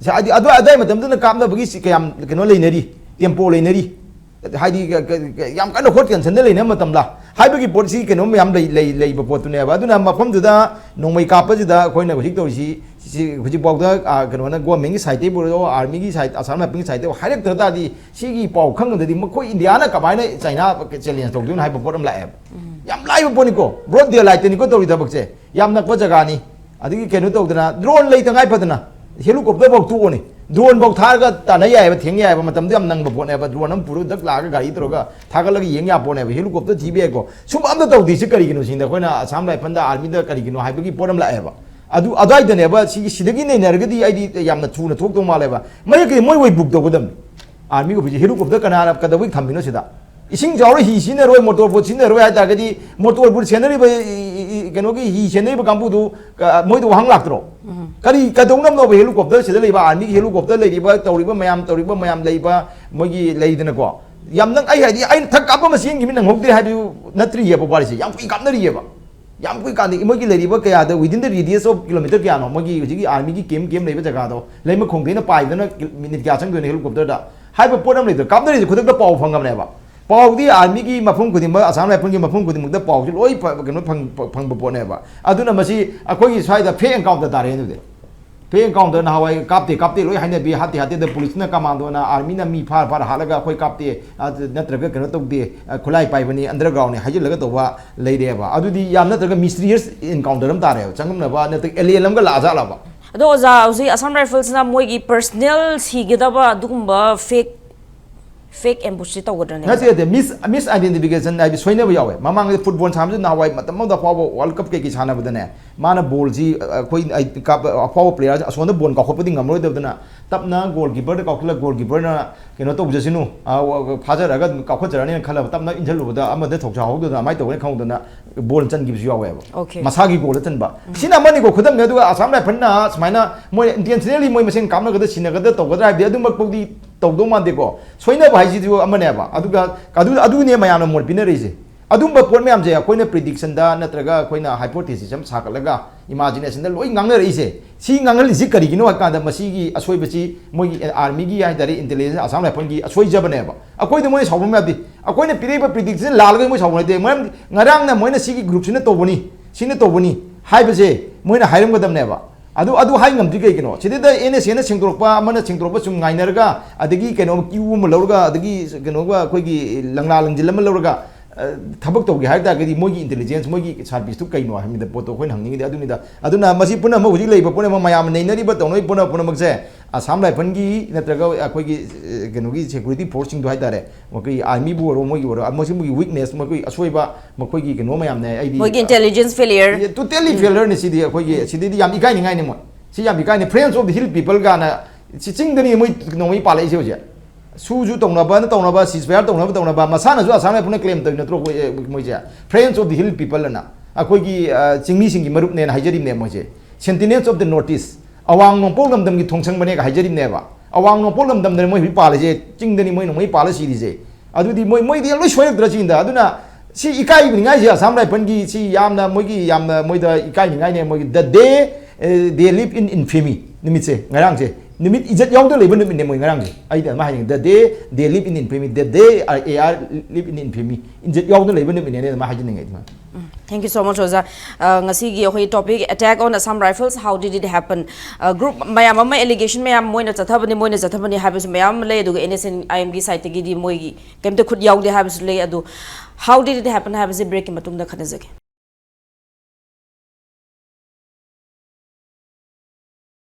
ꯁꯤ ꯍꯥꯏꯗꯤ ꯑꯗꯨ, ꯑꯗꯨꯋꯥꯏ ꯃꯇꯝꯗꯨꯅ ꯀꯥꯞꯅꯕꯒꯤ ꯁꯤ ꯀꯌꯥꯝ ꯀꯩꯅꯣ ꯂꯩꯅꯔꯤ, ꯇꯦꯝꯄꯣ ꯂꯩꯅꯔꯤ꯫ ꯍꯥꯏꯗꯤ ꯀ-, ꯀ-, ꯀ-, ꯌꯥꯝ ꯀꯟꯅ ꯍꯣꯠ ꯀꯦꯟꯁꯟꯗ ꯂꯩꯅꯕ ꯃꯇꯝꯂ ꯍꯥꯏꯕꯒꯤ ꯄꯣꯠꯁꯤ ꯀꯩꯅꯣꯝ ꯌꯥꯝ ꯂꯩ-, ꯂꯩ-, ꯂꯩꯕ ꯄꯣꯠꯇꯨꯅꯦꯕ꯫ ꯑꯗꯨꯅ ꯃꯐꯝꯗꯨꯗ ꯅꯣꯡꯃꯩ ꯀꯥꯞꯄꯁꯤꯗ ꯑꯩꯈꯣꯏꯅ ꯍꯧꯖꯤꯛ ꯇꯧꯔꯤꯁꯤ ꯁꯤ ꯍꯧꯖꯤꯛꯐꯥꯎꯗ, ꯑ, ꯀꯩꯅꯣꯅ, ꯒꯣꯔꯃꯦꯟꯒꯤ ꯁꯥꯏꯠꯇꯩꯕꯨ ꯑꯣꯏꯔꯣ, ꯑꯥꯔꯃꯤꯒꯤ ꯁꯥꯏꯠ, ꯑꯁꯥꯝ ꯔꯥꯏꯐꯜꯒꯤ ꯁꯥꯏꯠꯇꯩꯕꯨ ꯍꯥꯏꯔꯛꯇ꯭ꯔ ꯇꯥꯔꯗꯤ, ꯁꯤꯒꯤ ꯄꯥꯎ ꯈꯪꯉꯗꯗꯤ ꯃꯈꯣꯏ ꯏꯟꯗꯤꯌꯥꯅ ꯀꯃꯥꯏꯅ ꯆꯥꯏꯅꯥ ꯆꯦꯂꯦꯟꯖ ꯇꯧꯗꯣꯏꯅꯣ ꯍꯥꯏꯕ ꯄꯣꯠ ꯑꯃ ꯂꯥꯛꯑꯦꯕ꯫ ꯌꯥꯝ ꯂꯥꯏꯕ ꯄꯣꯠꯅꯤꯀꯣ, ꯕ꯭ꯔꯣꯗ ꯗꯦ ꯂꯥꯏꯠꯇꯅꯤꯀꯣ ꯇꯧꯔꯤ ꯊꯕꯛꯁꯦ꯫ ꯌꯥꯝ ꯅꯛꯄ ꯖꯒꯥꯅꯤ꯫ ꯑꯗꯒꯤ ꯀꯩꯅꯣ ꯇꯧꯗꯅ, ꯗ꯭ꯔꯣꯟ ꯂꯩꯇꯉꯥꯏ ꯐꯗꯅ, ꯍꯦꯂꯤꯀꯣꯞꯇꯔ ꯐꯥꯎ ꯇꯣꯛꯑꯣꯅꯦ꯫ ꯗ꯭ꯔꯣꯟ ꯐꯥꯎ ꯊꯥꯔꯒ ꯇꯥꯟꯅ ꯌꯥꯏꯑꯕ, ꯊꯦꯡ ꯌꯥꯏꯑꯕ, ꯃꯇꯝꯗꯣ ꯌꯥꯝ ꯅꯪꯕ ꯄꯣꯠꯅꯦꯕ꯫ ꯗ꯭ꯔꯣꯟ ꯑꯃ ꯄꯨꯔꯒ ꯗꯛ ꯂꯥꯛꯑꯒ ꯒꯥꯔꯤ ꯇꯧꯔꯒ ꯊꯥꯒꯠꯂꯒ ꯌꯦꯡ ꯌꯥ ꯄꯣꯠꯅꯦꯕ꯫ ꯍꯦꯂꯤꯀꯣꯞꯇꯔ ꯊꯤꯕ ꯌꯥꯏꯀꯣ꯫ ꯁꯨꯝꯕ ꯑꯝꯇ ꯇꯧꯗꯦ꯫ ꯁꯤ ꯀꯔꯤꯒꯤꯅꯣ ꯁꯤꯅꯤꯗ ꯑꯩꯈꯣꯏꯅ ꯑꯁꯥꯝ ꯔꯥꯏꯐꯜꯗ, ꯑꯥꯔꯃꯤꯗ ꯀꯔꯤꯒꯤꯅꯣ ꯍꯥꯏꯕꯒꯤ ꯄꯣꯠ ꯑꯃ ꯂꯥꯛꯑꯦꯕ꯫ ꯑꯗꯨ ꯑꯗꯨꯋꯥꯏꯗꯅꯦꯕ ꯁꯤꯒꯤ, ꯁꯤꯗꯒꯤ ꯅꯩꯅꯔꯒꯗꯤ ꯑꯩꯗꯤ ꯌꯥꯝꯅ ꯊꯨꯅ ꯊꯣꯛꯇꯧ ꯃꯥꯜꯂꯦꯕ꯫ ꯃꯌꯦꯛꯀꯤ ꯃꯣꯏ ꯑꯣꯏ ꯕꯨꯛ ꯇꯧꯒꯗꯕꯅꯤ꯫ ꯑꯥꯔꯃꯤ ꯑꯣꯐꯤꯁꯁꯦ ꯍꯦꯂꯤꯀꯣꯞꯇꯔ ꯀꯅꯥꯅ ꯀꯩꯗꯧꯕꯩ ꯊꯝꯃꯤꯅꯣ ꯁꯤꯗ? ꯏꯁꯤꯡ ꯆꯥꯎꯔ ꯍꯤ ꯁꯤꯖꯤꯟꯅꯔꯣꯏ, ꯃꯣꯇꯣꯔ ꯕꯣꯠ ꯁꯤꯖꯤꯟꯅꯔꯣꯏ ꯍꯥꯏ ꯇꯥꯔꯒꯗꯤ, motor boat ꯁꯦꯟꯅꯔꯤꯕ, E-, E-, E-, ꯀꯩꯅꯣꯒꯤ ꯍꯤ ꯁꯦꯟꯅꯔꯤꯕ ꯀꯥꯡꯕꯨꯗꯨ, ꯀ-, ꯃꯣꯏꯗ ꯋꯥꯍꯪ ꯂꯥꯛꯇ꯭ꯔꯣ? ꯀꯔꯤ ꯀꯩꯗꯧꯅꯕꯅꯣꯕ ꯍꯦꯂꯤꯀꯣꯞꯇꯔ ꯁꯤꯗ ꯂꯩꯕ, ꯑꯥꯔꯃꯤꯒꯤ ꯍꯦꯂꯤꯀꯣꯞꯇꯔ ꯂꯩꯔꯤꯕ, ꯇꯧꯔꯤꯕ ꯃꯌꯥꯝ, ꯇꯧꯔꯤꯕ ꯃꯌꯥꯝ ꯂꯩꯕ, ꯃꯣꯏꯒꯤ ꯂꯩꯗꯅꯀꯣ? ꯌꯥꯝ ꯅꯪ, ꯑꯩ ꯍꯥꯏꯗꯤ, ꯑꯩꯅ ꯊꯛ ꯀꯥꯞꯄ ꯑꯃ ꯆꯦꯟꯈꯤꯕ ꯅꯪꯍꯧꯗꯦ ꯍꯥꯏꯕꯗꯨ ꯅꯠꯇ꯭ꯔꯤꯑꯕ ꯋꯥꯔꯤꯁꯦ꯫ ꯌꯥꯝ ꯀꯨꯏ ꯀꯥꯞꯅꯔꯤꯑꯕ꯫ ꯌꯥꯝ ꯀꯨꯏ ꯀꯥꯟꯗ ꯃꯣꯏꯒꯤ ꯂꯩꯔꯤꯕ ꯀꯌꯥꯗ, within the radius of kilometer ꯀꯌꯥꯅꯣ, ꯃꯣꯏꯒꯤ ꯍꯧꯖꯤꯛꯀꯤ ꯑꯥꯔꯃꯤꯒꯤ ꯀꯦꯝ, ꯀꯦꯝ ꯂꯩꯕ ꯖꯒꯥꯗꯣ, ꯂꯩꯃꯈꯣꯡꯗꯩꯅ ꯄꯥꯏꯗꯅ ꯃꯤꯅꯤꯠ ꯀꯌꯥ ꯆꯪꯗꯣꯏꯅꯣ ꯍꯦꯂꯤꯀꯣꯞꯇꯔꯗ ꯍꯥꯏꯕ ꯄꯣꯠ ꯑꯃ ꯂꯩꯇ꯭ꯔꯣ? ꯀꯥꯞꯅꯔꯤꯁꯦ ꯈꯨꯗꯛꯇ ꯄꯥꯎ ꯐꯪꯉꯕꯅꯦꯕ꯫ ꯄꯥꯎꯗꯤ ꯑꯥꯔꯃꯤꯒꯤ ꯃꯐꯝ ꯈꯨꯗꯤꯡꯃꯛ, ꯑꯁꯥꯝ ꯔꯥꯏꯐꯜꯒꯤ ꯃꯐꯝ ꯈꯨꯗꯤꯡꯃꯛꯇ ꯄꯥꯎꯁꯦ ꯂꯣꯏ ꯐ-, ꯀꯩꯅꯣ ꯐꯪ-, ꯐ-, ꯐꯪꯕ ꯄꯣꯠꯅꯦꯕ꯫ ꯑꯗꯨꯅ ꯃꯁꯤ ꯑꯩꯈꯣꯏꯒꯤ ꯁ꯭ꯋꯥꯏꯗ fake encounter ꯇꯥꯔꯦ ꯑꯗꯨꯗꯤ꯫ Fake encounter ꯅꯍꯥꯟꯋꯥꯏ ꯀꯥꯞꯇꯦ, ꯀꯥꯞꯇꯦ ꯂꯣꯏ ꯍꯥꯏꯅꯕꯤ, ꯍꯥꯠꯇꯦ, ꯍꯥꯠꯇꯦꯗ ꯄꯨꯂꯤꯁꯅ, ꯀꯃꯥꯟꯗꯣꯅ, ꯑꯥꯔꯃꯤꯅ ꯃꯤ ꯐꯥꯔ ꯐꯥꯔ ꯍꯥꯠꯂꯒ ꯑꯩꯈꯣꯏ ꯀꯥꯞꯇꯦ, ꯑ, ꯅꯠꯇ꯭ꯔꯒ ꯀꯩꯅꯣ ꯇꯧꯗꯦ, ꯑ, ꯈꯨꯠꯂꯥꯏ ꯄꯥꯏꯕꯅꯤ, underground ꯅꯤ ꯍꯥꯏꯖꯤꯜꯂꯒ ꯇꯧꯕ ꯂꯩꯔꯦꯕ꯫ ꯑꯗꯨꯗꯤ ꯌꯥꯝ ꯅꯠꯇ꯭ꯔꯒ mysterious encounter ꯑꯃ ꯇꯥꯔꯦꯕ, ꯆꯪꯉꯝꯅꯕ ꯅꯠꯇ꯭ꯔꯒ alien ꯑꯃꯒ ꯂꯥꯛꯑꯖꯥꯠꯂꯕ? ꯑꯗꯣ ꯑꯣꯖꯥ, ꯍꯧꯖꯤꯛ ꯑꯁꯥꯝ ꯔꯥꯏꯐꯜꯁꯤꯅ ꯃꯣꯏꯒꯤ personal ꯁꯤꯒꯗꯕ ꯑꯗꯨꯒꯨꯝꯕ fake, fake ambush ꯁꯤ ꯇꯧꯒꯗ꯭ꯔꯅꯦ ꯅꯠꯇꯦ, ꯑꯣꯖꯥ? ꯅꯠꯇꯦ, mis-, misidentification ꯍꯥꯏꯗꯤ ꯁꯣꯏꯅꯕ ꯌꯥꯎꯋꯦ꯫ ꯃꯃꯥꯡꯗ ꯐꯨꯠꯕꯣꯜ ꯁꯥꯟꯅꯕꯁꯤ ꯅꯍꯥꯟꯋꯥꯏ ꯃꯇꯝ ꯑꯃꯗ ꯑꯐꯥꯎꯕ World Cup ꯀꯩꯀꯩ ꯁꯥꯟꯅꯕꯗꯅꯦ, ꯃꯥꯅ ꯕꯣꯜꯁꯤ, ꯑ, ꯑꯩꯈꯣꯏ, ꯑꯩ ꯀꯥꯞ-, ꯑꯐꯥꯎꯕ playerꯁꯤ ꯑꯁꯣꯝꯗ ꯕꯣꯜ ꯀꯥꯎꯈꯠꯄꯗꯤ ꯉꯝꯃꯔꯣꯏꯗꯕꯗꯅ ꯇꯞꯅ goalkeeperꯗ ꯀꯥꯎꯁꯤꯜꯂ, goalkeeperꯅ ꯀꯩꯅꯣ ꯇꯧꯖꯁꯅꯨ, ꯑ, ꯐꯥꯖꯔꯒ ꯑꯗꯨꯝ ꯀꯥꯎꯈꯠꯆꯔꯅꯤꯅ ꯈꯜꯂꯕ, ꯇꯞꯅ ꯏꯟꯁꯤꯜꯂꯨꯕꯗ ꯑꯃꯗ ꯊꯧꯁꯥꯍꯧꯗꯅ ꯑꯗꯨꯃꯥꯏꯅ ꯇꯧꯒꯅꯤ ꯈꯪꯍꯧꯗꯅ ꯕꯣꯜ ꯆꯟꯈꯤꯕꯁꯨ ꯌꯥꯎꯋꯦꯕ꯫ Okay. ꯃꯁꯥꯒꯤ ꯒꯣꯜꯗ ꯆꯟꯕ꯫ ꯁꯤꯅ ꯑꯃꯅꯤꯀꯣ, ꯈꯨꯗꯝꯅꯤ꯫ ꯑꯗꯨꯒ ꯑꯁꯥꯝ ꯔꯥꯏꯐꯜꯅ ꯁꯨꯃꯥꯏꯅ ꯃꯣꯏ intentionally ꯃꯣꯏ ꯃꯁꯦꯟ ꯀꯥꯞꯅꯒꯗ꯭ꯔꯥ, ꯁꯤꯟꯅꯒꯗ꯭ꯔꯥ, ꯇꯧꯒꯗ꯭ꯔꯥ ꯍꯥꯏꯕꯗꯤ ꯑꯗꯨꯃꯛꯄꯨꯗꯤ ꯇꯧꯗꯧ ꯃꯥꯟꯗꯦꯀꯣ꯫ ꯁꯣꯏꯅꯕ ꯍꯥꯏꯁꯤꯁꯨ ꯑꯃꯅꯦꯕ꯫ ꯑꯗꯨꯒ ꯑꯗꯨ, ꯑꯗꯨꯅꯦ ꯃꯌꯥꯝꯅ ꯃꯣꯠ ꯄꯤꯅꯔꯤꯁꯦ꯫ ꯑꯗꯨꯝꯕ ꯄꯣꯠ ꯃꯌꯥꯝꯁꯦ ꯑꯩꯈꯣꯏꯅ predictionꯗ ꯅꯠꯇ꯭ꯔꯒ ꯑꯩꯈꯣꯏꯅ hypothesis ꯑꯃ ꯁꯥꯒꯠꯂꯒ imaginationꯗ ꯂꯣꯏ ꯉꯥꯡꯅꯔꯛꯏꯁꯦ꯫ ꯁꯤ ꯉꯥꯡꯍꯜꯂꯤꯁꯤ ꯀꯔꯤꯒꯤꯅꯣ ꯍꯥꯏ ꯀꯥꯟꯗ ꯃꯁꯤꯒꯤ ꯑꯁꯣꯏꯕꯁꯤ ꯃꯣꯏꯒꯤ armyꯒꯤ ꯍꯥꯏ ꯇꯥꯔꯦ, intelligence, ꯑꯁꯥꯝ ꯔꯥꯏꯐꯜꯒꯤ ꯑꯁꯣꯏꯖꯕꯅꯦꯕ꯫ ꯑꯩꯈꯣꯏꯗ ꯃꯣꯏꯅ ꯁꯥꯎꯕ ꯌꯥꯗꯦ꯫ ꯑꯩꯈꯣꯏꯅ ꯄꯤꯔꯛꯏꯕ prediction ꯂꯥꯜꯂꯒ ꯃꯣꯏ ꯁꯥꯎꯕ ꯅꯠꯇꯦ꯫ ꯃꯔꯝꯗꯤ ꯉꯔꯥꯡꯅ ꯃꯣꯏꯅ ꯁꯤꯒꯤ groupꯁꯤꯅ ꯇꯧꯕꯅꯤ, ꯁꯤꯅ ꯇꯧꯕꯅꯤ ꯍꯥꯏꯕꯁꯦ ꯃꯣꯏꯅ ꯍꯥꯏꯔꯝꯒꯗꯕꯅꯦꯕ꯫ ꯑꯗꯨ ꯑꯗꯨ ꯍꯥꯏ ꯉꯝꯗ꯭ꯔꯤ ꯀꯩꯒꯤꯅꯣ? ꯁꯤꯗꯩꯗ ꯑꯦꯟ ꯑꯦꯁ ꯑꯦꯅ ꯁꯦꯡꯗꯣꯔꯛꯄ, ꯑꯃꯅ ꯁꯦꯡꯗꯣꯔꯛꯄ ꯁꯨꯝ ꯉꯥꯏꯅꯔꯒ, ꯑꯗꯒꯤ ꯀꯩꯅꯣ ꯀ꯭ꯌꯨ ꯑꯃ ꯂꯧꯔꯒ, ꯑꯗꯒꯤ ꯀꯩꯅꯣꯒ ꯑꯩꯈꯣꯏꯒꯤ ꯂꯪꯂꯥ ꯂꯪꯖꯤꯜ ꯑꯃ ꯂꯧꯔꯒ, ꯑ, ꯊꯕꯛ ꯇꯧꯒꯦ ꯍꯥꯏ ꯇꯥꯔꯒꯗꯤ ꯃꯣꯏꯒꯤ ꯏꯟꯇꯦꯂꯤꯖꯦꯟꯁ, ꯃꯣꯏꯒꯤ ꯁꯥꯔꯚꯤꯁꯇꯨ ꯀꯩꯅꯣ ꯍꯥꯏꯕꯗ ꯄꯣꯠꯇꯣ ꯑꯩꯈꯣꯏꯅ ꯍꯪꯅꯤꯡꯉꯤꯗꯤ ꯑꯗꯨꯅꯤꯗ꯫ ꯑꯗꯨꯅ ꯃꯁꯤ ꯄꯨꯝꯅꯃꯛ ꯍꯧꯖꯤꯛ ꯂꯩꯔꯤꯕ ꯄꯨꯝꯅꯃꯛ, ꯃꯌꯥꯝꯅ ꯅꯩꯅꯔꯤꯕ, ꯇꯧꯅꯔꯤꯕ ꯄꯨꯝꯅꯃꯛ ꯄꯨꯝꯅꯃꯛꯁꯦ ꯑꯁꯥꯝ ꯔꯥꯏꯐꯜꯒꯤ ꯅꯠꯇ꯭ꯔꯒ ꯑꯩꯈꯣꯏꯒꯤ, ꯑ, ꯀꯩꯅꯣꯒꯤ ꯁꯦꯀ꯭ꯌꯨꯔꯤꯇꯤ ꯐꯣꯔꯁꯁꯤꯡꯗꯣ ꯍꯥꯏꯇꯥꯔꯦ, ꯃꯈꯣꯏꯒꯤ ꯑꯥꯔꯃꯤꯕꯨ ꯑꯣꯏꯔꯣ, ꯃꯣꯏꯒꯤ ꯑꯣꯏꯔꯣ, ꯃꯁꯤ ꯃꯣꯏꯒꯤ ꯋꯤꯛꯅꯦꯁ, ꯃꯈꯣꯏ ꯑꯁꯣꯏꯕ, ꯃꯈꯣꯏꯒꯤ ꯀꯩꯅꯣ ꯃꯌꯥꯝꯅꯦ꯫ ꯑꯩꯗꯤ ꯃꯣꯏꯒꯤ ꯏꯟꯇꯦꯂꯤꯖꯦꯟꯁ ꯐꯦꯂꯤꯌꯔ꯫ ꯇꯣꯇꯦꯜꯂꯤ ꯐꯦꯂꯔꯅꯤ ꯁꯤꯗꯤ꯫ ꯑꯩꯈꯣꯏꯒꯤ ꯁꯤꯗꯩꯗꯤ ꯌꯥꯝ ꯏꯀꯥꯏꯅꯤꯡꯉꯥꯏꯅꯤ ꯃꯣꯏ꯫ ꯁꯤ ꯌꯥꯝ ꯏꯀꯥꯏꯅꯤ꯫ Friends of the Hill People ꯀꯥꯏꯅ, ꯁꯤ ꯆꯤꯡꯗꯅꯤ ꯃꯣꯏ ꯅꯣꯡꯃꯩ ꯄꯥꯜꯂꯛꯏꯁꯦ ꯍꯧꯖꯤꯛ꯫ ꯁꯨꯁꯨ ꯇꯧꯅꯕꯅ ꯇꯧꯅꯕ, ceasefire ꯇꯧꯅꯕ ꯇꯧꯅꯕ, ꯃꯁꯥꯅꯁꯨ ꯑꯁꯥꯝ ꯔꯥꯏꯐꯜꯅ ꯀ꯭ꯂꯦꯝ ꯇꯧꯔꯤ ꯅꯠꯇ꯭ꯔꯣ? ꯑꯩꯈꯣꯏ, ꯑꯦ, ꯃꯣꯏꯁꯦ Friends of the Hill People ꯑꯅ, ꯑꯩꯈꯣꯏꯒꯤ, ꯑ, ꯆꯤꯡꯃꯤꯁꯤꯡꯒꯤ ꯃꯔꯨꯞꯅꯦꯅ ꯍꯥꯏꯖꯔꯤꯕꯅꯦ ꯃꯣꯏꯁꯦ꯫ Sentinels of the North East, ꯑꯋꯥꯡ ꯅꯣꯡꯄꯣꯛ ꯂꯝꯗꯝꯒꯤ ꯊꯣꯡꯁꯪꯕꯅꯦꯒ ꯍꯥꯏꯖꯔꯤꯕꯅꯦꯕ꯫ ꯑꯋꯥꯡ ꯅꯣꯡꯄꯣꯛ ꯂꯝꯗꯝꯗꯅ ꯃꯣꯏ ꯍꯧꯖꯤꯛ ꯄꯥꯜꯂꯤꯁꯦ, ꯆꯤꯡꯗꯅꯤ ꯃꯣꯏ ꯅꯣꯡꯃꯩ ꯄꯥꯜꯂ ꯁꯤꯔꯤꯁꯦ꯫ ꯑꯗꯨꯗꯤ ꯃꯣꯏ, ꯃꯣꯏꯗꯤ ꯂꯣꯏ ꯁꯣꯏꯔꯛꯇ꯭ꯔꯥ ꯁꯤꯅꯤꯗ꯫ ꯑꯗꯨꯅ ꯁꯤ ꯏꯀꯥꯏꯕꯤꯅꯤꯡꯉꯥꯏꯁꯦ ꯑꯁꯥꯝ ꯔꯥꯏꯐꯜꯒꯤ, ꯁꯤ ꯌꯥꯝꯅ ꯃꯣꯏꯒꯤ, ꯌꯥꯝꯅ ꯃꯣꯏꯗ ꯏꯀꯥꯏꯅꯤꯡꯉꯥꯏꯅꯦ꯫ ꯃꯣꯏꯒꯤ the day, eh, they live in infamy ꯅꯨꯃꯤꯠꯁꯦ, ꯉꯔꯥꯡꯁꯦ, ꯅꯨꯃꯤꯠ ꯏꯖꯠ ꯌꯥꯎꯗ ꯂꯩꯕ ꯅꯨꯃꯤꯠꯅꯦ ꯃꯣꯏ ꯉꯔꯥꯡꯁꯦ꯫ ꯑꯩꯗꯤ ꯑꯗꯨꯃꯥꯏ ꯍꯥꯏꯅꯤꯡꯉꯤ, the day they live in infamy, the day they are live in infamy, ꯏꯖꯠ ꯌꯥꯎꯗ ꯂꯩꯕ ꯅꯨꯃꯤꯠꯅꯦꯅ ꯑꯗꯨꯃꯥꯏ ꯍꯥꯏꯖꯅꯤꯡꯉꯦ ꯑꯗꯨꯃꯥꯏꯅ꯫ Thank you so much, ꯑꯣꯖꯥ꯫ ꯑ, ꯉꯁꯤꯒꯤ ꯑꯩꯈꯣꯏ topic, attack on Assam Rifles, how did it happen? ꯑ, group ꯃꯌꯥꯝ ꯑꯃ allegation ꯃꯌꯥꯝ, ꯃꯣꯏꯅ ꯆꯠꯊꯕꯅꯤ, ꯃꯣꯏꯅ ꯆꯠꯊꯕꯅꯤ ꯍꯥꯏꯕꯁꯨ ꯃꯌꯥꯝ ꯑꯃ ꯂꯩ, ꯑꯗꯨꯒ N S N I M ꯒꯤ side ꯇꯒꯤꯗꯤ ꯃꯣꯏꯒꯤ ꯀꯩꯝꯇ ꯈꯨꯠ ꯌꯥꯎꯗꯦ ꯍꯥꯏꯕꯁꯨ ꯂꯩ꯫ ꯑꯗꯨ how did it happen ꯍꯥꯏꯕꯁꯦ break ꯀꯤ ꯃꯇꯨꯡꯗ ꯈꯟꯅꯖꯒꯦ꯫